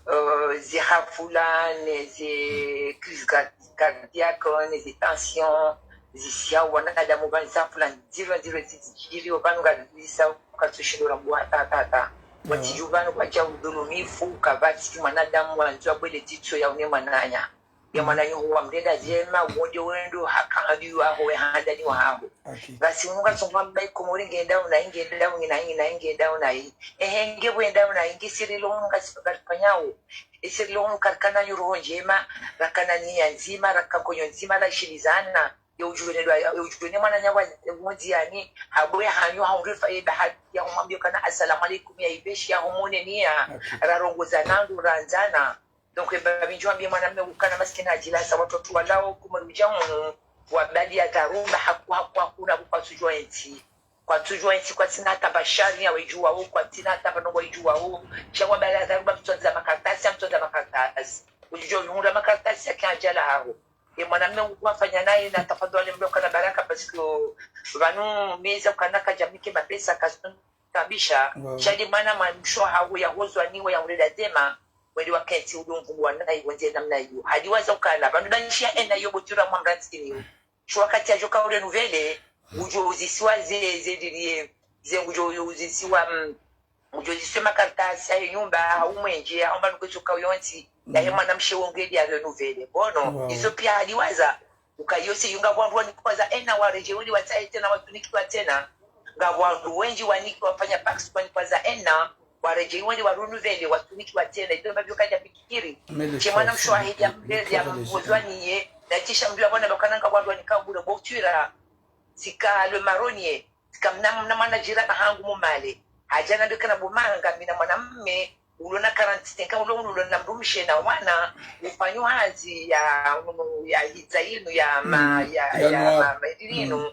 euh, zi hafula, ne zi crise car-, cardiaque, ne zi tension, zisiya wanadamu pvanu zi hafula ndziro, ndziro zidjiri, pvanu ngaridjibzisa, katsushindwa rambuwa, ta, ta, ta. Ewa. Watsidju pvanu kwadja udhulumifu, kapvatsi mwanadamu wandzo abwele dzitso ya une mwananya. Ye mwananya huwa mrenda djema, wonde wendo haka adi waho, we handani waho. Hakika. Basi unga tsongwa mbai Komori ngenda unayi, ngenda unayi, na ngenda unayi. Ehe, nge wenda unayi, nge sirilo unga sipakari panyawo. Esirilo unga karikana nyu roho ndjema, rakana niya ndzima, raka nkonyo ndzima, la ishilizana. Ye udjuwe ne dwa, ye udjuwe ne mwananya wa mudzi yani, habwe hanyu, haunrifa ye bahati, ya humwambiyo kana assalamu alaikum, ya ibeshi, ya humone niya, hakika, rarongoza nandu, randzana. Donc, e mbapvi ndjo wambiye mwanamme ukana maskini hadjilasa watoto walao kumwe udja unu, wabali ya dharuba haku, haku, haku, na kwatsudjuwa entsi. Kwatsudjuwa entsi, kwatsina hata mba shari ya wedjuwawo, kwatsina hata mba ndrongo wedjuwawo. Sha wabali ya dharuba mtsondza makartasi, ya mtsondza makartasi. Udjudjo hundra makartasi ya kiandjala haho. Ye mwanamme wafanya naye na tafadhali mdo kana baraka, parce que pvanu meza ukana kadjamnike mapesa, kazi kabisa. Sha ndo mwana mshe wahaho yahozwa niwo ya urenda zema, wende wakentsi udungu wanayi wendze namna iyo. Hadi waza ukana pvanu banishiya ena iyo botira mwamrantsini iyo. Sho wakati yadjo ka urenouvelé, ngudjo uzisiwa ze, ze diliye, ze ngudjo uzisiwa, mm, ngudjo uzisiwa makartasi yahe nyumba, hau mwenje, hau mba nukwe tsoka uyontsi, yahe mwana mshe wo ngeli ya renouvelé. Bon, izo piya hadi waza, uka iyo se iyo ngapvo wandru wanikwa za ena waredjei wende watsahe tsena, watunikiwa tsena. Ngapvo wandru wendji wanikwa, wafanya pacs wanikwa za ena, waredjei wende wa renouvelé, watunikiwa tsena. Izo mbapvo kadja fikiri. She mwana mshe wahe ya mhozwa niye, na shisha mdru ya pvona pvakana ngapvo wandru wanika bure botira. Tsika le marronnier, tsika mna, mna mwana jirani hangu mumale. Hadja nambia ukana bo manga, mi na mwanamme, ulo na quarante-cinq ans, ulo, ulo na mdrumshe na wana, ufanyo hazi ya, ya hidza inu, ya ma, ya, ya ma, ma, inu.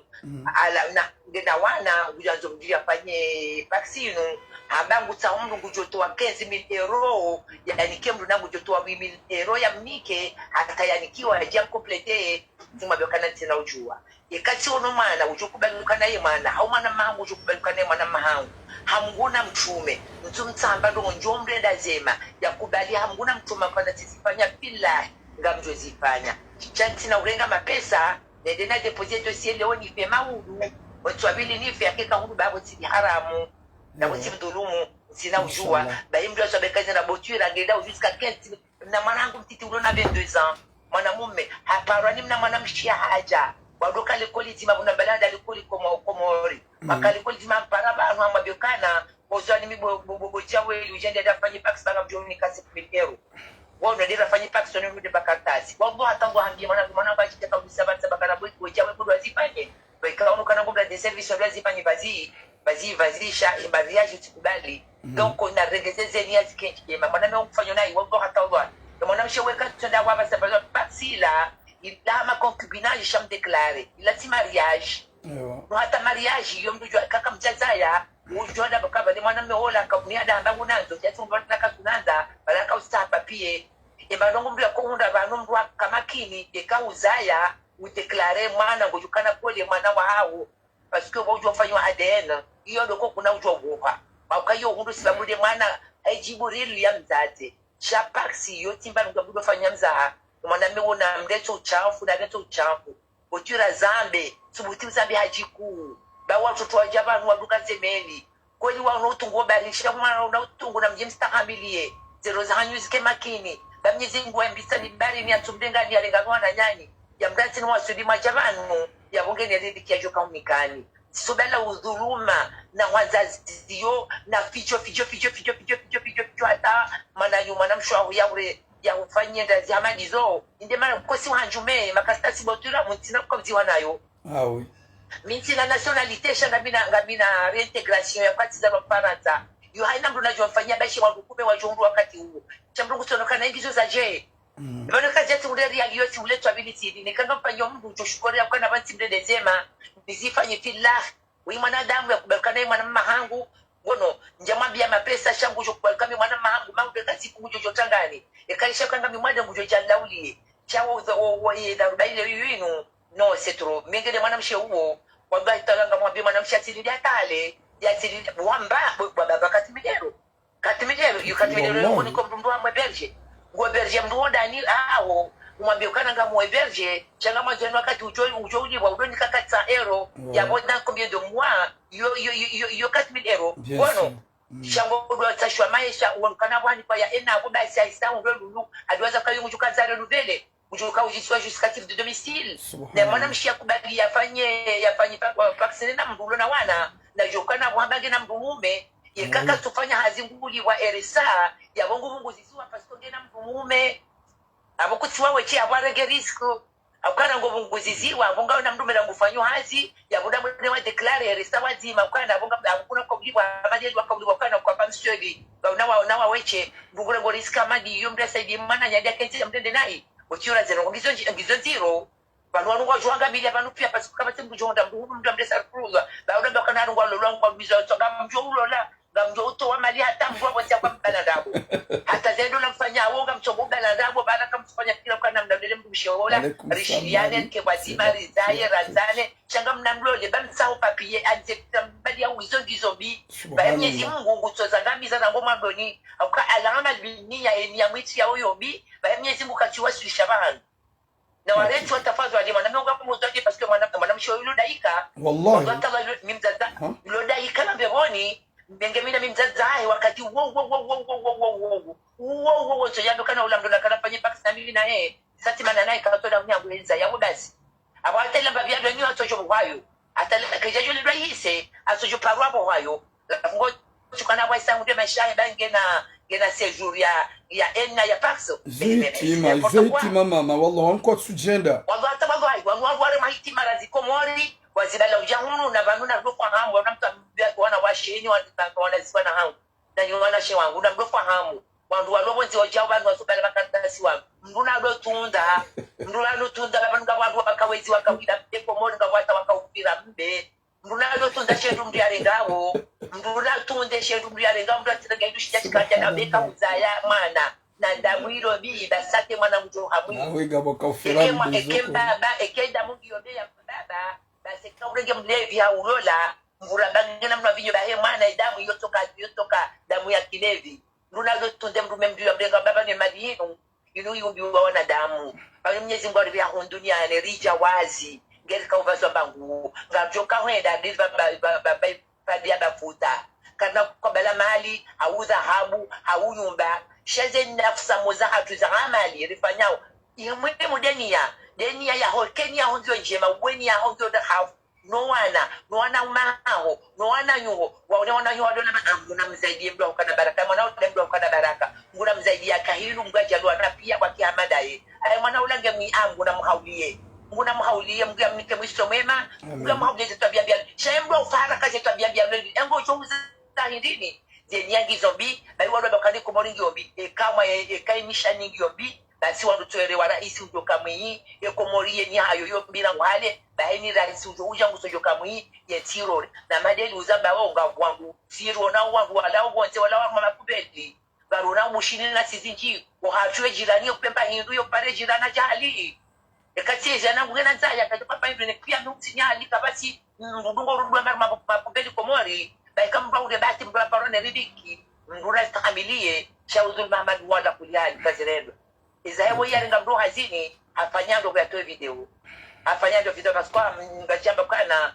Ala, na, nge na wana, ngudjandzo mdru yafanye pacs inu, hamba ngutsaho mdru ngudjotowa quinze mille euros, yanike mdru na ngudjotowa huit mille euros yamnike, hata yanikiwa, yadja complété, tsimwambia ukana ntsina udjuwa. Yeka tsi ono mwana, udjo kubali ukana ye mwana, hau mwana mahangu, udjo kubali ukana ye mwana mahangu. Ha Mungu na mtrume, ntsu mtsamba ndo ndjo mrenda zema, yakubali ha Mungu na mtrume, ukana tsizifanya fillahi, ngamdjo zifanya. Sha ntsina urenga mapesa, nende na déposer dossier leo nife maudu, wetsu wabili nife, yake ka hunu bapvo tsi haramu, na wetsi mdhulumu, ntsina udjuwa. Bahi mdru aswabe kazi na botira, ngenda udjuwa tsika quinze mille na mwana hangu mtiti ulo na vingt-deux ans. Mwanamume, haparwa ni mna mwana mshe hadja. Wado ka likoli dzima, pvuna mbala nda likoli Komo-, Komori. Waka likoli dzima mpara pvanu hamwambia ukana, ozwa ni mi bo, bo, bo, bo dja weli, udjende nda fanye pacs pvanga mdjo unika cinq mille euros. Wono nde nda fanye pacs, wono nde nda kartasi. Wabo hata ngo hambia mwana, mwana kwa chiteka udisa batsa bakana bo, bo dja weli kudo azifanye. Ba ika ono kana ngomla de service ndo azifanye bazi, bazi, bazi sha, e mariage tsikubali. Donc, na rengeze zeni ya zikentsi, ema mwana me umfanyo nayi, wabo hata ulwa. E mwana mshe weka tsonda waba sababu pacs ila, ila ma concubinage sha mdéclaré. Ila tsi mariage. No hata mariage, iyo mdru djwa kaka mtsazaya, udjwa nda bakaba ni mwana me ola, ka, ni ada hamba ngunandzo, djatsi mdru na kasunandza, bala ka usa papier. Ema ndrongo mdru yako hundra pvanu mdru aka makini, eka uzaya, udéclaré mwana, ngodjo kana kweli mwana wahaho. Parce que bo udjo fanywa A D N, iyo ndo ko kuna udjo buha. Ba uka iyo hundru sababu nde mwana, ajibu rilu ya mdzadze. Sha pacs iyo tsi mba nunga budo fanya mzaha. Mwana me wona mletso uchafu, na mletso uchafu. Botira zambe, subuti uzambe hadjiku. Ba watoto wadja pvanu waduka zemeli. Kweli wa una utungu wo bari, sha mwana una utungu na mdji mstahamiliye. Zero zahanyu zike makini. Ba Mnyezi Mungu wembisa ni bari ni atsumdenga ni alenga mwana nyanyi. Ya mdatsi ni wasudi mwadja pvanu. Ya bunge ni ridhiki yadjo ka unikani. Subala udhuluma, na wazazi yo, na fidjo, fidjo, fidjo, hata, mwana yu, mwana mshe waho ya ure, ya ufanye nda zi hamadi zo. Inde mana kosi wa handjume, makasita si botira, muntsina kukabuzi wanayo. Ah oui. Mi ntsina nationalité, sha ngamina, ngamina réintégration ya katiza wa Farantsa. Yo haina mdru nadjo mfanyia bashi wa rukume wa djundu wakati uwo. Sha mdru kutsono kana ingizo za dje. Pvanu kazi yatsi ule riali yo tsi ule twabili tsili. Nika ngamfanyia mdru udjo shukuri ya ukana pvantsi mdru nde zema. Nizifanye fillah. Wi mwanadamu yakubali ukana ye mwana mahangu. Ngono, ndjamwambia mapesa sha ngudjo kubali ukana ye mwana mahangu. Mahangu eka siku ngudjo djo tangani. Eka isha ukana mi mwade ngudjo dja laulie. Sha wo, wo, wo, ye dharuba ile yu inu. Non, c'est trop. Mi ngende mwana mshe uwo. Wamba itala ngamwambie mwana mshe atsili ndia tale. Yatsili, wamba, bo, bo, baba katimidero. Katimidero, yu katimidero yo kuni ko mdru wa héberger. Ngo héberger mdru wo ndani, aho. Umwambie ukana ngamu héberger. Sha ngamwandzo wakati udjo, udjo ulipvwa, udjo nika quatre cents euros. Ya bo dans combien de mois? Yo, yo, yo, yo, yo quatre mille euros. Bono. Sha ngo udjo tsashwa maesha, uwo ukana bwani kwa ya ena, abo basi aisa, undo lulu. Adwaza kayo ngudjo kandza renouvelé. Udjo ka udjisiwa justificatif de domicile. Subhanallah. Ne mwana mshe yakubali yafanye, yafanye pa, pa, pacs ne na mdru ulo na wana, na djo kana wamba nge na mdru mume, ye kaka tsufanya hazi nguli wa R S A, ya bo ngu bunguziziwa parce que nge na mdru mume. Abo kutsiwa weshe abo arenge risque. Abo kana ngo bunguziziwa, abo ngawe na mdru mume la ngufanyo hazi, ya bo nda mwe wa déclaré R S A wadzima, abo kana abo nga, abo kuna kwa mlipvwa, amali wa kwa mlipvwa kana kwa pamsweli. Ba una wa, una wa weshe, bungu la ngo risque amadi, yo mdru asaidi mwana nyadi akentsi ya mdru nde nayi. Otsira zero, ngizo nji-, ngizo ndziro. Pvanu wanu ngwadjo angamiliya pvanu piya, parce que kapvatsi mdru djo hundra mdru hunu mdru amlesa rukulwa. Ba ula mdru kana anu ngwalolwa ngwalumizwa, so ngamdjo ulola, ngamdjo utowa mali hata mdru wa kwanza kwa mbala ndrabo. Hata zendo la mfanya awo ngamdjo mbala ndrabo, bala kamfanya fikira ukana mdru ndele mdru mshe wola, rishiliane, rike pvwadzima, rizaye, razane, sha ngamna mlole, ba mtsaho papier, anze kutambali ya uwizo ngizo mbi. Ba ya Mnyezi Mungu, ngutso zangamiza zango mwandoni, hauka al-amal bin-niyya, eniya mwitsi ya uyo mbi, ba ya Mnyezi Mungu katsi wasulisha pvahanu. Na warentsi watafadhwali, mwana mnonga kumuzwadi, parce que mwana, mwana mshe ulo daika. Wallahi. Mzata wa lo, mi mzata, lo daika na mbevoni, mbenge mina mi mzata, eh, wakati wo, wo, wo, so yando kana ula mdona kana fanye pax na mimi na, eh, sati mana naye kato da mnyangu enza, ya mudasi. Abo hata ila mbavya ndo ni wato jo mwayo. Hata ila keja jo lidwa hise, aso jo parwa bo wayo. Ngo tsukana bwa isa ngu nde maesha yahe ba ngena, ngena séjour ya, ya ena ya pax. Ze hitima, ze hitima mama, wallah, wanu kwatsu djenda. Wallah, hata wallah, wanu, wanu ware mahitima razi Komori, wazibala udja hunu, na pvanu na ndo fahamu, wana mtambia, wana washeni, wana, wana ziba na hangu. Na nyi wanashe wangu, na ndo fahamu. Wandru walo pvondze wadjao pvanu wasubala makaratasi wangu. Mndru na ndo tunda, mndru na ndo tunda, pvanu nga wandru waka wezi waka wila mbe Komori, nga wata waka ufira mbe. Mndru na ndo tunda she ndru mndru yarengao. Mndru na tunde she ndru mndru yarengao, mndru atirenge ndru shidja shikadja na beka uzaya mwana. Na damu ilo mbi, ba sate mwana mdjo hamwi. Nawe ngabo ka ufira mbe zoko. Eke mba, eke damu ngiyo mbi ya baba, ba seka urenge mlevi ha ulola. Mvura ba ngena mnwa vinyo ba he mwana, e damu iyo toka, iyo toka, damu ya kilevi. Mndru na ndo tunde mndru me mndru ya mrenga baba ne mali inu. Inu yumbiwa wanadamu. Pvanu Mnyezi Mungu aripvia hunu duniani, ridja wazi. Ngeri ka uvazwa mbangu. Ngamdjo ka hwenda, ndiri ba, ba, ba, ba, ba, ba, bia bafuta. Karina kukabala mali, hau dhahabu, hau nyumba. Sha ze nafsi moza hatru za amali, rifanyao. Imwe mudeniya, deniya ya ho, keniya ho ndio ndjema, ubweniya ho ndio da hafu. No wana, no wana umaho, no wana nyuho, waone wana nyuho wadona ma-, ah, nguna mzaidiye mndru ukana baraka, mwana ule mndru ukana baraka, nguna mzaidiye akahinu, mngu adjaliwa na pia kwa kihamadaye. Aye mwana ula nge mwi, ah, nguna mhauliye. Nguna mhauliye, mngu ya mnike mwiso mwema, mngu ya mhauliye ze twabia mbia. Sha ye mndru ufara ka ze twabia mbia, engo ujo uza hindrini. Ze niya ngizo mbi, bayi walo bakani Komori ngiyo mbi, eka mwa, eka imisha ni ngiyo mbi, basi wandru tsuwere wa raisi udjo ka mwiyi, e Komori ye ni hayo yo mbi na nguhale, bayi ni raisi udjo udja nguso djo ka mwiyi, ye tsirore. Na madeli uzamba wo nga wandru, tsiro na wandru wala wontsi wala wa mama kubeli. Ngarona umushini na sizindji, wo hatru e jirani yo kupemba hindru yo pare jirani djahali. Eka tsi ezi ana ngena nzaya, kadja papa hindru ne pia mutsi nyali, kabasi, mndru ngo rudwa maru maku-, makubeli Komori, bayi ka mndru ure bahati mndru aparo ne riziki, mndru na stahamiliye, sha udhulu Mahamadu wala kuliali, kazirendwa. Eza hewo yarenga mndru hazini, hafanya ndo kuyatoe video. Hafanya ndo video, parce que, mm, ngashamba kana,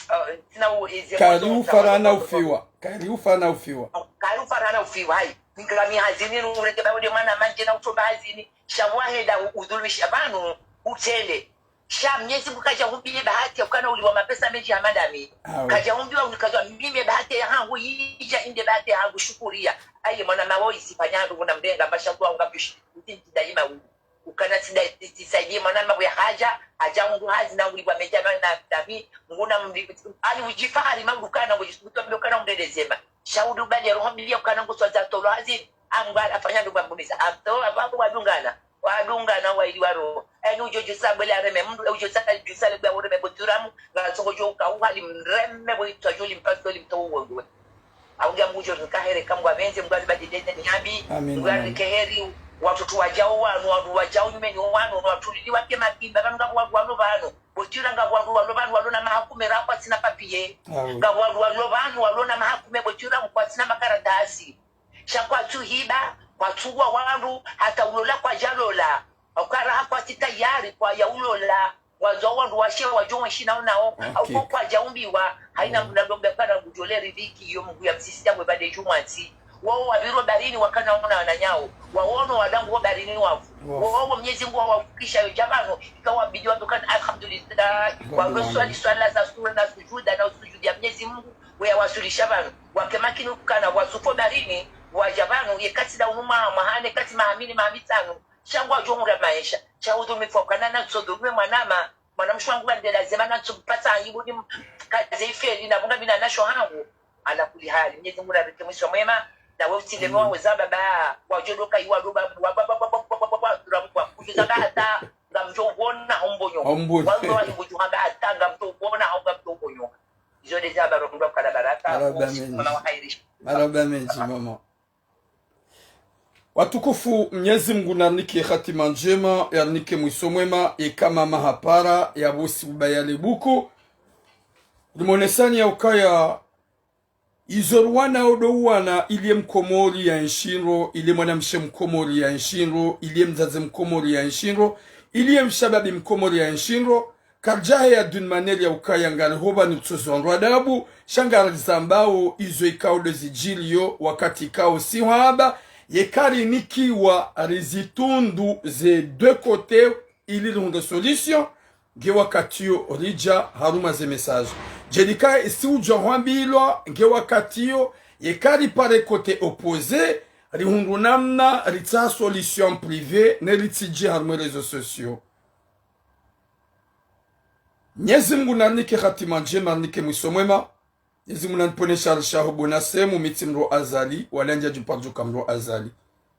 uh, tina u-, ezi kari ufara na ufiwa. Kari ufara na ufiwa. Kari ufara na ufiwa, hayi. Ngami hazini, nureke bawo de mwana manje na utomba hazini. Sha wahenda u-, udhulumisha pvanu, utele. Sha Mnyezi Mungu kadja humbiye bahati ya ukana uliwa mapesa mendji ya madami. Awe. Kadja humbiwa unikadja mimi bahati ya hangu yidja inde bahati ya hangu shukuriya. Aye mwana mawo isi panyando kuna mrenga masha kwa unga bishi. Uti nti daima u-, ukana tsi da-, tsi, tsi saidiye mwana mawo ya hadja, hadja ungu hazi na uliwa mendji ya madami. Nguna mli-, ali udjifahari maudukana, udjifahari ukana mdede zema. Sha udu bali ya roho mbili ya ukana nguswa za tolo hazini. Amgwa afanya ndugu ambumisa. Ato, ababu wadungana. Wadungana waili waro. Eni ujo jusa bwele areme mndru, ujo saka jusa le bwa ureme boturamu. Nga songo jo uka uhali mreme bwe itwa joli mpaso li mto uwe ngwe. Aungia mngu jo nkahere kamgwa menze, mgwa zibadi dende ni abi. Amin, mgwa amin. Rikeheri, watutu wajao wanu, wanu wajao nyumeni wanu, watulili wake makimba, kanu nga wanu wanu wanu. Botura nga wandru walo pvanu walo na mahakume ra kwatsina papier. Awe. Nga wandru walo pvanu walo na mahakume botura kwatsina makaratasi. Sha kwatsu hiba, kwatsu wa wandru, hata ulola kwadja lola. Ukara ha kwatsi tayari kwa ya ulola. Wazo wandru washe wadjo wenshi nao nao. Hakika. Au kwa kwadja umbiwa, haina mndru ndo mbe kana ngudjo le riziki, yo Mungu ya msisi ya mwe bade djumwatsi. Wao wapviro barini wakana ona wananyao. Waono wadangu wo barini wafu. Wafu. Wao Mnyezi Mungu wawavukisha yo djabano. Ika wabidi wandru kana alhamdulillah. Rabbil alamin. Walo swali swala za sura na sujuda na usujudi ya Mnyezi Mungu. Weya wasulisha pvanu. Wake makini ukana wasufo barini. Wadja pvanu. Ye kati da unu maha, maha ne kati maha mili, maha mitsanu. Sha ngwadjo hura maesha. Sha udhulumifu ukana na tso dhulume mwanama. Mwana mshe wangu kandela zema na ntsu mpasa aibu ni m-, kaze ifeli na bunga mina nasho hangu. Ala kuli hali, Mnyezi Mungu narike mwiso mwema, na we utile mwa weza baba, wadjo doka iwa doba, wa, wa, kujuza ba hata, ngamdjo ubona hombonyo. Hombonyo. Wa, wa, kujuha ba hata, ngamdjo ubona, ho ngamdjo ubonyo. Izo de zaba ro mdwa kala baraka, marahaba mendji. Mama wa hairi. Marahaba mendji, mama. Watukufu, Mnyezi Mngu narinike hatima ndjema, yarinike mwiso mwema, yeka mama hapara, yapvo si ubaya le buku. Rimonesani ya ukaya, izo ruwana odo uwana, iliye Mkomori ya nshindro, iliye mwanamshe Mkomori ya nshindro, iliye mdzadze Mkomori ya nshindro, iliye mshababi Mkomori ya nshindro, karidjaheya d'une manière ya ukaya ngariho pvanu ritsozo wandru adabu, sha ngarizambao izo ikao ndo zidjiriyo wakati ikao si hwamba, yeka rinikiwa rizitundu ze deux côtés ili rihundre solution, nge wakati yo ridja harumwa ze message. Djelika isi udjwa hwambilwa, nge wakati yo, yeka ripare côté opposé, rihundru namna ritsaha solution privé, ne ritsidji harumwa réseaux sociaux. Mnyezi Mngu narinike hatima ndjema, arinike mwiso mwema. Mnyezi Mngu naniponeshe ari shaho bona semu mi tsi mdru Azali, wala ndjadjipardjuka mdru Azali.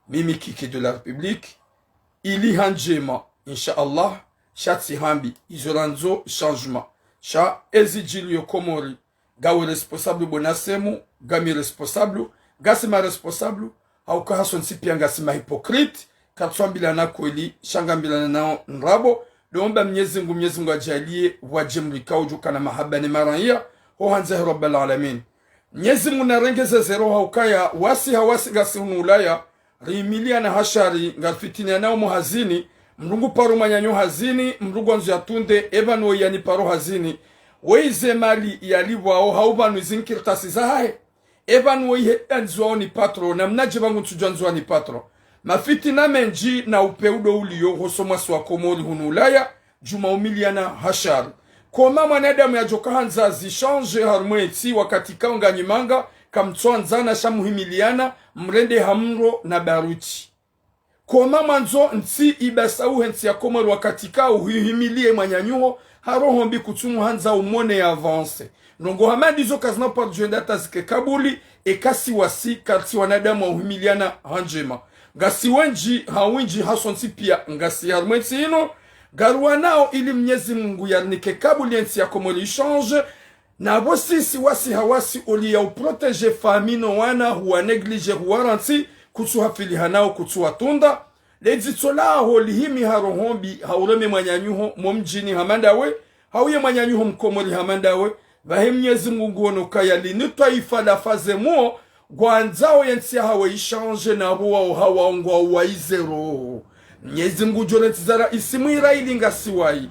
Mimi Kiki de la République, ili ha ndjema, insha Allah, sha tsi hambi, izo randzo changement. Sha ezidjiriyo Komori, ngawe responsable bona semu, ngami responsable, ngasi ma responsable, hauka hasontsi pia ngasi ma hypocrite, karitsuambilana kweli, sha ngambilana nao ndrabo, ndo omba Mnyezi Mngu, Mnyezi Mngu adjaliye, wadje mrika udjuka na mahaba ne maraya, ho handza he Rabbal Alamin. Mnyezi Mngu narenge ze zéro haukaya, wasi ha wasi ngasi hunu Ulaya, rihimiliana ha shari, ngarifitinianao mo hazini, mdru ngu paro mwananyaho hazini, mdru ngwandzo yatunde, epvanu woyi yaniparo hazini, woyi ze mali yalipvwao, hau pvanu zi nkaratasi zahahe. Epvanu woyi he andzwao ni patron, namnadje pvangu ntsudjo andzwa ni patron. Mafitina mendji na upeu ndo uliyo, hoso mwasi wa Komori hunu Ulaya, djuma umiliana ha shari. Koma mwanadamu yadjoka handza zi change harumwa entsi wakati ikao nganyi manga, kamtsuandzana sha muhimiliana, mrende ha mro na baruti. Koma mwandzo ntsi ibasauhe ntsi ya Komori wakati ikao uhihimiliye mwananyaho, ha roho mbi kutsumu handza umone ya avance. Ndrongoo hama ndizo kazina pardjwenda hata zike kabuli, eka si wasi karitsi wanadamu wa uhimiliana ha ndjema. Ngasi wendji, ha windji, hasontsi pia, ngasi harumwa entsi inu, ngaruwanao ili Mnyezi Mngu yarinike kabuli entsi ya Komori i change, na pvo sisi wasi ha wasi oliya u protéger famille no wana huwa négliger huwarantsi, kutsu hafiliha nao kutsu watunda. Le dzitso laho lihimi ha roho mbi, ha ureme mwananyaho mo mdjini hama ndawe, hau ye mwananyaho Mkomori hama ndawe, pvahe Mnyezi Mngu nguono kaya linu twaifa la faze muo, ngwandzao yentsi yahawo i change na pvo wao hawao ngwao wayi zéro. Mnyezi Mngu djole ntsi za raisi mwira ili ngasi wayi.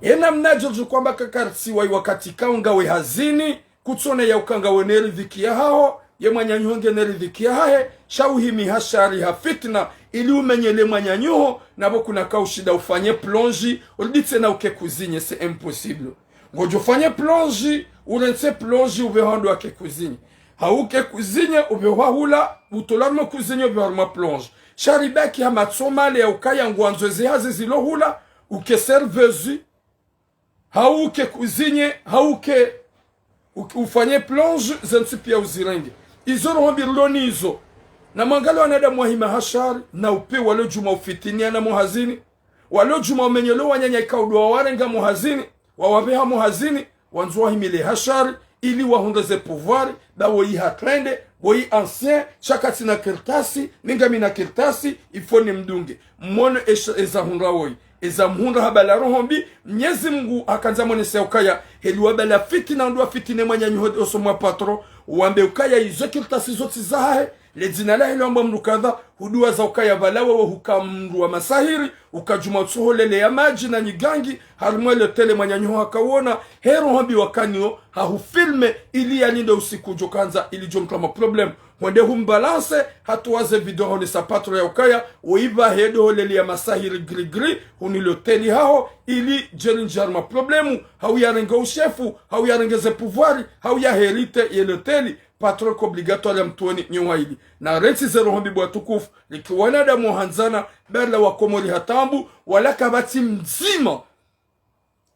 Ye namnadjo djukwamba kakaritsi wayi wakati ikao ngawe hazini, kutsona ya uka ngawe ne ridhiki yahaho, ye mwananyaho nge ne ridhiki yahahe, sha uhimi ha shari ha fitina, ili umenyele mwananyaho, na pvo kuna kaushinda ufanye plonge, uliditse na uke kuzinye, c'est impossible. Ngodjo fanye plonge, urentse plonge, upve hando ake kuzinye. Hauke kuzinye, upve hwa hula, utola harumwa kuzinye, upve harumwa plonge. Sha ribaki ha matsomale ya ukaya ngwandzo ze hazi zilo hula, uke serveuse, hauke kuzinye, hauke, uke, ufanye plonge, ze ntsi pia uzirenge. Izo roho mbi rilo nizo. Na mwangalie wanadamu wahima ha shari, na upve walo djuma ufitiniana mo hazini. Walo djuma umenyelo wananya ikao ndo wawarenga mo hazini, wawapveha mo hazini, wandzo wahimile ha shari, ili wahundre ze pouvoir, ba woyi hatrende, woyi ancien, sha katsina kartasi, mi ngami na kartasi, il faut nimdunge. Mmono esha, eza hundra woyi, eza mhundra ha bala roho mbi, Mnyezi Mngu hakandza monese ukaya, heli wa bala fitina ndo wafitine mwananyaho hoso mwa patron, wambe ukaya izo kartasi zo tsi zahahe, le dzina lahe lwambwa mdru kadha, huduwaza ukaya pvala wewe huka mdru wa masahiri, uka djuma utsoholele ya madji na nyigangi, harumwa le tele mwananyaho hakawona, he roho mbi wakaniyo, hahufilme, ili yalinde usiku udjo kandza, ili djo mtria ma problème. Hwende humbalance, hatowa ze video honesa patron ya ukaya, woyi pvahe ndo holele ya masahiri gris gris, huni le tele haho, ili djeli ndjia harumwa problème, hau yarenge ushefu, hau yarenge ze pouvoir, hau ya hériter ye le tele. Patron ko obligatoire ya mtrueni nyowa ili. Na rentsi ze roho mbi bo watukufu, liki wanadamu wahandzana, bala wa Komori ha taabu, wala kapvatsi mdzima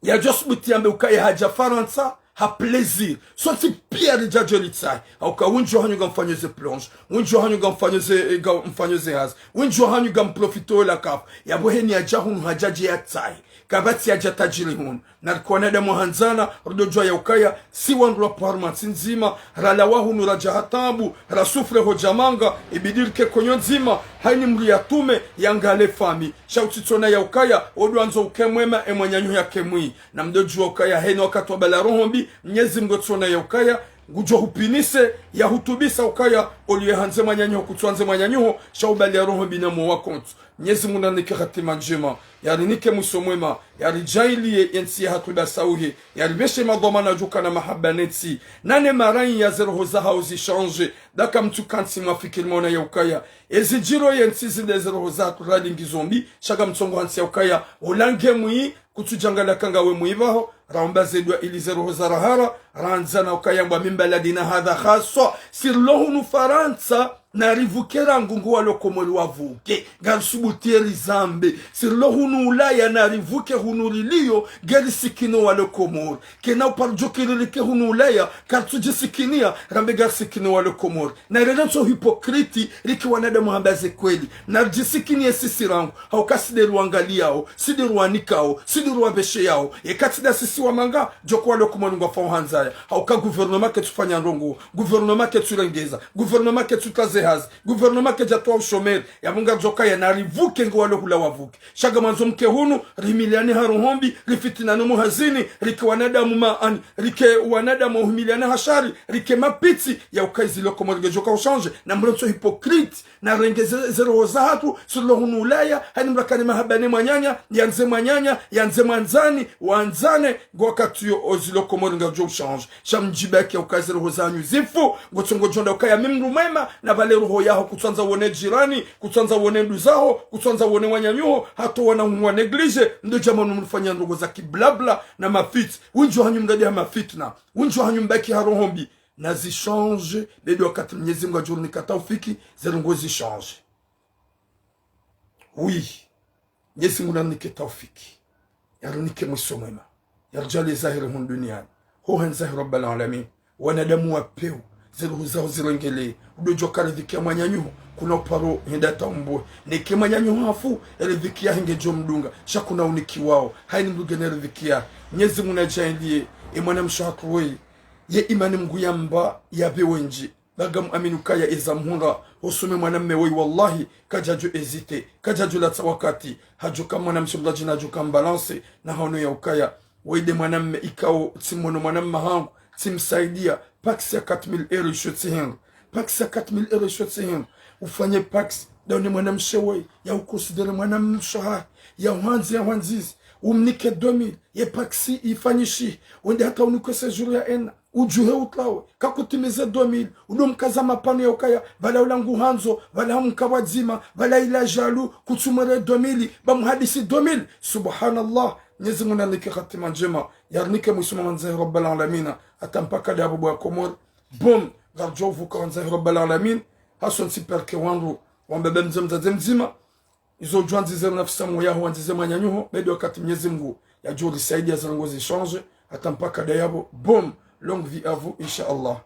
yadjo subuti yambe ukaya hadja Farantsa ha plaisir. Sontsi pia ridjadjo litsahi. Hauka windji wahanyu ngamfanyo ze plonge, windji wahanyu ngamfanyo ze, ngamfanyo ze hazi, windji wahanyu ngamprofito la kafu. Yapvo heni yadja hunu hadjadje yatsahi. Kapvatsi yadja tajiri hunu. Na rike wanadamu handzana, ridodjuwa ya ukaya, si wandru wa pwarma ntsi ndzima, ralawa hunu radja ha taabu, rasufre ho djamanga, ibidi rike konyo ndzima, hayini mdru yatrume, yangale fami. Sha utsitsona ya ukaya, wo ndo wandzo uke mwema, e mwananyaho yake mwi. Na mdodjuwa ukaya, hayina wakati wa bala roho mbi, Mnyezi Mngu tsona ya ukaya, ngudjo hupinise, yahutubisa ukaya, oliye handze mwananyaho, kutsuhandze mwananyaho, sha ubali ya roho mbi na mo wakontsu. Mnyezi Mngu narinike hatima ndjema, yarinike mwiso mwema, yaridjaaliye yentsi yahatru ibasauhe, yaripveshe madhwamana djuka na mahaba nentsi, nane marayi ya ze roho zahao zishandje, daka mtsu kantsi mwafikiri mwaona ya ukaya, ezidjiro yentsi zinde ze roho zahatru ralingi zo mbi, sha ngamtsongo hantsi ya ukaya, olange mwi, kutsudjangala ka ngawe mwi pvaho, raomba ze dua ili ze roho za rahara, randza na ukaya mbwa min baladina hadha khaswa, si rilo hunu Farantsa, narivuke rangu ngo walo Komori wavuke, ngarisubutu ye rizambe, si rilo hunu Ulaya, narivuke hunu riliyo, ngerisikino walo Komori, kena uparo djo kiri rike hunu Ulaya, karitsudjisikiniya, rambe ngarisikino walo Komori, na rele ntso hypocrite, rike wanadamu hamba ze kweli, naridjisikiniye sisi rangu, hauka si nde riwangaliyao, si nde riwanikao, si nde riwapvesheyao. Eka tsi nda sisi wamanga, djoko walo Komori ngwafao handzaya. Hauka gouvernement ketsu fanya ndrongo, gouvernement ketsu rengeza, gouvernement ketsu twaze hazi, gouvernement kedja twa ushomeri. Yapvo ngaridjo kaya narivuke ngo walo hula wavuke. Sha ngamwandzo mke hunu, rihimiliane ha roho mbi, rifitinane mo hazini, rike wanadamu maani, rike wanadamu wahimiliane ha shari, rike mapitsi, ya ukaya zilo Komori ngedjo ka ushandje, na mdru ntso hypocrite, narenge ze, ze roho zahatru, si rilo hunu Ulaya, hayini mdru akane mahaba ne mwananya, yandze mwananya, yandze mwandzani, wandzane, ngo wakati uwo ozilo Komori ngazidjo ushandje. Sha mdjibaki ya ukaya ze roho zahanyu zifu, ngotsongo djo onda ukaya mi mdru mwema, na pvale roho yaho kutsandza wone jirani, kutsandza wone nduzaho, kutsandza wone wananyaho, hata wana hunu wa négligé, ndo djamanu mdru fanya ndrongo za kiblabla na mafitsi, windji wahanyu mdade ha mafitna, windji wahanyu mbaki ha roho mbi, nazishandje, bedi wakati Mnyezi Mngu adjo rinika taufiki, ze ndrongo zishandje. Oui. Mnyezi Mngu narinike taufiki. Yarinike mwiso mwema. Yaridjaaliye zaheri hunu duniani. Ho handza he Rabbal Alamin. Wanadamu wa pewu. Ze roho zaho zirengelee. Udo djuwa ka riziki ya mwananyaho, kuna uparo henda taumbwe. Neke mwananyaho hafu, e riziki yahe ngedjo mdunga. Sha kuna unikiwao. Hayini mdru ngena e riziki yahe. Mnyezi Mngu nadjaaliye. E mwanamshe hatru woyi. Ye imani Mngu yamba yapve wendji. Ba ngamu amini ukaya eza mhundra, hosome mwanamme woyi wallahi, kadjadjo hésité, kadjadjo latsa wakati, hadjo ka mwanamshe mdru adjina hadjo ka mbalance, na haono ya ukaya, woyi nde mwanamme ikao, tsi mwono mwanamme hangu, tsi msaidia, pax ya quatre mille euros isho tsi hindru, pax ya quatre mille euros isho tsi hindru, ufanye pax, ndaone mwanamshe woyi, ya uconsidéré mwanamshe hahe, ya uhwandzi, ya uhwandzizi, umnike deux mille, ye pax ifanyishihe, wende hata unike séjour ya ena, udjuhe utlawe, kakutimize deux mille, udo mkaza mapano ya ukaya, pvala ula nguhandzo, pvala hamka pvwadzima, pvala ila jaloux, kutsumwere deux mille, ba muhadisi deux mille. Subhanallah, Mnyezi Mngu narinike hatima ndjema, yarinike mwiso mwema handza he Rabbal Alamina, hata mpaka ndapvo bo wa Komori, bon, ngaridjo uvuka handza he Rabbal Alamin, hasontsi perke wandru, wamba ba mdze mdzadze mdzima, izo udjo wandzize nafsi yaho, wandzize mwananyaho, bedi wakati Mnyezi Mngu yadjo risaidia ze ndrongo zishandje, hata mpaka ndayapvo, bon, longue vie à vous, insha Allah.